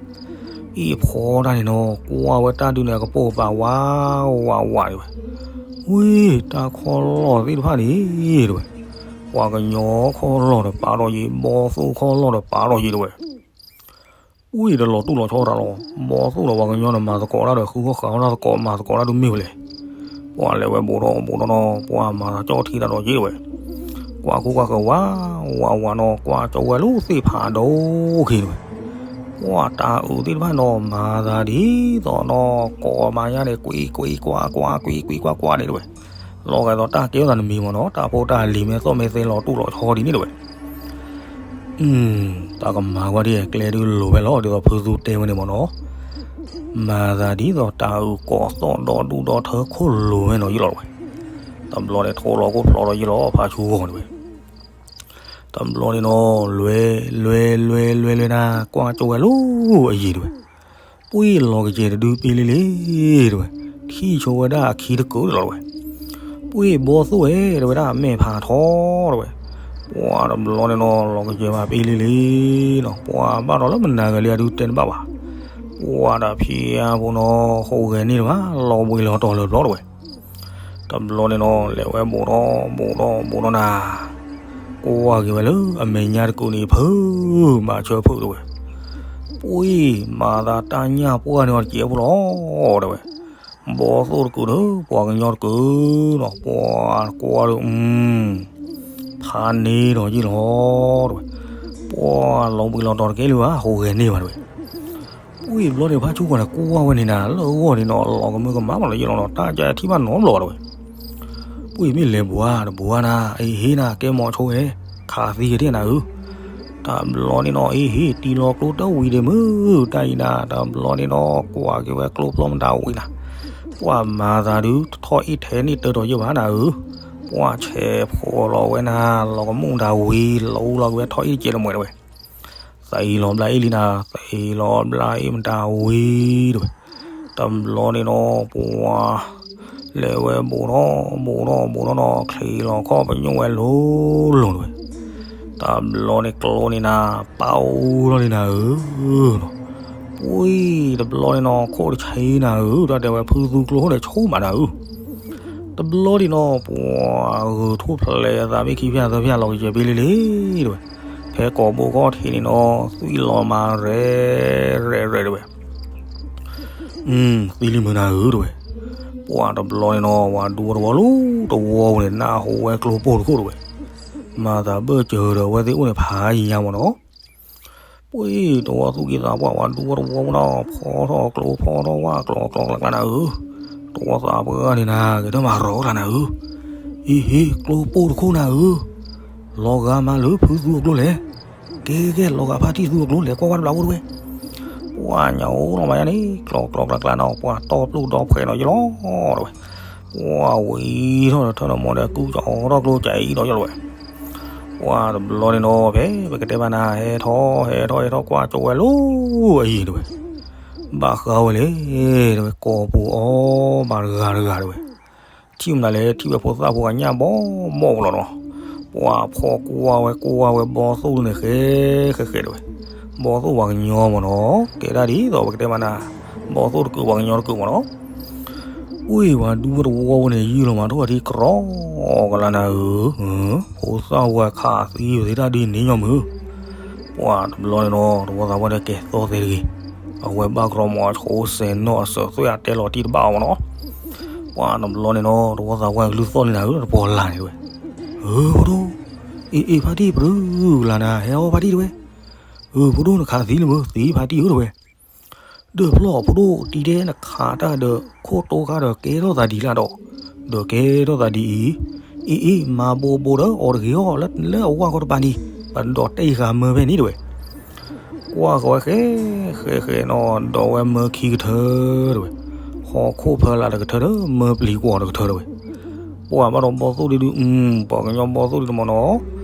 အ့ၣ်ဖှီတၢ်န့ၣ်နီၤ ကွၢ်ဝဲတၢ်ဒုန့ၣ် အကပိာ်ပာ်ဝးဝးဝးတဝဲ, ဝ့ၢ် တၢ်ခီၣ်လီၢ်သ့ၣ်တဖၣ်န့ၣ်တဝဲ, ပှၤကညီခီၣ်လီၢ်ဒီးပာ်ထီၣ်ယံၤ, ဘီသိၣ်ခီၣ်လီၢ်ဒီးပာ်ထီၣ်ယံၤတဝဲ ဝံၤဒီးလီၤတူၢ်လီၤဆီတၢ်လီၤ, ဘီသိၣ်ဒီးပှၤကညီန့ၣ် မၤသကိးတၢ်ဒီး ဃုခီၣ်ဃးအီၣ်တၢ်သကိး မၤသကိးတၢ်ဒုးမ့ၢ်ဝဲလဲၣ်, ပှၤလဲၤဝဲဘိးထီၣ်ဘိးထီၣ်နီၤ ပှၤမၤသးကၠီၣ်ထံတၢ်ဒီးက့ၤတဝဲ, ကွၢ်ခိၣ်ကွၢ်ဃၢၤဝးဝးဝးနီၤ ကွၢ်ကၠီဝဲလိၣ်သ့ၣ်ဖးဒိၣ်ခံတဝဲ, ပှၤတၢ်အုးသ့ၣ်တဖၣ်နီၤ မၤသးဒ်သိးနီၤ ကိးမၤညါန့ၣ် ကွံကွံကွၢ်ကွၢ် ကွံကွံကွၢ်ကွၢ်န့ၣ်တဝဲ, လီၤဂာ်သိးတၢ်ကဲထီၣ်သးတမံၤမ့ၢ်နီၤ တၢ်ဖိတၢ်လံၤမ့ၢ်သီၣ်မ့ၢ်သဲလီၤတူၢ်လီၤဆီဒ်န့ၣ်တဝဲ တၢ်ကမၤကွၢ်ဒ်ကျဲဒုးလိၤဝဲလီၤ ဒ်သိးဖုသူတဲဝဲန့ၣ်မ့ၢ်နီၤ, မၤသးဒ်သိးတၢ်အုးကိးသီၣ်ဒီဒူၣ်ဒီထၢခိၣ်လိၤဝဲနီၤယလီၤတဝဲ, တဘျီန့ၣ် ထိလီၤခိၣ်ဖျီလီၤယလီၤ ဖးဆူဂီၢ်တဝဲ, တဘျီန့ၣ်နီၤ လွဲလွဲလွဲလွဲလွဲနၤ ကွၢ်ကၠီဝဲလိၣ်အယံၤတဝဲ, ပှ့ၢ်လီၤကယဲၢ်တဒုပ့လ့လ့တဝဲ, ထံၣ်ဆိဝဲဒၣ်အခံတကုာ်လီၤတဝဲ ပှ့ၢ်ဘီသိၣ်ဝဲ တဝဲဒၣ်မဲာ်ဖးထီတဝဲ, ပှၤတဘျီန့ၣ်နီၤ လီၤကယဲၢ်ဘၣ်ပ့လ့လ့နီၤ ပှၤဘၣ်ဒီးလၢမနၤဂၤလံအဒုတဲတဘၣ်ဘၣ်, ပှၤတၢ်ဖံးအါဖိနီၤ ဟူးဂဲၤန့ၢ်တဘၣ် လီၤဘှံးလီၤတီၤလၢာ်ဘျီတဝဲ, တဘျီန့ၣ်နီၤ လဲၤဝဲဘိးထီၣ်ဘိးထီၣ်ဘိးထီၣ်နၤ, ကွၢ်က့ၤဝဲလၢအမဲာ်ညါတကုာ်န့ၣ် ဖုးဘၣ်ဆၢဖုးတဝဲ ပှ့ၢ်မၤသးတၢ်ညၣ်ပှၢ်န့ၢ်အီၤတကဲးဖိလီၤတဝဲ, ဘီသိၣ်တကုာ်ဒီး ပှၤကညီတကုာ်နီၤ ပှၤကွၢ်ဒီး ဖးန့ၢ်ဒီးယ့ၢ်လီၤတဝဲ, ပှၤလီၤဘှံးလီၤတီၤတကဲလၢၤဘၣ် ဟူးဂဲၤန့ၢ်ဘၣ်တဝဲ, ပှ့ၢ်ဘျီန့ၣ်ဖးဆူဂီၢ်န့ၣ် ကွၢ်ဝဲန့ၣ်နၤ လၢအဂီၢ်န့ၣ်နီၤ လီၤကမၢကမၣ်မးလီၤယ့ၢ်လီၤနီၤ တၢ်ကထံၣ်ဘၣ်နီတဘျီဘၣ်တဝဲ ပှ့ၢ်မ့ၢ်လဲၤဘှါတဘှါနၤ အ့ဟ့နၤ ကဲမီၤဆိဝဲ ခးသံကဒဲနၤဧၢ, တဘျီန့ၣ်နီၤ အ့ဟ့ တံၤလီၤကျိတဝံၤဒ့ၣ်မုၢ် တၢ်အံၤနၤ တဘျီန့ၣ်နီၤ ကွၢ်က့ၤဝဲကျိဖျီမတၤဝံၤနၤ, ပှၤမၤသးဒုး ထီၣ်အ့ၣ်ထဲန့ၣ်တၢ်ဒီးယဲၢ်ဘၣ်နၤဧၢ, ပှၤဆဲးဖိးလီၤဝဲနၤ လီၤကမူၣ်တၢ်ဝံၤ လီၤအူလီၤက့ၤဝဲထီၣ်အ့ၣ်တကဲးတမှဲးတဝဲ သံလီၤဘျါအ့ၣ်လံနၤ သံလီၤဘျါအ့ၣ်မတၤဝံၤတဝဲ, တဘျီန့ၣ်နီၤ ပှၤ လဲၤဝဲဘိးထီၣ်ဘိးထီၣ်ဘိးထီၣ်နီၤ ချံးလီၤခီၣ်ပညိၣ်ဝဲလိၤလိၤတဝဲ, တဘျီန့ၣ်ကျိန့ၣ်နၤ ပာ်အူထီၣ်လံနၤဧၢ, ပှ့ၢ်တဘျီန့ၣ်နီၤ ခိၣ်တဆံနၤဧၢ တၢ်တဲဝဲဖုသူကျိန့ၣ်ဆိမးနၤဧၢ တဘျီန့ၣ်နီၤ ပှၤဂုာ်ထူၣ်ဖျဲးအသးမ့ၢ်ခံဖၠၣ်သၢဖၠၣ်လီၤကယဲၢ်ပ့လ့လ့တဝဲ, ဖဲကိးဘိခီၣ်ထံးန့ၣ်နီၤ သွံၣ်လီၤမၤရဲၣ်ရဲၣ်ရဲၣ်တဝဲ, သံလံမုၢ်နၤဧၢတဝဲ, ပှၤတဘျီန့ၣ်နီၤ ဝၤဒူဝဲတဝီလီၤတဝီဝဲန့ၣ် နၢ်ဟူဝဲကျိပိၢ်တခိၣ်တဝဲ, မၤသးဘၢၣ်စၢၤဒီးအဝဲသ့ၣ်အိၣ်န့ၣ်ဖးယံၤညါမးနီၤ ပှ့ၢ်တဝီသူၣ်က့သးပှၢ်ဝဲဒူဝဲတဝီမးနီၤ ဖီထီၣ်ကျိဖီထီၣ်ဝၣ်ကျီကျီကျါကျါနၤဧၢ, တဝီသးပှၢ်န့ၣ်နၤ ကတဲမၤရီၤကျါနၤဧၢ, အ့ဟ့ ကျိပိၢ်တခိၣ်နၤဧၢ, လီၤဂာ်မးလၢဖုသူအကျိလဲၣ်, ကဲကဲလီၤဂာ်ဖါတံၢ်သူအကျိလဲၣ် ကွၢ်ကွၢ်တဘျီဖိတဝဲ ပှၤညါအိၣ်လီၤမးယါန့ၣ် ကျီကျီကျါကျါနီၤ ပှၤတီၢ်ပျိၢ်ဒီဖှဲးနီၤယလီၤတဝဲ, ပှၤဝံၤထီၣ်ဒီးထၢၣ်ဒီးမီၤဒီးကူကီထီၣ်ကျိကၢအံၤဒီးယလီၤဝဲ ပှၤတဘျီန့ၣ်နီၤ ဖဲပကတဲဘၣ်နၤ ဟဲထီၣ်ဟဲထီၣ်ဟဲထီၣ်ကွၢ်ကၠီဝဲလိၤအယံၤတဝဲ, ဘၣ်ဃးဝဲလဲၣ်တဝဲ ကိးပူၤအီၤဘၣ်တဂၤတဂၤတဝဲ, ထံၣ်မနုၤလဲၣ် ထံၣ်ဝဲဖိသၣ်ဖိအညၣ်ဘီဘီလီၤနီၤ, ပှၤဖီၣ်ကွၢ်ဝဲကွၢ်ဝဲဘီသိၣ်န့ၣ်ဃဲဃဲဃဲတဝဲ, ဘီသိၣ်ပှၤကညီမးနီၤ ကဲဒၣ်ဒ်သိးပကတဲဘၣ်နၤ, ဘီသိၣ်တကုာ်ပှၤကညီတကုာ်မးနီၤ ပှ့ၢ်ဝၤဒူဝဲတဝီဝဲန့ၣ် ယုၢ်လီၤမးထိၣ်အထံကရီကလါနၤဧၢ, ဖိသၣ်ဝဲခးသံဝဲသ့ၣ်တၢ်ဒ်န့ၣ်ညီမုၢ်, ပှၤတဘျီန့ၣ်နီၤ တဝီသးပှၢ်ဒီးကဲသီၣ်သဲတဂ့ၤ, အဝဲဘၣ်ကရီမးအဆိစဲးနီၣ်အစၢၤသွဲၣ်အတဲလီၤတံၢ်တဘၣ်အီၤမးနီၤ, ပှၤတဘျီန့ၣ်နီၤ တဝီသးပှၢ်ကလုၢ်သီၣ်လံနၤဧၢ တပီၤလၢ်န့ၣ်တဝဲ, ဧၢ ဖိဒိၣ်, အ့ၣ်အ့ၣ်ဖါတံၢ်ပရုလၢ်နၤ ဟဲအီၣ်ဖါတံၢ်တဝဲ, ဧၢ ဖိဒိၣ်နခးသံလၢမုၢ်သံဖါတံၢ်ဧၢတဝဲ, ဒၢးဖျီၣ်ဖိဒိၣ်တံၤဒဲး နခးတၢ်ဒီးခိၣ်တိခါဒီးကဲထီၣ်သးဒ်လဲၣ်ဒီး, ဒီးကဲထီၣ်သးဒ်အံၤ, အ့ၣ်အ့ၣ် မၤဘိးဘိးဒီးအီၤတဂ့ၤအီၤ လၢအဝၢ်ဃီတပၤန့ၣ်, ပဒိးတဲအံၤဃာ်မၢဖဲန့ၣ်တဝဲ. ကွၢ်ဃီဝဲဃဲ ဃဲဃဲနီၤ ဒီးဝဲမၢခံကထၢတဝဲ, ဟီၣ်ခိၣ်ဖၢလၢ်တကထၢဒီး မၢပျံၤကွီၢ်တကထၢတဝဲ. ပှၤဘၣ်ဒီးဘီသိၣ်ဒုဒု, ပှၤကညီဘီသိၣ်ဒုတမီၤနီၤ,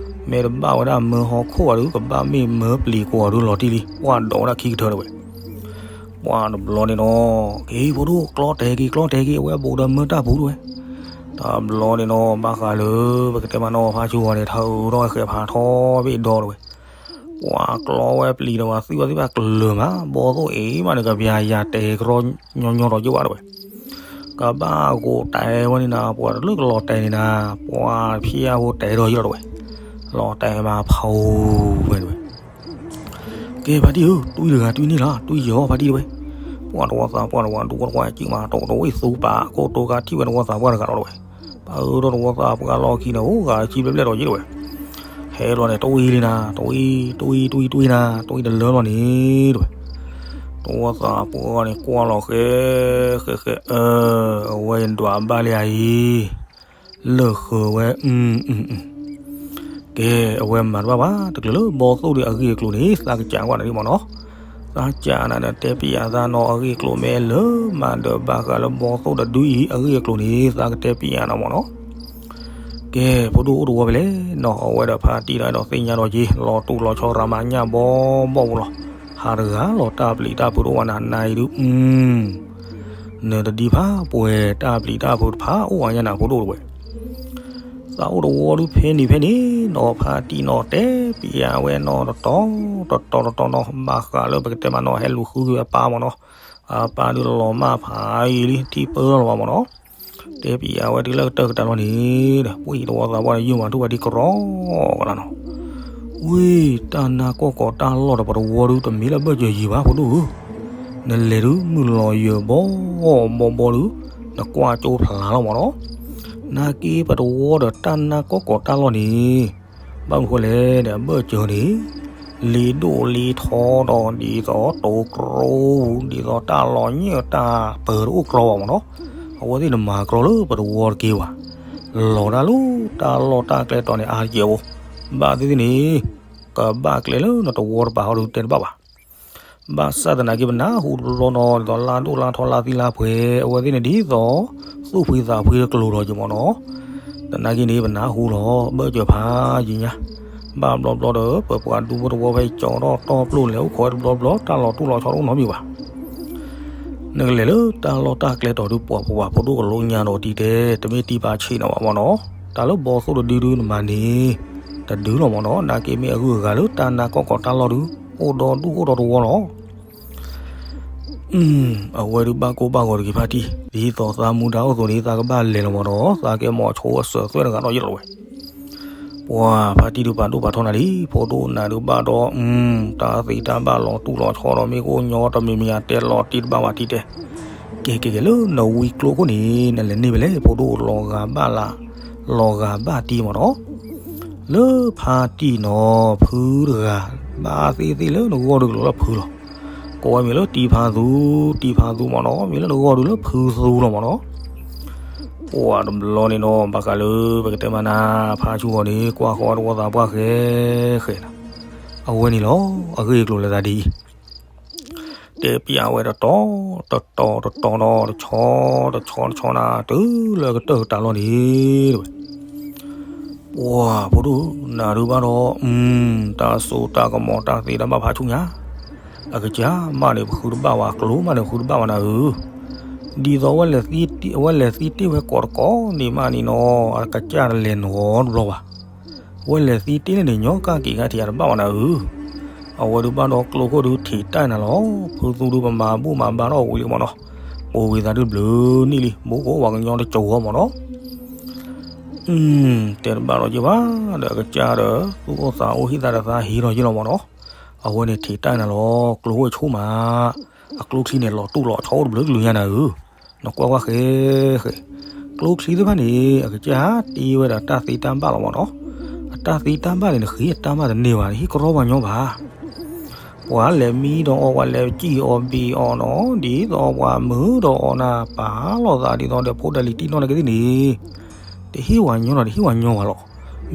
မ့ၢ်တဘၣ်ဝဲဒၣ်မၢဟီၣ်ခိၣ်ဘၣ်ဒု ကဘၣ်မ့ၢ်မၢပျံၤကွီၢ်ဒုလီၤတံၢ်လံ, ပှၤဒိးဝဲဒၣ်ခံကထၢတဝဲ. ပှၤတဘျီန့ၣ်နီၤ, က့ၤဖိဒိၣ်ကျီတဲာ်က့ၤ ကျီတဲာ်က့ၤ အဝဲဘူးဒီးမၢတၢ်ပူၤတဝဲ. တဘျီန့ၣ်နီၤ ဘၣ်ဃးလၢ ပကတဲမးနီၤ ဖါဆူၣ်ဂီၤန့ၣ် ထၢထီၣ်ဃဲဖးထီဘ့ၣ်ဒီတဝဲ. ပှၤကျီဝဲပျံၤဒီးဝဲသံဝဲသ့ၣ်ဘၣ်ကျၢၤမး ဘီသိၣ်အံၤမးန့ၣ် ကပျၤယၤတဲာ်ကရီညီညီဒီးယ့ၢ်ဝဲတဝဲ. ကဘၣ်ဂိးတဲာ်ဝဲန့ၣ်နၤ ပှၤတလၢကလီၤတဲာ်န့ၣ်နၤ, ပှၤဖျါဟိတဲာ်ဒီးယ့ၢ်လီၤတဝဲ. လီၤတဲာ်မးဖးဝဲတဝဲ. ကဲဖါတံၢ်ဧၢ, တွံၢ်တဂၤတွံၢ်န့ၣ်လီၤ, တွံၢ်ယီၤဖါတံၢ်တဝဲ. ပှၤတဝီသးပှၢ်တဝီဒူတဝီကံၣ်မး တဝီသူပာ် ကိၣ်တိခါထံၣ်ဝဲတဝီသးပှၢ်တဂၤလီၤတဝဲ. ပာ်အၢဒီးတဝီသးပှၢ်လီၢ်ခံန့ၣ် အိၣ်ဂၤကံဘျဲၣ်ဘျဲၣ်ဒီးယ့ၢ်တဝဲ. ဟဲလီၤန့ၣ် တွံၢ်လံနၤ, တွံၢ် တွံၢ် တွံၢ် တွံၢ် တွံၢ်နၤ, တွံၢ်တလၢလီၤန့ၣ်တဝဲ. တဝီသးပှၢ်န့ၣ်ကွၢ်လီၤဃဲ ဃဲဃဲ အၢ အဝဲဒွးဘၣ်လံဧါအံၤ လၢာ်ဃၢၤဝဲ, ကဲ အဝဲမၤတဘၣ်ဘၣ် တချုးလၢဘီသိၣ်ဒီးအဂ့ၢ်အကျိၤန့ၣ် သးကစးကွၢ်နၤဒ်မ့ၢ်နီၤ. သးကစးနၤဒီး တဲပျးသးနီၤ အဂ့ၢ်အကျိၤမ့ၢ်လၢမၤဒီးဘၣ်ဃးလၢဘီသိၣ်ဒီးဒုအံၤ အဂ့ၢ်အကျိၤန့ၣ် သးကတဲပျးနၤမ့ၢ်နီၤ. ကဲ ဖိဒိၣ်အိၣ်တဝီဖဲလဲၣ်နီၤ, အဝဲဒီးဖါတံၢ်ဒီးအဲၣ်ဒိးသ့ၣ်ညါဒီးက့ၤ လီၤတူၢ်လီၤဆီရၤမၤညၣ်ဘီဘီပူၤလီၤ. ဟးတဂၤလီၤတၢ်ပျံၤတၢ်ဖုးတအိၣ်ဝဲနၤ နၤအံၤဒု နတဒံးဖးပှဲၤတၢ်ပျံၤတၢ်ဖုးတဖးအိၣ်ဝဲညါနၤဖိဒိၣ်တဝဲ. သးအိၣ်တဝီဒုဖဲန့ၣ်ဖဲန့ၣ်နီၤ ဖါတံၢ်နီၤ တဲပျးဝဲနီၤ တတီၤတတီၤတတီၤနီၤ ဘၣ်ဃးလၢပကတဲမးနီၤ ဟဲလူၤဃုက့ၤအပၢ်မ့ၢ်နီၤ. အပၢ်ဒုလီၤမၢ်ဖးအံၤလံ ထံၣ်ပၢၢ်လီၤလီၤဘၣ်မ့ၢ်နီၤ. တဲပျးဝဲတုၤလၢကတၢၢ်ကတၢၢ်လီၤန့ၣ်ဒီး ပှၤတဝီသးပှၢ်န့ၣ် ယုၢ်မၤထူၣ်ဝဲဒ်ကရီကလါနီၤ. ဝံၤ တၢ်နါကီၢ်ကီးတၢ်လီၢ်ဒီးပတဝီဒု တမ့ၢ်လၢဘၢၣ်စၢၤယံၤဘၣ်ဖိဒိၣ်ဧၢ. နလဲၤဒု မုၢ်လီၤယၢၤဘီဘီဘီဒု နကွၢ်ကၠိဖျါလီၤမ့ၢ်နီၤ. နာ်က့ပတဝီဒီးတၢ်နါကီၢ်ကီးတၢ်လီၢ်န့ၣ် ဘၣ်မနုၤဃိလဲၣ်န့ၣ် အဘၢၣ်စၢၤန့ၣ် လံဒိၣ်လံထီဒီး ဒ်သိးတိၤကြီ ဒ်သိးတၢ်လီၤညၢၣ်တၢ်ပၢၤတအိၣ်ကြီဘၣ်မ့ၢ်နီၤ. အဝဲသ့ၣ်န့ၣ်မၤကြီလၢပတဝီတက့ၢ်ဘၣ်. လီၤတၢ်လၢတၢ်လီၢ်တၢ်ကျဲတီၤန့ၣ် အါတက့ၢ်အိၣ်, ဘၣ်သ့ၣ်သ့ၣ်န့ၣ် ကဘၣ်ကျဲလၢနတဝီတပၤဟီဒုတဲတဘၣ်ဘၣ်. ဘၣ်ဆၣ်သနာ်က့ပနၢ်ဟူတဘျီနီၤ ဒ်သိးလါဒိၣ်လါထီလါသံလါပှဲၤ အဝဲသ့ၣ်န့ၣ်ဒ်သိး သူၣ်ဖှံသးဖှံတကျိၤဒီးက့ၤမ့ၢ်နီၤ. သနာ်က့န့ၣ် ပနၢ်ဟူလီၤ ဘၢၣ်စၢၤဖးယံၤညါ, ဘၣ်ဘျီဘျီဒီး ပပှၤဒူဖိတဝီဖဲကၠီထီၣ်တီၢ်ပျိၢ်လဲၤအိၣ်ခိးဝဲတဘျီဘျီ တၢ်လီၤတူၢ်လီၤဆီတအိၣ်နီတမံၤဘၣ်. နကလဲၤလၢတၢ်လီၢ်တၢ်ကျဲတီၤဒု ပှၤပှၤဖိဒိၣ်ကလိညါဒီးတံၤတဲ တမ့ၢ်တံၤပာ်ဆံးနီၤဘၣ်မ့ၢ်နီၤ. တၢ်လၢဘီသိၣ်တဒုဒုနမၤန့ၣ် တဒုလီၤမ့ၢ်နီၤ. နာ်က့မ့ၢ်အဂုၤအဂၤလၢတၢ်နါကီၢ်ကီးတၢ်လီၢ်ဒု အိၣ်ဒီဒူၣ်အိၣ်ဒီတဝီလီၤ. အဝဲဒုဘၣ်ကိၢ်ဘၣ်ဂီၤတဂ့ၤဖါတံၢ်, ဒ်သိးသးမူဒါအိၣ်အသိးန့ၣ် သးကဘၣ်လဲၤလီၤမ့ၢ်နီၤ, သးကဲမီၤဆိအစၢၤသွဲၣ်တဂၤဒီးယဲၢ်လီၤဝဲ. ပှၤဖါတံၢ်ဒုပာ်ဒိၣ်ပာ်ထီနၤလံ, ဖိဒိၣ်နၤဒုဘၣ်ဒီး တၢ်သ့တၢ်ဘၣ်လီၤတူၢ်လီၤဆီဒီး မ့ၢ်ကအိၣ်ညီတမံၤမံၤ အတဲလီၤတံၢ်တဘၣ်ဝဲတံၢ်တဲ, ကဲကဲကဲ လၢနဝံကျိခိၣ်န့ၣ် နလဲၤန့ၢ်ဖဲလဲၣ် ဖိဒိၣ်လီၤဂာ်ဘၣ်လၢ လီၤဂာ်ဘၣ်တံၢ်မ့ၢ်နီၤ. လၢဖါတံၢ်နီၤ ဖုတဂၤ ဘၣ်သ့ၣ်သ့ၣ်လၢနဂီၢ်ဒုကလိၤလၢဖုလီၤ. ကိးဝဲမ့ၢ်လၢတံၤဖါသူ, တံၤဖါသူမ့ၢ်နီၤ, မ့ၢ်လၢနဂီၢ်ဒုလၢဖုသူလီၤမ့ၢ်နီၤ. ပှၤတဘျီန့ၣ်နီၤ ဘၣ်ဃးလၢပကတဲမးနၤ ဖါဆူၣ်ဂီၤန့ၣ် ကွၢ်ဃီတဝီသးပှၢ်ဃဲဃဲနၤ, အဝဲန့ၣ်လီၤ အဂ့ၢ်အကျိၤလၢသးဒ်အံၤ တဲပျးဝဲတတီၤတတီၤတတီၤနီၤ တဆီတဆီတဆီနၤ တုၤလၢကတၢၢ်ကတၢၢ်လီၤန့ၣ်တဝဲ. ပှၤဖိဒိၣ်နၤဒုဘၣ်ဒီး တၢ်စိတၢ်ကမီၤတၢ်သ့တၢ်ဘၣ်ဖးဆူၣ်ညါ, အကစၢ်မးန့ၣ် ပဃုတဘၣ်ဝဲ ကျိမးန့ၣ် ပဃုတဘၣ်ဝဲနၤဧၢ, ဒ်သိး ဝဲလဲၤသံတ့ၢ်ဝဲကိးတကိးန့ၣ်မးန့ၣ်နီၤ အကစၢ်တလဲၤနီတဘျီဘၣ်. ဝဲလဲၤသံတ့ၢ်လၢန့ၣ် ညီကၢ်က့ၤခါထံးအတဘၣ်ဝဲနၤဧၢ. အဝဲဒုဘၣ်ဒီးကျိခိၣ်ဒုထံးတၢ်နၤလီၤ. ဖုသူဒုပမၤဘူၣ်မၤဘါထီၣ်ဝံၤလံမ့ၢ်နီၤ, ပိာ်ဝံၤသးဒုဘျုးနံၣ်လံ ဘူးကအိၣ်ပှၤကညီတကၠိၤဝဲမ့ၢ်နီၤ. တဲတဘၣ်လီၤက့ၤဘၣ်ဒီး အကစၢ်ဒီး သူၣ်အိၣ်သးအိၣ်ဟံၣ်သးဒီးသးဟံးထီၣ်ယ့ၢ်လီၤမ့ၢ်နီၤ. အဝဲန့ၣ်ထံးတၢ်နၤလီၤ ကျိခိၣ်ဆိကမိၣ်မး, အကျိချံန့ၣ် လီၤတူၢ်လီၤဆီအိၣ်တဘျုးကလုာ်ညါနၤဧၢ. နကွၢ်ကွၢ်ဃဲဃဲ, ကျိချံသ့ၣ်တဖၣ်န့ၣ် အကစၢ်ဟးတ့ဝဲဒီးတၢ်သ့တၢ်ဘၣ်လီၤမ့ၢ်နီၤ. အတၢ်သ့တၢ်ဘၣ်န့ၣ် နဃ့အတၢ်မၤတန့ၢ်ဘၣ်, နဟ့ၣ်ကရီပှၤညီဘၣ်. ပှၤလဲၤမံဒီးအီၤ ပှၤလဲၤစံၣ်အီၤဘ့ၣ်အီၤနီၤ, ဒ်သိးပှၤမုာ်ဒီးအီၤနၤ ပာ်လီၤသးဒ်သိးဒီးဖိဒၣ်လံၤတံၢ်နီၢ်န့ၣ်ကသ့ၣ်န့ၣ်, တဟ့ၣ်ဝဲညီနီၤ တဟ့ၣ်ဝဲညီဘၣ်လီၤ.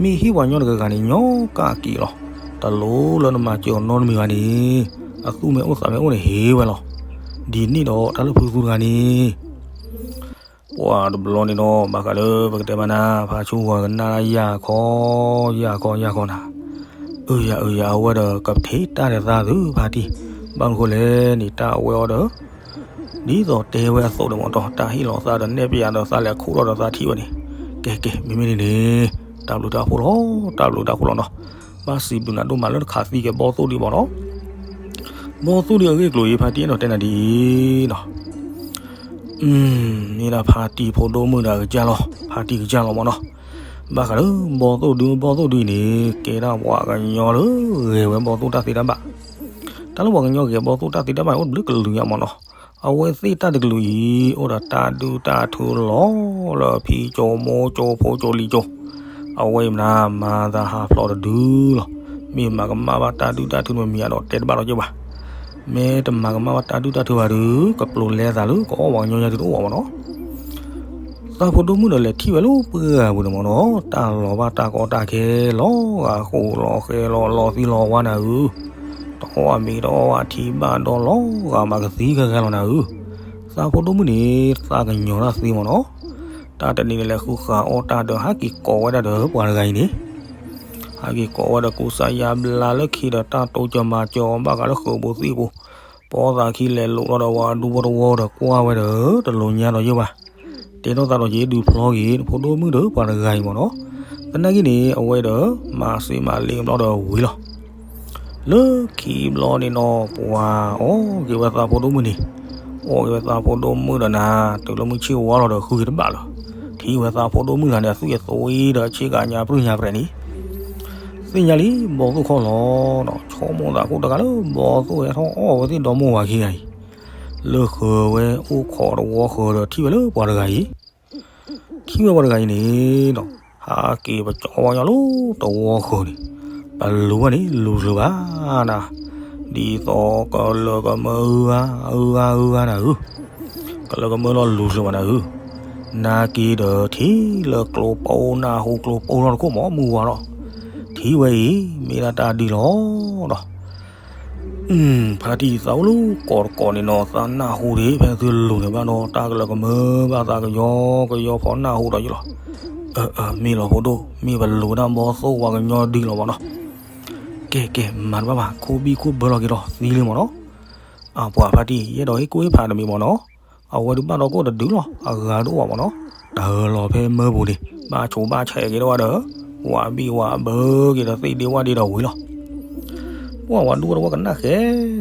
မ့ၢ်ဟ့ၣ်ဝဲညီတဂၤဂၤန့ၣ် ညီကၣ်က့ၤလီၤ. တလိၣ်လၢနမၤစၢၤအီၤနီတမံၤဘၣ်န့ၣ်, အသူၣ်မ့ၢ်အိၣ်သးမ့ၢ်အိၣ်န့ၣ် ဟ့ၣ်ဝဲလီၤ. ဒ်န့ၣ်ဒီးတၢ်လၢဖုသူတဂၤန့ၣ် ပှၤတဘျီန့ၣ်နီၤ ဘၣ်ဃးလၢပကတဲဘၣ်နၤ ဖါဆူဂီၤကနၣ်ယၤခီ, ယၤခီ ယၤခီနၤ, အၢ ယၤ အၢ ယၤ အဝဲဒီးကထဲတၢ်ဒီးသးသုဖါတံၢ်, ဘၣ်မနုၤဃိလဲၣ်န့ၣ် တၢ်အဝဲအီၤဒီး ဒ်သိးတဲဝဲအသိးဒီးမ့ၢ်နီၤ တၢ်ဟ့ၣ်လီၤသးဒီးနဲၣ်ပယၤဒီးသးလဲၤခိၣ်ထီၣ်ဒီးသးထံၣ်ဝဲန့ၣ်, ကဲ ကဲ မ့မ့ၢ်န့ၣ်န့ၣ် တၢ်ဘျုးတၢ်ဖှိၣ်လီၤ, တၢ်ဘျုးတၢ်ဖှိၣ်လီၤနီၤ, ဘၣ်စံးဘျုးနၤဒိၣ်မးလၢနခးသံက့ၤဘီၣ်သိၣ်ဒံးမ့ၢ်နီၤ, ဘီၣ်သိၣ်ဒံးအဂ့ၢ်အကျိၤအံၤ ဖါတံၢ်အဲၣ်ဒိးတဲနၤဒ်အံၤနီၤ မ့ၢ်ဒၣ်ဖါတံၢ်ဖိဒိၣ်မုၣ်ဒီးအကစၢ်လီၤ, ဖါတံၢ်ကစၢ်လီၤမ့ၢ်နီၤ, ဘၣ်ဃးလၢဘီၣ်သိၣ်ဒု ဘီၣ်သိၣ်ဒုအံၤန့ၣ် ကဲဒၣ်ပှၤကညီလၢဂဲၤဝဲဘီၣ်သိၣ်တၢ်သ့တၢ်ဘၣ်, တၢ်လၢပှၤကညီဂဲၤဘီၣ်သိၣ်တၢ်သ့တၢ်ဘၣ်န့ၣ် အိၣ်တဘျုးကလုာ်ညါမ့ၢ်နီၤ, အဝဲသ့ၣ်တၢ်တကလုာ်အံၤ အိၣ်ဒီးတၢ်ဒုၣ်တၢ်ထုလီၤလၢဖံကၠိမိၢ်ကၠိဖိကၠိလံၤကၠိ, အဝဲအံၤမနုၤ မၤသးဟးဖျိးတဒုလီၤ, မ့ၢ်မၤကမၣ်ဘၣ်တၢ်ဒုၣ်တၢ်ထုမ့ၢ်မံၤအဒီးတဲတဘၣ်လီၤက့ၤဘၣ် မ့ၢ်တမၤကမၣ်ဘၣ်တၢ်ဒုၣ်တၢ်ထုဘၣ်ဒီး ကပျိလဲသးလၢကအီၣ်ပှၤကညီညါဒုးတအိၣ်ဘၣ်မ့ၢ်နီၤ, သးဖိဒိၣ်မုၣ်ဒီးလဲၤထံၣ်ဝဲလၢပှၢ်ပူၤန့ၣ်မ့ၢ်နီၤ, တၢ်လီၤဘၣ်တၢ်ကီတၢ်ခဲ လီၤဂာ်ဃိလီၤဃဲလီၤလီၤသံလီၤဝါနၤဧၢ, တအီၣ်မ့ၤတအီၣ်ဝါထံဘၣ်ဒီးလီၤဂာ်မးကသံခဲခဲလီၤနၤဧၢ, သးဖိဒိၣ်မုၣ်န့ၣ် သးကညီၤတၢ်သ့မ့ၢ်နီၤ, တၢ်တနံၤန့ၣ်လဲၤဃုဃာ်အီၣ်တၢ်ဒီးဟးက့ၤကိးဝဲဒၣ်ဒီးပှၤတဂၤအံၤန့ၣ် ဟဲက့ၤကိးဝဲဒီးကူစါယါဘျါလၢခံဒီးတၢ်တိစၢၤမၤစၢၤအီၤဘၣ်ဃးလၢဃုာ်ပူၤသံၣ်ပူၤ, ပိာ်သးခံလဲၤလိာ်လီၤဒီးဝၤဒူဖိတဝီဒီးကွၢ်ဝဲဒီး တလိၣ်ညါဒီးယဲၢ်ဘၣ်, တဲထီၣ်သးဒီးက့ၤဒုးဖျီက့ၤ ဖိဒိၣ်မုၣ်ဒီးပှၤတဂၤအံၤမ့ၢ်နီၤ, သနာ်က့န့ၣ် အဝဲဒီး မၤစ့မၤလ့ဘျီဒီးဝံၤလီၤ. လၢခံဘျီန့ၣ်နီၤ ပှၤအီၣ်က့ၤဝဲသးဖိဒိၣ်မုၣ်န့ၣ်, အီၣ်က့ၤဝဲသးဖိဒိၣ်မုၣ်ဒီးနၤ တုၤလၢမုၢ်ဆ့ၣ်ဝါလီၤဒီးဃုက့ၤတဘၣ်လၢၤ, ထံၣ်ဝဲသးဖိဒိၣ်မုၣ်ဂၤန့ၣ် အသွံၣ်အသိအံၤဒီးဆ့ကၤညါပြုၢ်ညါပြဲးန့ၣ်, သ့ၣ်ညါလံဘီသိၣ်ခီၣ်လီၤနီၤ, ဆိကမိၣ်သးခိၣ်တဂၤလၢဘီသိၣ်ဟဲထီၣ်အီၣ်ဝဲသ့ၣ်ဒီမိၢ်ဝၤခံဂၤအံၤ, လၢဃုာ်ဝဲအိၣ်ခိးတဝီဃုာ်ဒီးထံၣ်ဝဲလၢပှၤတဂၤအံၤ ထံၣ်ဝဲပှၤတဂၤအံၤန့ၣ်ဒီး ဟးက့ၤပကၠီဝဲညီလၢတဝီဃုာ်န့ၣ်, ပလူၤဝဲန့ၣ် လူၤတချုးဘၣ်နၤ, ဒ်သိးကလၢကမၢအဂၤအဂၤအဂၤနၤဧၢ, ကလၢကမၢလီၤလူၤတချုးဘၣ်နၤဧၢ, နာ်က့ဒီးထံၣ်လၢကျိပိနၢ်ဟူကျိပိထီၣ်တခိၣ်မးမုၢ်ဝါဒီး, ထံၣ်ဝဲအံၤ မ့ၢ်ဒၣ်တၢ်ဒ်လီၤဒီး ဖါတံၢ်သးအိၣ်လၢကိးတကိးန့ၣ်နီၤ, သးနၢ်ဟူဒံး ဖဲသုလူၤန့ၣ်ဘၣ်ဒီး တၢ်ကလၢကမၢဘၣ်သးကယီကယီဖီနၢ်ဟူဒီးယလီၤ. အၢ အၢ မ့ၢ်လီၤဖိဒိၣ်, မ့ၢ်ပလူၤဝဲဒၣ်ဘီသိၣ်ဝဲကညီဒ်လီၤမးနီၤ. ကဲ ကဲ မၤတဘၣ်ဘၣ်, ခိၣ်ဘံၣ်ခိၣ်ဘၢလီၤက့ၤဒီးသံလံမးနီၤ. အပှၤဖါတံၢ် ယအဲၣ်ဒိးဟ့ၣ်ကူၣ်ဟ့ၣ်ဖးတမံၤမးနီၤ. အဝဲဒုးဘၣ်ဒီးကိၣ်တဒုလီၤ, အဂၤဒိၣ်အီၤမးနီၤ. တၢ်လီၤဖဲမၢပူၤန့ၣ် ဘၣ်ဆိးဘၣ်ဆဲးက့ၤဒၣ်ဝဲဒီး ဝးဘံၣ်ဝးဘၢက့ၤဒီးသ့ၣ်ဒ့ဝၣ်ဒ့ဒီးဝံၤလီၤ. ပှၤဝၤဒူဝဲတဝီကနၣ်ဃဲ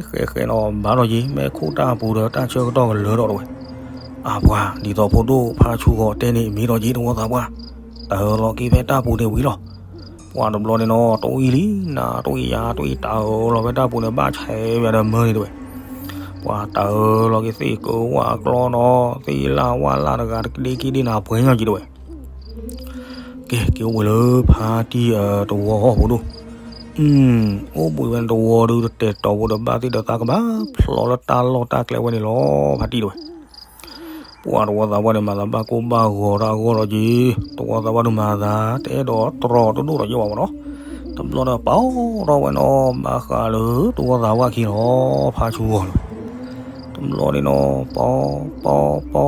ဃဲဃဲနီၤ, ဘၣ်ဒီးယံၤ မ့ၢ်ခိၣ်တၢ်ပူၤဒီးတၢ်ဆၢကတီၢ်ကလၢထီၣ်တဝဲ. အပှၤ ဒ်သိးဖိဒိၣ်ဖါဆူဂီၤတဲန့ၣ် မ့ၢ်ဒီးယံၤတဝီသးပှၢ်, တၢ်လီၤက့ၤဖဲတၢ်ပူၤန့ၣ်ဝံၤလီၤ. ပှၤတဘျီန့ၣ်နီၤ တအိၣ်အံၤလံ, နတအိၣ်အံၤယၤတအိၣ်အံၤ တၢ်လီၤဖဲတၢ်ပူၤန့ၣ် ဘၣ်ဆဲးဝဲဒီးမၢန့ၣ်တဝဲ. ပှၤတၢ်လီၤက့ၤသ့ၣ်ကဝၣ်ကျီနီၤ, သ့ၣ်လၣ်ဝၣ်လၣ်တဂၤတကဒ့ခံဒ့နၤပှဲၤညီက့ၤတဝဲ. ကဲ က့ၤအိၣ်ဘှံးလၢဖါတံၢ်အတဝီဟီၣ်ဖိဒိၣ်, အိၣ်ဘှံးဝဲန့ၣ်တဝီဒုးတတဲာ်တီၤဖိဒီးဘၣ်သ့ၣ်ဒီးသးကဘၣ်ဖျိးလၢတၢ်လီၢ်တၢ်ကျဲဝဲန့ၣ်လီၤ ဖါတံၢ်တဝဲ. ပှၤတဝီသးပှၢ်န့ၣ် မၤသးဘၣ်ကိၢ်ဘၣ်ဂီၤတၢ်အဂီၢ်ဒီးက့ၤ, တဝီသးပှၢ်ဒုးမၤသး တအဲၣ်ဒိးတြီတဒိၣ်ဒီးက့ၤဘၣ်မးနီၤ. တဘျီဒီးပာ်ထီၣ်ဝဲနီၤ ဘၣ်ဃးလၢတဝီသးပှၢ်ခံလီၤ ဖါဆူဂီၤလီၤ. တ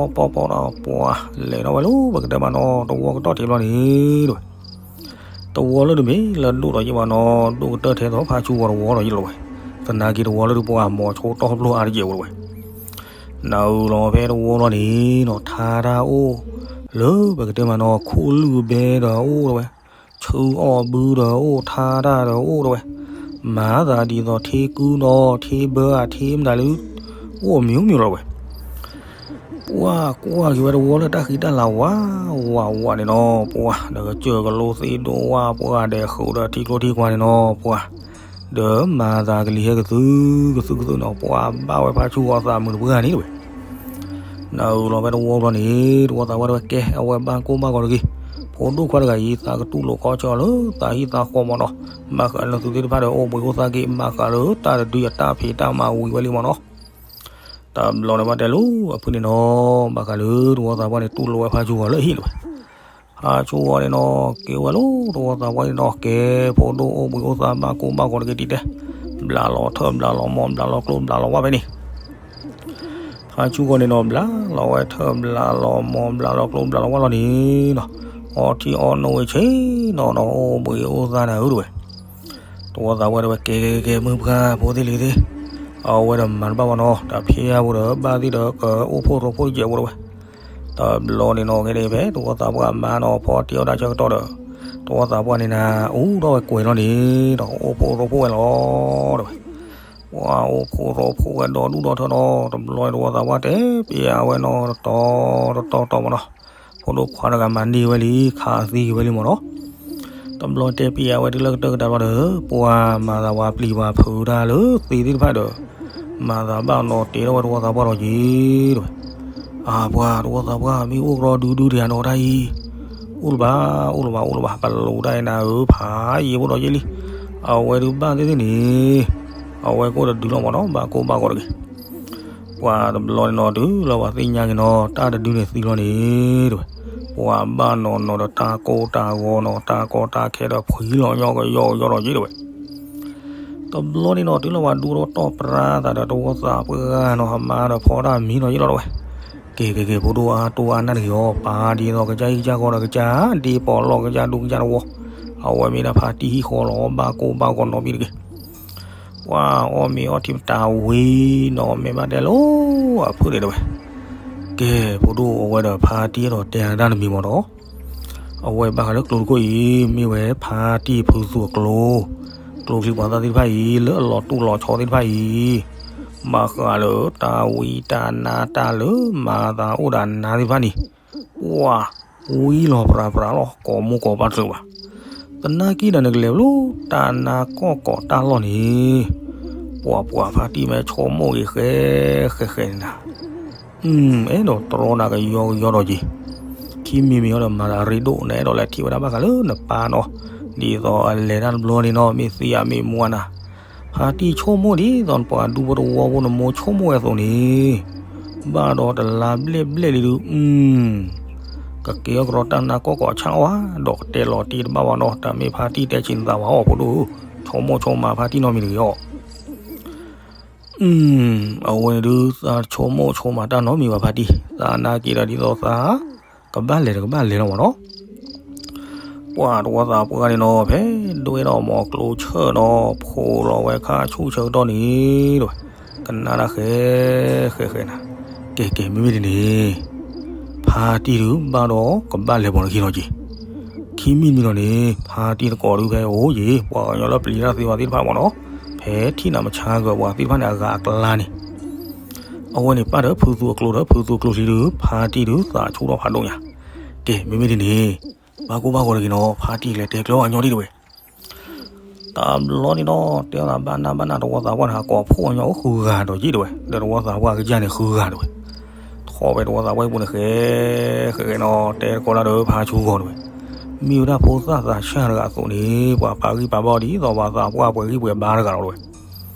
ဘျီန့ၣ်နီၤ ပီ ပီ ပီ ပီ ပီဒီးပှၤလဲၤထီၣ်ဝဲလၢပကတဲမးနီၤ တဝီကတီၢ်ထံးဘျီန့ၣ်တဝဲ. တဝီလၢဒုးမ့ၢ်လၢဒိၣ်ဒီးယဲၢ်ဘၣ်နီၤ ဒိၣ်ကတၢၢ်ထဲသိးဖါဆူဂီၤတဝီဒီးယဲၢ်လီၤဝဲ. သနာ်က့တဝီလၢဒုးပှၤမိၤဆိတီၢ်ဖျိအါတကဲးဝဲလီၤဝဲ. နၤအုၣ်လီၤဖဲတဝီလီၤန့ၣ်နီၤ ထါတၢ်အိၣ် လၢပကတဲမးနီၤ ခိၣ်လုၢ်ဘဲဒီးအိၣ်တဝဲ, ဆူအီၣ်ဘုဒီးအိၣ် ထါတၢ်ဒီးအိၣ်တဝဲ, မၤသးဒ်သိးထံကူဒီးထံဘၢအထံမတၤလၢ အိၣ်မံၤမံၤလီၤဝဲ. ပှၤကွၢ်က့ၤဝဲတဝီလၢတၢ်ဃံတၢ်လၤဝးဝးဝးန့ၣ်နီၤ ပှၤဒီးကစၢၢ်ကလိသ့ၣ်ဒိၣ်ဝၣ် ပှၤဒီးဃုာ်ဒီးထံကျိထံကွၢ်န့ၣ်နီၤ ပှၤဒီးမၤသးကလံၤဟဲကသုကသုကသုနီၤ ပှၤဘၣ်ဝဲဖါဆူဂီၤသးမုာ်တပှၢ်န့ၣ်တဝဲ. နၤအုၣ်လီၤဖဲတဝီဘျီန့ၣ် တဝီသးပှၢ်တဝဲကဲ အဝဲဘၣ်ကိၢ်ဘၣ်ဂီၤတဂ့ၤ, ဖ ဖိဒိၣ်ခွါတဂၤအံၤ သးကတူၢ်လိာ်ခီဆၢအီၤလၢသးဟံၣ်သးဃီမ့ၢ်နီၤ, ဘၣ်ဃးလၢသုသ့ၣ်တဖၣ်ဒီး အိၣ်ဘှံးအိၣ်သါက့ၤ ဘၣ်ဃးလၢတၢ်တဒုအတၢ်ဖံးတၢ်မၤဝံၤဝဲလံမ့ၢ်နီၤ. တဘျီန့ၣ်ဘၣ်တဲလၢအဖုန့ၣ်နီၤ, ဘၣ်ဃးလၢတဝီသးပှၢ်န့ၣ် တူၢ်လိာ်ဝဲဖါဆူဂီၤလၢအဟံၣ်လီၤဝဲ. ဖါဆူဂီၤန့ၣ်နီၤ က့ၤဝဲလီၤတဝီသးပှၢ်န့ၣ်နီၤ, ကဲ ဖိဒိၣ်အိၣ်ဘှံးအိၣ်သါဘၣ်ကိၢ်ဘၣ်ဂီၤတက့ၢ်တံၢ်တဲ, ဘျးလီၤထၢၣ်ဘျးလီၤမီဘျးလီၤကျိဘျးလီၤဝၣ်ဖဲန့ၣ် ဖါဆူဂီၤန့ၣ်နီၤ ဘျးလီၤဝဲထၢၣ်ဘျးလီၤမီဘျးလီၤကျိဘျးလီၤဝၣ်လီၤန့ၣ်နီၤ, အီထံအီနိဝဲဆ့နီၤနီၤ အိၣ်ဘှံးအိၣ်သါနၤဧၢတဝဲ. တဝီသးပှၢ်တဲဝဲ ကဲကဲကဲ မုၢ်ပှၢ်ဖိသ့ၣ်လံၤသ့ၣ်, အဝဲဒီးမၤတဘၣ်ဘၣ်နီၤ, တၢ်ဖံးအါပူၤဒီးဘၣ်သ့ၣ်ဒီး ကအိၣ်ဖှိၣ်ရိဖှိၣ်တကဲးဖိတဝဲ. တဘျီန့ၣ်နီၤ ကဲဒ်ဖဲတဝီသးပှၢ်မၤနီၤ ဖီတံၢ်အီၣ်တၢ်ဆၢကတီၢ်ဒီး တဝီသးပှၢ်န့ၣ်နၤ အူထီၣ်ဝဲကွဲးလီၤန့ၣ်ဒီး ကအိၣ်ဖှိၣ်ရိဖှိၣ်ဝဲလီၤတဝဲ. ပှၤအိၣ်ဖှိၣ်ရိဖှိၣ်ဝဲဒီဒူၣ်ဒီထၢနီၤ, တဘျီန့ၣ်တဝီသးပှၢ်တဲပျးဝဲနီၤ တတီၤတတီၤတတီၤမ့ၢ်နီၤ, ဖိဒိၣ်ခွါတဂၤမၤန့ၢ်ဝဲလံ ခးသံဝဲလံမ့ၢ်နီၤ. တဘျီတဲပျးဝဲတုၤလၢကတၢၢ်ကတၢၢ်ဘျီဒီး ပှၤမၤသးပှၢ်ပျံၤပှၤဖုးတၢ်လၢသ့သ့ၣ်တဖၣ်ဒီး မၤသးဘၣ်နီၤတ့ထီၣ်ဝဲတဝီသးပှၢ်ဒီးက့ၤတဝဲ. အပှၤတဝီသးပှၢ် မ့ၢ်အိၣ်ကရီဒူဒူတယၤနီၤတၢ်အံၤ, အိၣ်လၢၤဘၣ် အိၣ်လၢၤဘၣ် အိၣ်လၢၤဘၣ် ပလူၤတၢ်အံၤနၤဧၢ ဖးယံာ်ဖိဒီးယ့ၢ်လံ. အဝဲဒုးဘၣ်သ့ၣ်သ့ၣ်န့ၣ် အဝဲကအိၣ်တဒုလီၤမ့ၢ်နီၤ ဘၣ်ကိၢ်ဘၣ်ဂီၤတဂ့ၤ. ပှၤတဘျီန့ၣ်နီၤ တုၤလၢပှၤသ့ၣ်ညါက့ၤနီၤ တၢ်တဒုန့ၣ်သံလီၤန့ၣ်တဝဲ, ပှၤဘၣ်နီၤနီၤဒီးတၢ်ကိၢ်တၢ်ဂီၤနီၤ တၢ်ကီတၢ်ခဲဒီးဖှံလီၤညီကယီကယီဒီးက့ၤတဝဲ. တဘျီန့ၣ်နီၤ တုၤလၢပှၤဒူရီတီၢ်ပြါသးဒီးတဝီသးပှၢ်နီၤ ဟးမါဒီးဖီတၢ်မံနီၤယ့ၢ်လီၤတဝဲ. ကဲကဲကဲ ဖိဒိၣ်အါတိၢ်အါနၢ်တဂ့ၤအီၤ ပာ်ဒ်သိးကစၢ်ဟံၣ်ကစၢ်ဃီဒီးကစၢ်ဒ့ပီးလီၢ်ကစၢ်ဒူကစၢ်တဝီ, အဝဲမ့ၢ်ဒၣ်ဖါတံၢ်ဟံၣ်ဃီလီၤ ဘၣ်ကိၢ်ဘၣ်ဂီၤနီတမံၤတဂ့ၤ. ပှၤအီၣ်မ့ၤအီထံပတာ်ဝံၤနီၤ မ့ၢ်ဘၣ်တဲလီၤအဖုၣ်န့ၣ်တဝဲ. ကဲ ဖိဒိၣ်အဝဲဒီးဖါတံၢ်အဲၣ်ဒိးတဲအတၢ်တမံၤမ့ၢ်နီၤ အဝဲဘၣ်ဃးလၢကျိတခိၣ်အံၤ မ့ၢ်ဝဲဖါတံၢ်ဖုသူအကျိ, ကျိချံပှၤသၣ်သ့ၣ်တဖၣ်အံၤ လၢအလီၤတိၢ်လီၤဆီသ့ၣ်တဖၣ်အံၤ, ဘၣ်ဃးလၢတၢ်ဝံတၢ်နါတၢ်လၢမၤသးအိၣ်ဒီးနါသ့ၣ်တဖၣ်န့ၣ်, ပှၤဝံလီၤပြးပြးလီၤ ကိးမူကိးပာ်တချုးဘၣ်. သနာ်က့ဒီးနကလဲၤလၢ တၢ်နါကီၢ်ကိးတၢ်လီၢ်န့ၣ်, ပှၤပှၤဖါတံၢ်မ့ၢ်ဆိကမိၣ်ဂ့ၤဃဲဃဲဃဲန့ၣ်နၤ အဲၣ်ဒိးတြီနၤကယီကယီဒီးက့ၤ, ခံမံၤမံၤအီၤဒီးမၤသးရ့ဒိၣ် နအဲၣ်ဒိးလဲၤထံၣ်ဝဲဒၣ်ဘၣ်ဃးလၢနပၢ်နီၤ, ဒ်သိးအလဲၤတၢ်တဘျီန့ၣ်နီၤ မ့ၢ်သံဧါမ့ၢ်မူဧါနၤ, ဖါတံၢ်ဆိကမိၣ်ဒ်သိးနပှၤဒူဖိတဝီဖိနမိၢ်ဆိကမိၣ်ဝဲအသိးန့ၣ်, ဘၣ်ဒီးတလါဘျဲၣ်ဘျဲၣ်လံဒုး, ကကဲအီၣ်ကရီတၢ်နါကီၢ်ကိးဆၣ်အီၤဧါ, ဒီးကတဲလီၤတံၢ်တဘၣ်ဘၣ်နီၤ, တၢ်မ့ၢ်ဖါတံၢ်တဲဆံးနသးဝဲအီၤဖိဒိၣ်, ဆိကမိၣ်ဆိကမးဖါတံၢ်နီတမံၤတဂ့ၤအီၤ. အဝဲန့ၣ်ဒုး သးဆိကမိၣ်ဆိကမးတၢ်နီတမံၤဘၣ်ဖါတံၢ်, သနာ်က့ဒီးဒ်သိးသး ကဘၣ်လဲၤတကဘၣ်လဲၤလီၤမ့ၢ်နီၤ. ပှၤတဝီသးပှၢ်န့ၣ်နီၤ ဖဲဒိၣ်အဲၣ်ဒိးမၤကျိဆၢၣ်နီၤ ဖိးလီၤဝဲခါဆူၣ်ဆၢကတီၢ်န့ၣ်တဝဲ, ကနၣ်တၢ်ဃဲဃဲဃဲနၤ, ကဲကဲ မ့မ့ၢ်ဒ်န့ၣ် ဖါတံၢ်ဒုးဘၣ်ဒီးကဘၣ်လဲၤပိာ်နခံလီၤက့ၤ. ခံမံၤမံၤလီၤန့ၣ် ဖါတံၢ်သကိးဒုးဖဲအိၣ်ယံၤ ပှၤကညီလၢပျံၤတၢ်သ့ဝဲသ့ၣ်တဖၣ်မ့ၢ်နီၤ, ဖဲထံၣ်နၤမဆါကပှၤသ့ၣ်တဖၣ်န့ၣ် အဂၤအကျါန့ၣ် အဝဲန့ၣ်ပၣ်ဒီးဖုသူအကျိဒီး ဖုသူကျိချံဒုး ဖါတံၢ်ဒုးသးဆူၣ်ထီၣ်ဖးဒိၣ်ညါ. ကဲ မ့မ့ၢ်ဒ်န့ၣ် ဘၣ်ကိၢ်ဘၣ်ဂီၤတဂ့ၤနီၤ ဖါတံၢ်လဲၤတဲကျၢၤအညီဒံးတဝဲ. တဘျီန့ၣ်ဒီး တဲအီၤသးဘၣ်နၢ်ဘၣ်နၢ် တဝီသးပှၢ်န့ၣ် ဟးကိးဖှိၣ်အညီအိၣ်ဃုဂၤဒီးက့ၤတဝဲ, ဒီးတဝီသးပှၢ်ကစၢ်န့ၣ်ဃုဂၤတဝဲ. ထီၣ်ဝဲတဝီသးပှၢ်အံၤပူၤန့ၣ် ဃဲဃဲဃဲနီၤ တဲသကိးတၢ်ဒီးဖါဆူၣ်ဂီၤတဝဲ. မ့ၢ်ဝဲဒၣ်ဖိသၣ်သးဆၢတဂၤအသိးန့ၣ် ပှၤပာ်ဂံၢ်ပာ်ဘါအီၤဒ်သိးပှၤသးပှၢ်ပှဲၤဂံၢ်ပှဲၤဘါတဂၤလီၤတဝဲ.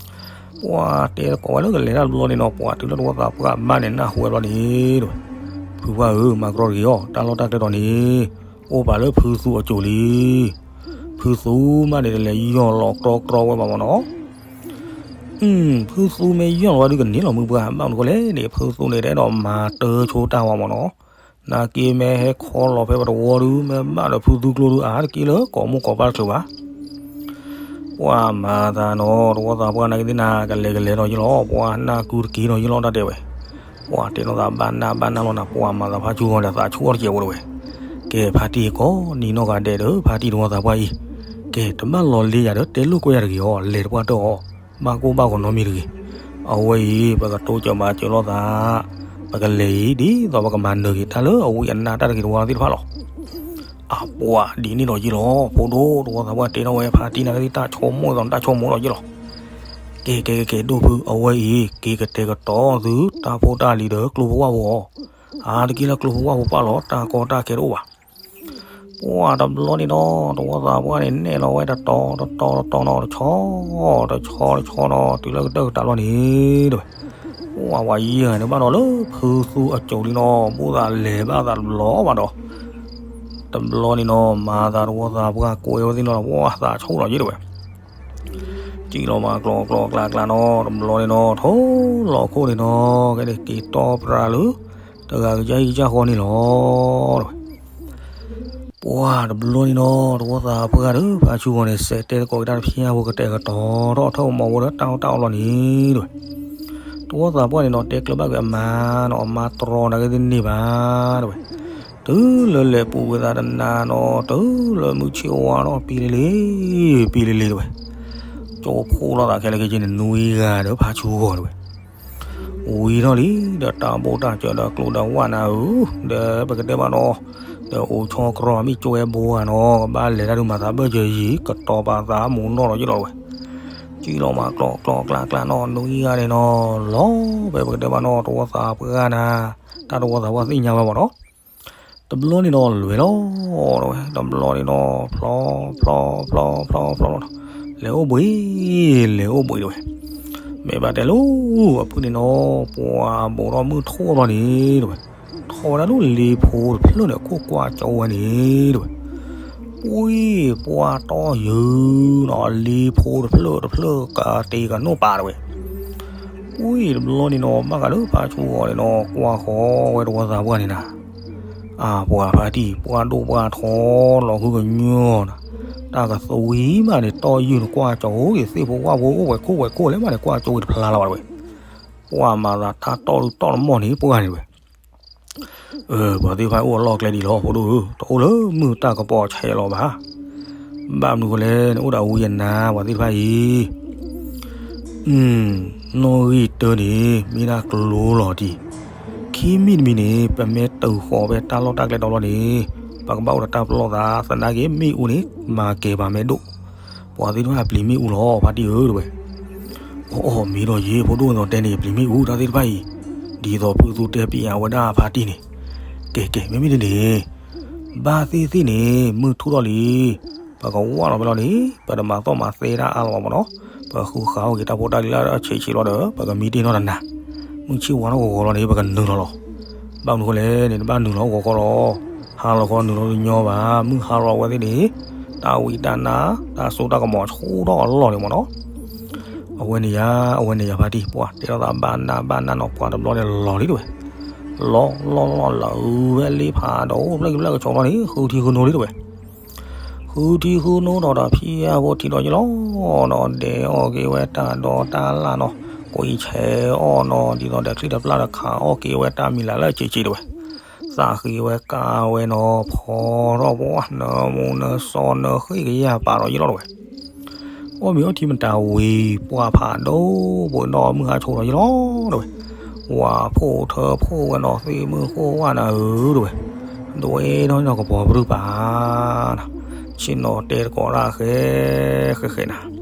ပှၤတဲသကိးဝဲလၢကလဲၤတၢ်တဘျီန့ၣ်နီၤ ပှၤတုၤလၢတဝီသးပှၢ်အဘၣ်န့ၣ် နၢ်ဟူဝဲဘျီန့ၣ်တဝဲ, ဖုပှၢ်ဧၢ မၤကရီတဂ့ၤအီၤ တၢ်လီၢ်တၢ်ကျဲဒီးန့ၣ် အိၣ်ပာ်လၢဖုသူအစိၤလံ. ဖုသူမးန့ၣ် တလဲၤယီၢ်လီၤကြီကြီဝဲဘၣ်မ့ၢ်နီၤ. ဖုသူမ့ၢ်ယီၢ်လီၤဝဲဒုးကန့ၢ်လီၤမုၢ်ပှၢ် ဘၣ်မနုၤဃိလဲၣ်န့ၣ် ဖုသူန့ၣ် တအဲၣ်ဒိးမၤတၢ်ဆိတၢ်ဝဲမ့ၢ်နီၤ. နာ်က့မ့ၢ်ဟဲခီလီၤဖဲပတဝီဒုး မ့ၢ်ဘၣ်ဒီးဖုသူကျိဒုး အါတက့ၢ်လၢကိးမူကိးပၢ်တချုးဘၣ်. ပှၤမၤသးနီၤ တဝီသးပှၢ်နာ်က့သ့ၣ်နၤ ကလဲၤကလဲၤဒီးယ့ၣ်လီၤ ပှၤနၢ်ကူတက့ၤဒီးယ့ၣ်လီၤတၢ်တဲဝဲ. ပှၤတဲနီၤသးဘၣ်နၢ်ဘၣ်နၢ်လီၤနၤ ပှၤမၤသးဖါဆူၣ်ဂီၤဒီးသးဆူၣ်အီၤတကဲးဖိတဝဲ. ကဲ ဖါတံၢ်ကိးနံၤနီၢ်ဂၤဒဲးဒီး ဖါတံၢ်တဝီသးပှၢ်အံၤ, ကဲ တဘၣ်လီၤလ့ယၤဒီး တဲလိာ်ကွဲယၤတဂ့ၤအီၤ လဲၤတပှၢ်တၢၢ်အီၤ, ဘၣ်ကိၢ်ဘၣ်ဂီၤနီတမံၤတဂ့ၤ. အဝဲအံၤ ပကတိစၢၤမၤစၢၤလိာ်သး, ပကလဲၤအံၤ ဒ်သိးပကမၤနၢၤက့ၤတၢ်လၢအဝံအနါတၢ်တဂ့ၤတဝါသ့ၣ်တဖၣ်လီၤ. အပှၤဒ်န့ၣ်ဒီးယ့ၣ်လီၤ ဖိဒိၣ် တဝီသးပှၢ်တဲထီၣ်ဝဲ ဖါတံၢ်နာ်က့သ့ၣ် တၢ်ဆိကမိၣ်သီးတၢ်ဆိကမိၣ်လီၤယ့ၣ်လီၤ. ကဲကဲကဲ ဒိၣ်ဖု အဝဲအံၤ က့ၤကတဲာ်ကတီၤသုတၢ်ဖိတၢ်လံၤဒီးကျိဖိဝၣ်ဖိအီၤ, အါတက့ၢ်လၢကျိဖိဝၣ်ဖိပာ်လီၤ တၢ်ကီတၢ်ခဲတအိၣ်ဘၣ်. ပ ပှၢ်တဘျီန့ၣ်နီၤ တဝီသးပှၢ်န့ၣ် နဲၣ်လီၤဝဲတတီၤတတီၤတတီၤနီၤ တဆီ တဆီတဆီနီၤ တုၤလၢကတၢၢ်ကတၢၢ်လီၤန့ၣ် တဲဝဲ, ပှၢ်ပှၤယံၤဂၤန့ၣ်ဘၣ်နီၤလၢဖုသူအစိၤလံနီၤ ဘၣ်သးလဲၤဘၣ်သးတဘျီဘၣ်ဒီး တဘျီန့ၣ်နီၤ မၤသးတဝီသးပှၢ်ကွဲဝဲသ့ၣ်နီၤ ပှၢ်သးဆိၣ်လီၤယ့ၣ်တဲဝဲ စံၣ်လီၤမၤကျီကျီကျါကျါနီၤ တဘျီန့ၣ်နီၤ ထိၣ်လီၤခိၣ်န့ၣ်နီၤ ကဲန့ၣ်က့ၤတီၢ်ပြးလၢ တဂၤကစၢ်ဟံၣ်ကစၢ်ဃီန့ၣ်လီၤ တဲဝဲ ပှၢ်တဘျီန့ၣ်နီၤ တဝီသးပှၢ်ဒီး ဖါဆူဂီၤန့ၣ် စဲးတဲသကိးက့ၤတၢ်တဖၠါဖိကတဲာ်ကတီၤထီၣ်အထၢၣ်ကမီၤဖိဒီးတၢ်အီၣ်တၢ်အီလီၤန့ၣ် တဲဝဲ တဝီသးပှၢ်န့ၣ်နီၤ တဲကျၢၤဘၣ်က့ၤအမါနီၤ အမါတြီနာ်က့သ့ၣ်န့ၢ်ဘၣ် တဲဝဲ, တုၤလၢလဲၤပူၤဝဲသးတနၤနီၤ တုၤလၢမုၢ်ဆ့ၣ်ဝါထီၣ်ပံလ့လ့ ပံလ့လ့ တဲဝဲ, ကၠိဖိလီၤသးခဲလၢာ်ခဲဆ့န့ၣ် နွံဂၤဒီးဖါဆူဂီၤ တဲဝဲ ဝံၤထီၣ်လံ ဒီးတၢ်ဘိၣ်တၢ်စၢၤဒီးကျိဒီးဝၣ်နၤဧၢ, ဒီးပကတဲဘၣ်နီၤ, ဒီးအိၣ်ဆီကြီမ့ၢ်ကၠိဝဲဘိဧါနီၤ, ကဘၣ်လဲၤတၢ်ဒုးမၤသးဘၢၣ်စၢၤယံၤ ကတီၤပာ်သးမူးနီၣ်လီၤယ့ၣ်လီၤဝဲ, စံၣ်လီၤမၤကျီကျီကျါကျါနီၤ နွံဂၤန့ၣ်နီၤ, လီၤဖဲပကတဲဘၣ်နီၤ တဝီသးပှၢ်နၤ, တၢ်တဝီသးပှၢ်သ့ၣ်ညါဝဲမ့ၢ်နီၤ, တဘျီန့ၣ်နီၤ လဲၤလီၤဝဲ, တဘျီန့ၣ်နီၤ ဖျီ ဖျီ ဖျီ ဖျီ ဖျီ ဖျီ လဲၤအိၣ်ဘှံး လဲၤအိၣ်ဘှံးတဲဝဲ, မ့ၢ်ဘၣ်တဲလီၤ အဖုၣ်န့ၣ်နီၤ ပှၤဘိးထီၣ်မုၢ်ထီၣ်ဘျီန့ၣ်တဲဝဲ, ထီၣ်ဝဲဒၣ်လၢလ့ဖိတဖျၢၣ်န့ၣ် ခိၣ်ကွၢ်ကၠိဝဲန့ၣ်တဲဝဲ, ပှံၤပှၢ်တီၢ်ယုာ်နီၤ လ့ဖိတဖျၢၣ်တဖျၢၣ်ကတ့ကနိၣ်ပာ်တဲဝဲ, ပှံၤတဘျီန့ၣ်နီၤ ဘၣ်ဃးလၢဖါဆူဂီၤန့ၣ်နီၤ ကွၢ်ဃီဝဲတဝီသးပှၢ်န့ၣ်နၤ အပှၤဖါတံၢ် ပှၢ်ဒိၣ်ပှၢ်ထီ လီၤဃုကညီနၤ, တၢ်ကသွံမးန့ၣ် တီၢ်ယုၢ်နကွၢ်ကၠိဂ့ၤ သ့ၣ်ဖိဝၣ်ဖိအိၣ်ဝဲခိၣ်ဝဲခိၣ်လဲၣ်မးန့ၣ် ကွၢ်ကၠိဂ့ၤတဖျါလီၤဘၣ်တဲဝဲ, ပှၢ်မၤသးတၢ်တီၢ်ဒုးတီၢ်တမီၢ်န့ၣ် ပှၢ်န့ၣ်တဲဝဲ, ပှၤသ့ၣ်တဖၣ်အိၣ်အလီၢ်ကျဲဒ်လီၤ ဖိဒိၣ်ဧၢ, တအိၣ်လၢမုၢ်တၢ်ကပီၤဆဲးလီၤဘၣ်, ဘၣ်မနုၤဃိလဲၣ်န့ၣ် အိၣ်ဒီးအဝံအနါ ပှၤသ့ၣ်တဖၣ်အံၤ နီၣ်ဂံၢ်တၢန့ၣ် မ့ၢ်ဒၣ်ကျိလီၤတံၢ်, ခံမံၤတမံၤန့ၣ် ပမ့ၢ်တုၤဃီၤဖဲတၢ်လီၢ်တၢ်ကျဲတီၤလီၤန့ၣ် ပကဘၣ်အိၣ်ဒီးတၢ်ပလီၢ်သး သနာ်က့မ့ၣ်အူန့ၣ် မၤကဲၤပှၤမ့ၢ်ဒိၣ်, ပှၤသ့ၣ်တဖၣ်အပျံၤမ့ၣ်အူလီၤ ဖါတံၢ်ဧၢတဲဝဲ, အီၣ်အီၣ်မ့ၢ်ဒီးယ့ၣ် ဖိဒိၣ်သိးတဲန့ၣ် ပျံၤမ့ၣ်အူတၢ်သ့ၣ်တဖၣ်အံၤ, ဒ်သိးဖုသူတဲပျံၤအဝဲဒၣ်ဖါတံၢ်န့ၣ်, ကဲကဲ မ့မ့ၢ်ဒ်န့ၣ် ဘၣ်သ့ၣ်သ့ၣ်န့ၣ် မုၢ်ထူၣ်ထီၣ်လံ ပကဝၢ်လီၤဖဲလီၤန့ၣ် ပတမၤသီၣ်မၤသဲတၢ်အါလီၤမ့ၢ်နီၤ, ပဃုဃာ်အီၣ်က့ၤတၢ်ဖိတၢ်လံၤလၢအဆံးဆံးလီၤဒီး ပကမံတ့ၢ်နီၢ်တနၤ, မုၢ်ဆ့ၣ်ဝါထီၣ်ဂီၤဂီၤလီၤန့ၣ် ပကနုာ်လီၤလီၤ, ဘၣ်မနုၤဃိလဲၣ်န့ၣ် တဘၣ်နုာ်လီၤဂီၤဂီၤလီၤ, ဟါလီၤဃီနုာ်လီၤတညီဘၣ်, မုၢ်ဟါလီၤဝဲသ့ၣ်န့ၣ် တၢ်ဝံတၢ်နါ တၢ်စိတၢ်ကမီၤဆူၣ်ထီၣ်အလီၢ်န့ၣ်မ့ၢ်နီၤ အဝဲန့ၣ်ယၤ အဝဲန့ၣ်ယၤဖါတံၢ် ပှၤတဲထီၣ်သးဘၣ်နၢ်ဘၣ်နၢ်နီၤ ပှၤတဘျီန့ၣ်လီၤလံတဲဝဲ, လီၤလီၤလီၤလၢဝဲလ့ဖးဒိၣ် ဖျၢၣ်ကံဖျၢၣ်ကဆီလီၤန့ၣ် ဃုထံဃုနိလံတဲဝဲ, ဃုထံဃုနိဒီးတၢ်ဖံးအါဖိထံးဒီးယလီၤနီၤ ဒဲးအီၣ်က့ၤဝဲတၢ်ဒီးတၢ်လၢ်နီၤ, ကွံာ်ဆဲးအီၣ်နီၤ ဒ်သိးဒီးချံတပျၢ်ဒီးခးအီၣ်က့ၤဝဲတၢ်မံၤလၢ်လၢဆံးဆံးတဲဝဲ, သးဃ့ဝဲကါဝဲနီၤ ဖီထီၣ်ပှၤ နၢမူနၢစီနၢဃ့ၣ်ကယၢ်ပာ်ဒီးယလီၤတဲဝဲ အီၣ်မ့ၤအီထံမတၤဝံၤ ပှၢ်ဖးဒိၣ် ပှ့ၤနီၣ်မုၢ်ဟါဆိးဒီးယလီၤတဲဝဲ, ဝၤဖိးထၢဖိးဝဲနီၤ သ့ၣ်မုၢ်ဃိၣ်ဝၣ်နၤဧၢတဲဝဲ, ဒွဲၣ်ထီၣ်နီၤကပီၤပြူၢ်ပာ်နၤ, ဆ့ၣ်နီၤတဲသကိးတၢ်ဃဲဃဲဃဲနၤ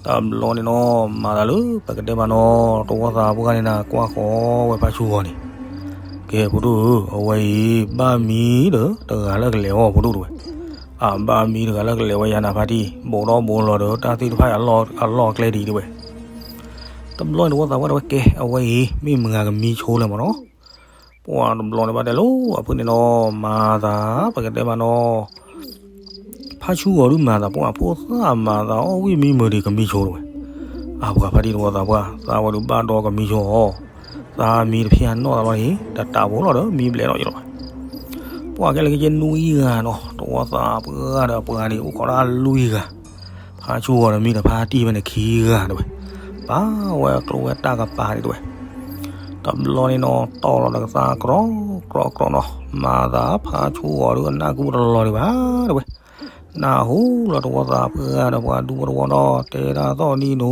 တဘျီန့ၣ်နီၤ မၤသးလၢပကတဲဘၣ်နီၤ တဝီသးပှၢ်န့ၣ်နၤ ကွၢ်ဃီဝဲဖါဆူဂီၤန့ၣ်, ကဲဖိဒိၣ်ဧၢ အဝဲအံၤ ဘၣ်မံဒီးတဂၤလၢကလဲၤဝဲဖိဒိၣ်တဲဝဲ, အဘၣ်မံတဂၤလၢကလဲၤဝဲယၤနၤဖါတံၢ် ဘိးဒီးဘိးလီၤဒီးတၢ်သ့ၣ်တဖၣ်အလီၢ်ကျဲဒ်တဲဝဲ, တဘျီန့ၣ်တဝီသးပှၢ်တဲဝဲကဲ အဝဲအံၤ မ့ၢ်မုၢ်ဂၤကမံဆိလဲၣ်မ့ၢ်နီၤ ပှၢ်တဘျီန့ၣ်ဘၣ်တဲလိၤ အဖုၣ်န့ၣ်နီၤ မၤသးပကတဲဘၣ်နီၤ, ဖါဆူဂီၤဒုးမၤသးပှၢ် ဖိသၣ်မၤသးအီၣ်ဝံၣ်မံမုာ်ဒံးကမံဆိတဲဝဲ, အပှၤဖါတံၢ်တဝီသးပှၢ် သးဝဲဒုးဘၣ်ဒီးကမံဆိအီၤ, သးမံတဖျၢၣ်နီၣ်သးလီၤန့ၣ် တတးဖိလီၤဒီးမံဘျဲးလီၤယလီၤ, ပှၢ်ကဲလၢကကဲနွံဂၤနီၤ တဝီသးပှၢ်ဒီးပှၤန့ၣ် အိၣ်ခိးဒၣ်လွံၢ်ဂၤ ဖါဆူဂီၤဒီးမံဒီးဖါတံၢ်ဖဲန့ၣ်ခံဂၤတဲဝဲ, ပာ်ဝဲကျိဝဲတၢ်ကပၤန့ၣ်တဲဝဲ, တဘျီန့ၣ်နီၤ တီၢ်လီၤဒီးကသါကြီကြီနီၤ မၤသးဖါဆူဂီၤဒုးအနၢ်ကူတလီၤဒံးဘၣ်တဲဝဲ, နၢ်ဟူလီၤတဝီသးပှၢ်ဒီးပှၤဒူဖိတဝီဒီး တဲဒၣ်သီၣ်နံၣ်နူ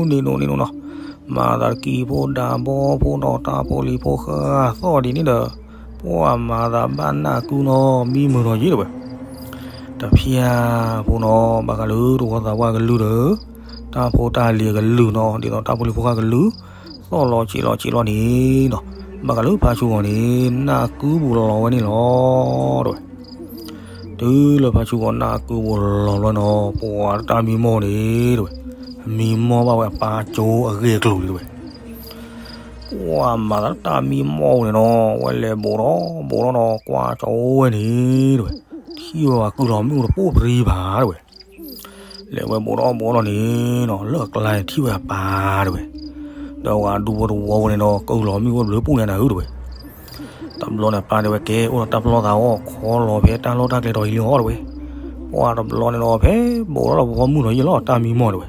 နံၣ်နူနံၣ်နူနီၤ, မၤသးတကံဖိဒၣ်ဘီဖိဒီးတၢ်ဖိလံၤဖိဃၢၤသီၣ်ဒ်န့ၣ်ဒီး, ပှၢ်မၤသးဘၣ်နၢ်ကူနီၤ မံမုာ်ဒီးယ့ၣ်တဲဝဲ တဖၣ်ဖိနီၤ ဘၣ်ဃးလၢတဝီသးပှၢ်ကလုၢ်ဒီး တၢ်ဖိတၢ်လံၤအကလုၢ်နီၤ ဒ်သိးတၢ်ဖိလံၤဖိဃၢ်ကလုၢ် သီၣ်လီၤဆံးလီၤဆံးလီၤန့ၣ်နီၤ, ဘၣ်ဃးလၢဖါဆူဂီၤန့ၣ် နၢ်ကူပူၤလီၤဝဲန့ၣ်လီၤတဲဝဲ, တုၤလၢဖါဆူဂီၤနၢ်ကုၢ်ဘိလီၤဘျီနီၤ ပှၤတၢ်မံမီၢ်န့ၣ်တဝဲ, မံမီၢ်ဘၣ်ဝဲအပၢ်ကၠိအဂ့ၢ်အကျိၤန့ၣ်တဝဲ, ပှၤမၤသးလၢတၢ်မံမီၢ်န့ၣ်နီၤ ဝဲလဲၤဘိးထီၣ်ဘိးထီၣ်နီၤ ကွၢ်ကၠိဝဲန့ၣ်တဝဲ, ထံၣ်ဝဲပှၤကုၢ်လီၤမ့ၣ်အူတပိၢ်ပြံဘၣ်တဝဲ လဲၤဝဲဘိးထီၣ်ဘိးထီၣ်န့ၣ်နီၤ လၢအကျါန့ၣ်ထံၣ်ဝဲအပၢ်တဝဲ, ဒီးဝဲဒူဖိတဝီဖိန့ၣ်နီၤ ကုၢ်လီၤမ့ၣ်အူတဘျုးပူၤန့ၣ်နၤဧၢတဝဲ, တဘျီန့ၣ်ပၢ်န့ၣ်ဝဲကဲအိၣ်ဒီးတၢ်ပလီၢ်သးအီၣ် ခီလီၤဖဲတၢ်လီၢ်တၢ်ကျဲဒီးယံၤလီၤတဝဲ, ပှၤတဘျီန့ၣ်နီၤ ဖဲဘိးထီၣ်လီၤဘိးမုၢ်ဒီးယံၤလီၤ တၢ်မံမီၢ်တဝဲ,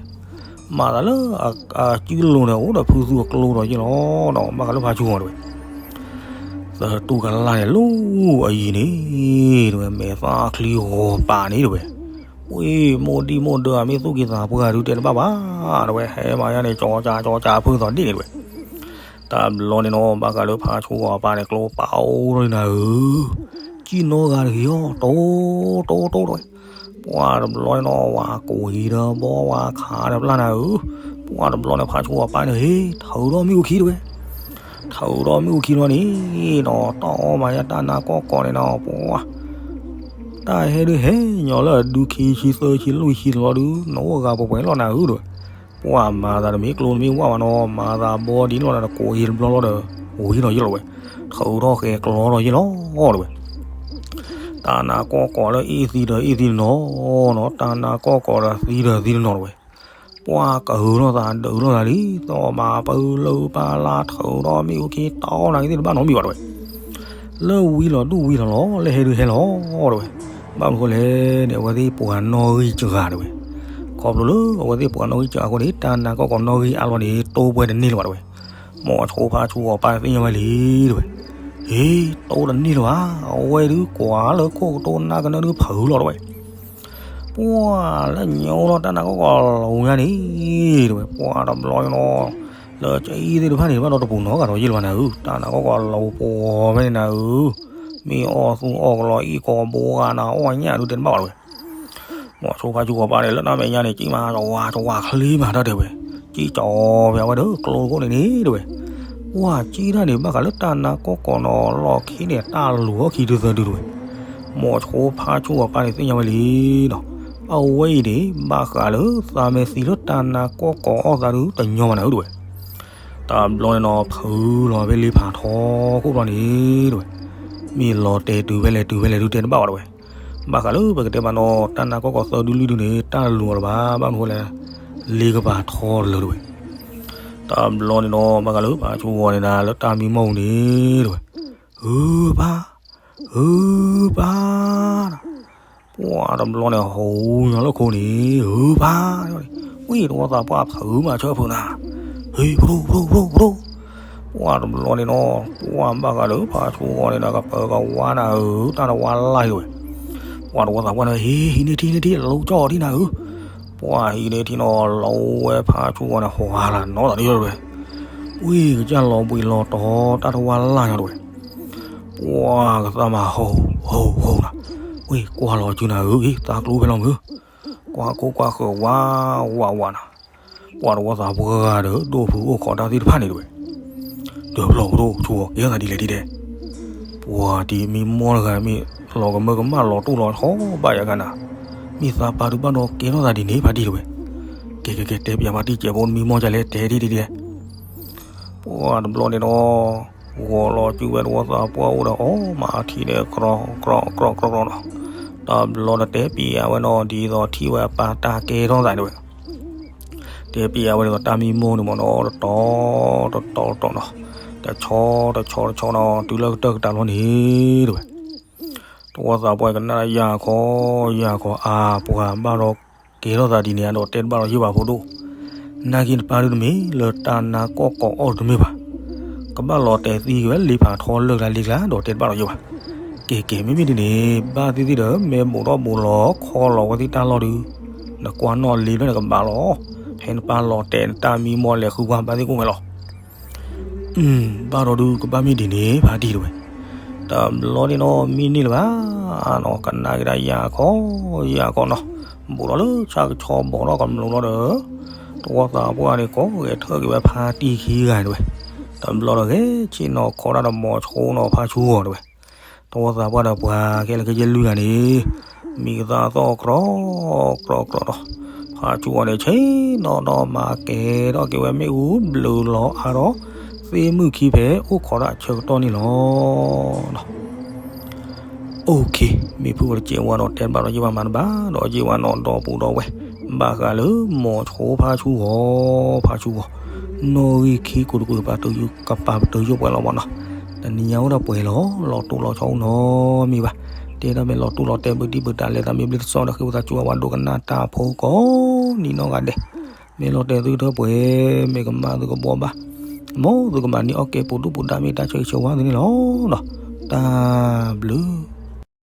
မၤသးလၢအစုလိၤန့ၣ် အိၣ်ဒီးဖုသူအကျိဒီးယံၤလီၤနီၤ ဘၣ်ဃးလၢဖါဆူဂီၤတဝဲ သတူၢ်ကလာ်န့ၣ် လီၤအယံၤန့ၣ်တဝဲ မဲာ်သၣ်ချံဂီၤပာ်န့ၣ်တဝဲ, ဝ့ၢ်မိၢ်ဒံၣ်မိၢ်ဒၢအမ့ၢ်သူၣ်က့ၤသးပှၢ်ဒုး တဲတဘၣ်ဘၣ်တဝဲ ဟဲမၤယါန့ၣ် ကၠီကၠီကၠီကၠီဖုသီၣ်ဒ့ၣ်န့ၣ်တဝဲ, တဘျီန့ၣ်နီၤ ဘၣ်ဃးလၢဖါဆူဂီၤအပၢ်န့ၣ် ကျိပာ်အိၣ်ထီၣ်န့ၣ်နၤဧၢ, ကံၣ်နီၣ်ဂၤတဂ့ၤအီၤ တိ တိ တိတဝဲ, ပှၤတဘျီန့ၣ်နီၤ ဝဲကိးဟံၣ်ဒီးဘီ ဝဲခးဒီးပျၢ်နၤဧၢ, ပှၤတဘျီန့ၣ် ဖါဆူဂီၤပၢ်န့ၣ် ဟ့ၣ် ထုးထီၣ်မ့ၣ်အူခံတဝဲ ထုးထီၣ်မ့ၣ်အူခံလီၤန့ၣ်နီၤ တၢ်အီၣ်မၤယါတၢ်နါကီၢ်ကီၢ်န့ၣ်နီၤ ပှၤ တၢ်ဟဲဒုးဟဲညီလၢအဒူခံဆံသၢဆံလွံၢ်ဆံလီၤဒုး နအိၣ်ဂၤပှဲၤပှဲၤလီၤနၤဧၢတဝဲ, ပှၤမၤသးတမ့ၢ်ကျိတမ့ၢ်ဝၣ်ဘၣ်နီၤ မၤသးဘီဒ်န့ၣ်လီၤဒီး ကိးဟံၣ်တဘျီလီၤဒီး ဝံၤဒီးယံၤလီၤဝဲ, ထုးထီၣ်ဃဲၤကျီဒီးယံၤလီၤတဝဲ တၢ်နါကီၢ်ကီၢ်လၢအ့ၣ်သံဒီးအ့ၣ်သံတနီၤနီၤ တၢ်နါကီၢ်ကီၢ်ဒီးသံဒီးသံတနီၤတဝဲ, ပှၤကဟုးထီၣ်သးဒုးထီၣ်သးလံ သီၣ်မၤပၢလၢပၢ်လၢ ထုးထီၣ်မ့ၣ်အူခံတီနၤကသ့ၣ်တဘၣ်နီတမံၤဘၣ်တဝဲ, လၢဝံၤလီၤဒူၣ်ဝံၤလီၤလီၤ လၢဟဲဒုးဟဲလီၤတဝဲ, ဘၣ်မနုၤဃိလဲၣ်န့ၣ် အဝဲသ့ၣ်ပှၤနီၣ်ဂံၢ်စှၤတဝဲ, ခီဖျိလၢအဝဲသ့ၣ်ပှၤနီၣ်ဂံၢ်စှၤအဃိန့ၣ် တၢ်နါကီၢ်ကီၢ်နီၣ်ဂံၢ်အါလီၤန့ၣ် တိၢ်ပှဲၤတန့ၢ်လၢၤဘၣ်တဝဲ, မိၤဆိဖါဆူဂီၤပၢ်သ့ၣ်ညါဝဲလံတဝဲ, ဟ့ တိၢ်တန့ၢ်လၢၤဘၣ် အဝဲဒုးကွၢ်လၢခိၣ်ကတိၢ်နါကနၢဒုးဖုးလီၤတဝဲ ပှၤလၢညိလီၤတၢ်နါကီၢ်ကီၢ်လီၤညါန့ၣ်တဝဲ, ပှၤတဘျီန့ၣ်နီၤ လၢကအံၤသ့ၣ်တဖၣ်န့ၣ် ဘၣ်ဒီးတပူၤနီတဂၤဒီးယံၤလၢၤဘၣ်နၤဧၢ, တၢ်နါကီၢ်ကီၢ်လီၤပှီၤဖဲန့ၣ်နၤဧၢ, မ့ၢ်အီၣ်သူအီၣ်ကလီအံၣ်ကီဘိဂၤနၤအီၣ်ညၣ်ဒုးတဲတဘၣ်ဘၣ်တဝဲ, မိၤဆိဖါဆူဂီၤပၢ်န့ၣ် လၢတၢ်မဲာ်ညါန့ၣ် ကံၣ်မးတဝးတဝးချ့မးတၢ်တဲဝဲ, ကံၣ်ကၠီဖဲအဝဲဒီးကျိတခိၣ်န့ၣ်န့ၣ်တဝဲ ပှၤကံၣ်တၢ်န့ၣ် ဘၣ်ဃးလၢတၢ်နါကီၢ်ကီၢ်နီၤ လီၢ်ခံန့ၣ် တၢ်လူၤအီၣ်ခံဒုသၢဒုတဝဲ, မိၤဆိဖါဆူဂီၤပၢ်န့ၣ်သ့ၣ်ညါဝဲလံနီၤ, အဝဲအံၤန့ၣ် ဘၣ်ဃးလၢသးမ့ၢ်သံလၢတၢ်နါကီၢ်ကီၢ်အီၣ်သးဒုတညီဘၣ်နၤဧၢတဝဲ, တဘျီန့ၣ်နီၤ ဖုးလီၤဖဲလ့ဖးထီခိၣ်ဘျီန့ၣ်တဝဲ, မ့ၢ်လီၤတဲာ်တုၤဖဲလဲၣ်တုၤဖဲလဲၣ်ဒုတဲတဘၣ်ဘၣ်တဝဲ, ဘၣ်ဃးလၢပကတဲဘၣ်နီၤ တၢ်နါကီၢ်ကီၢ်သၢဒုလွံၢ်ဒုန့ၣ် တၢ်လူၤအီၤလၢၤဘၣ် ဘၣ်မနုၤဃိလဲၣ် လ့ကပၤထီတလၢတဝဲ တဘျီန့ၣ်နီၤ ဘၣ်ဃးလၢဖါဆူဂီၤန့ၣ်ဒၣ်လၢတၢ်မံမီၢ်ပူၤန့ၣ်တဝဲ, ဧၢပၢ်, ဧၢပၢ်, ပှၤတဘျီန့ၣ် ဟူးညီလၢခိန့ၣ် ဧၢပၢ်, ဝံၤတဝီသးပှၢ်ဖုးမးဆၢဖုးနၤ, ဟ့ၣ်ပဒိၣ်ပဒိၣ်ပဒိၣ်ပဒိၣ်, ပှၤတဘျီန့ၣ်နီၤ ပှၤဘၣ်ဃးလၢဖါဆူဂီၤန့ၣ်ဒၣ်ကပၢၤကဝါနၤဧၢ တၢ်တဝါလၢ်ဟ့ၣ်ဝဲ, ပှၤတဝီသးပှၢ်န့ၣ် ဟ့ၣ်ဟံးန့ၢ်ထံန့ၢ်ထံ လီကၠီၣ်ထံနၤဧၢ, ပှၤဟံးန့ၢ်ထံနီၤ လီဝဲဖါဆူဂီၤန့ၣ် ဟီၣ်ဟါလၢနီၢ်သးတယီၢ်တဝဲ, ဝံၤကစၢ်လီၤဘှံးလီၤတီၤ တၢ်တဝါလၢ်ညီတဝဲ, ပှၤကသးမၤဟူးဟူးဟူးနၤ, ဝံၤကွၢ်လီၤစုနၤဧၢ သးကျိဖဲလီၤမုၢ်, ကွၢ်ခိၣ်ကွၢ်ဃၢၤဝးဝးဝးနၤ, ပှၤတဝီသးပှၢ်ဒီး ဒိၣ်ဖုအိၣ်ခိးတၢ်သ့ၣ်တဖၣ်န့ၣ်တဝဲ, တဘျီၣ်ပဒိၣ်ဆူအီၤ ကဲထီၣ်သးဒ်လဲၣ်ဒ်လဲၣ်, ပှၤဒ်မံမီၢ်တဂၤမ့ၢ် လီၤကမၢကမၣ်လီၤတိၢ်လီၤဆီဘၣ်ယၤကနၤ, မ့ၢ်သးပၢ်ဒုးဘၣ်ဒီးကဲထီၣ်သးဒ်န့ၣ်ဖါတံၢ်တဝဲ, ကဲကဲကဲ တဲပျးဖါတံၢ်စဲးဖိ မံမီၢ်ဒ်လဲၣ် တဲဒ်လဲၣ်ဒ်လဲၣ် ပှၤတဘျီန့ၣ်ဒီး ဂီၤလီၤစုဝဲတဝီသးပှၢ်အိၣ်ဒီးအီၣ်မၤထံဒီး ကြီကြီကြီကြီနီၤ, တဘျီဒီးတဲပျးဝဲနီၤ ဒ်သိးထံၣ်ဝဲအပၢ်တၢ်ကဲထီၣ်သးန့ၣ်ဝဲ, တဲပျးဝဲဒ်သိးတၢ်မံမီၢ်န့ၣ်မ့ၢ်နီၤ တတီၤတတီၤတတီၤနီၤ, တဆီတဆီတဆီနီၤ တုၤလၢကတၢၢ်ကတၢၢ်လီၤန့ၣ်တဝဲ တဝီသးပှၢ်ကနၣ်ယၤခီ ယၤခီ အါ ပှၤဘၣ်ဒီးကဲထီၣ်သးဒ်န့ၣ်ဒီး တဲတဘၣ်ဒီးယဲၢ်ဘၣ်ဖိဒိၣ်, နာ်က့နပၢ်ဒုးတမ့ၢ်လၢတၢ်နါကီၢ်ကီၢ်အီၣ်တမ့ၢ်ဘၣ်, ကဘၣ်လီၤတဲာ်သံက့ၤဝဲလ့ဖးထီလၢကျါလ့ကျါဒီးတဲတဘၣ်ဒီးယဲၢ်ဘၣ်, ကဲကဲ မ့မ့ၢ်ဒ်န့ၣ် ဘၣ်သ့ၣ်သ့ၣ်ဒီး မ့ၢ်ဘိးထီၣ်ဘိးလီၤခီလီၤဝဲသ့ၣ်တၢ်လီၢ်ဒုး, နကွၢ်နီၣ်လ့ဖဲနကဘၣ်လီၤ, ဖဲနပၢ်လီၤတဲာ်နတၢ်မံမီၢ်လဲၤဃုကွၢ်ဘၣ်သ့ၣ်ကိၣ်မဲာ်လီၤ ဘၣ်ဒီးဒုးကဘၣ်မ့ၢ်ဒ်န့ၣ် ဖါတံၢ်တဝဲ, တဘျီန့ၣ်နီၤ မ့ၢ်န့ၢ်လၢၤဘၣ်နီၤ ကနၣ်ကဒါယၤခီ ယၤခီနီၤ, ဘူးထီၣ်လၢဆၣ်ကဆီဘူးထီၣ်ကမျူးလီၤဒီး, တဝီသးပှၢ်န့ၣ် ကိးဂဲၤထၢၣ်က့ၤဝဲဖါတံၢ်ခံဂၤတဝဲ, တဘျီဒီးဂဲၤဆ့ၣ်နီၤခီတၢ်ဒီးမိၤဆိနီၤဖါဆူဂီၤတဝဲ, တဝီသးပှၢ်ဒီးပှၤကဲလၢကယဲၢ်လွံၢ်ဂၤန့ၣ် မံၤကသါသီၣ်ကြီကြီကြီဒီး ဖါဆူၣ်အီၤန့ၣ် ဆ့ၣ်နီၤဒီးမၤကဲၤထီၣ်က့ၤဝဲမ့ၣ်အူဘျုးလီၤအါဒီး သ့ၣ်မုၣ်ခံဖဲအိၣ်ခိးဒၣ်အဆၢကတီၢ်န့ၣ်လီၤ. အိၣ်ခ့ မ့ၢ်ဖုၣ်ဝဲတကဲးဝါဒီး တဲတဘၣ်ဒီးယ့ၢ်ဝဲမၤတဘၣ်ဒီး ယ့ၢ်ဝဲနီၢ်ဒီပုၢ်ဒီဝဲၢ် ဘၣ်ဃးလၢမိၤဆိဖါဆူၣ်ဂီၤ ဖါဆူၣ်ဂီၤ နီၣ်ဂံၢ်ခံကိးတကုာ် ပာ်တယုၢ်ပှဲၤလီၤမးနီၤ. တနံၤညါအိၣ်ဒီးပှဲၤလီၤ လီၤတိၢ်လီၤဆီအိၣ်နီတမံၤဘၣ်. တဲဒၣ်မ့ၢ်လီၤတိၢ်လီၤတဲာ်ဘုဒံးဘုတၢ် လဲၤသးမ့ၢ်ဘျ့တစီဒီး ဃ့ဝံသးစူၤအဝဲဒိကနၣ်တၢ်ဖိကိးနံၤနီၢ်ဂၤဒဲး မ့ၢ်လီၤတဲာ်သုထၢပှဲၤ မ့ၢ်ကမၣ်သုကဘှီဘၣ် မ်သုကမၤန့ၢ်အီၣ်ကဲပူၤဒူၣ်ပူၤဒါ မ့ၢ်တၢ်ဆၢဂ့ၤဆၢဝါသုန့ၣ်လီၤ. တၢ်ဘျုး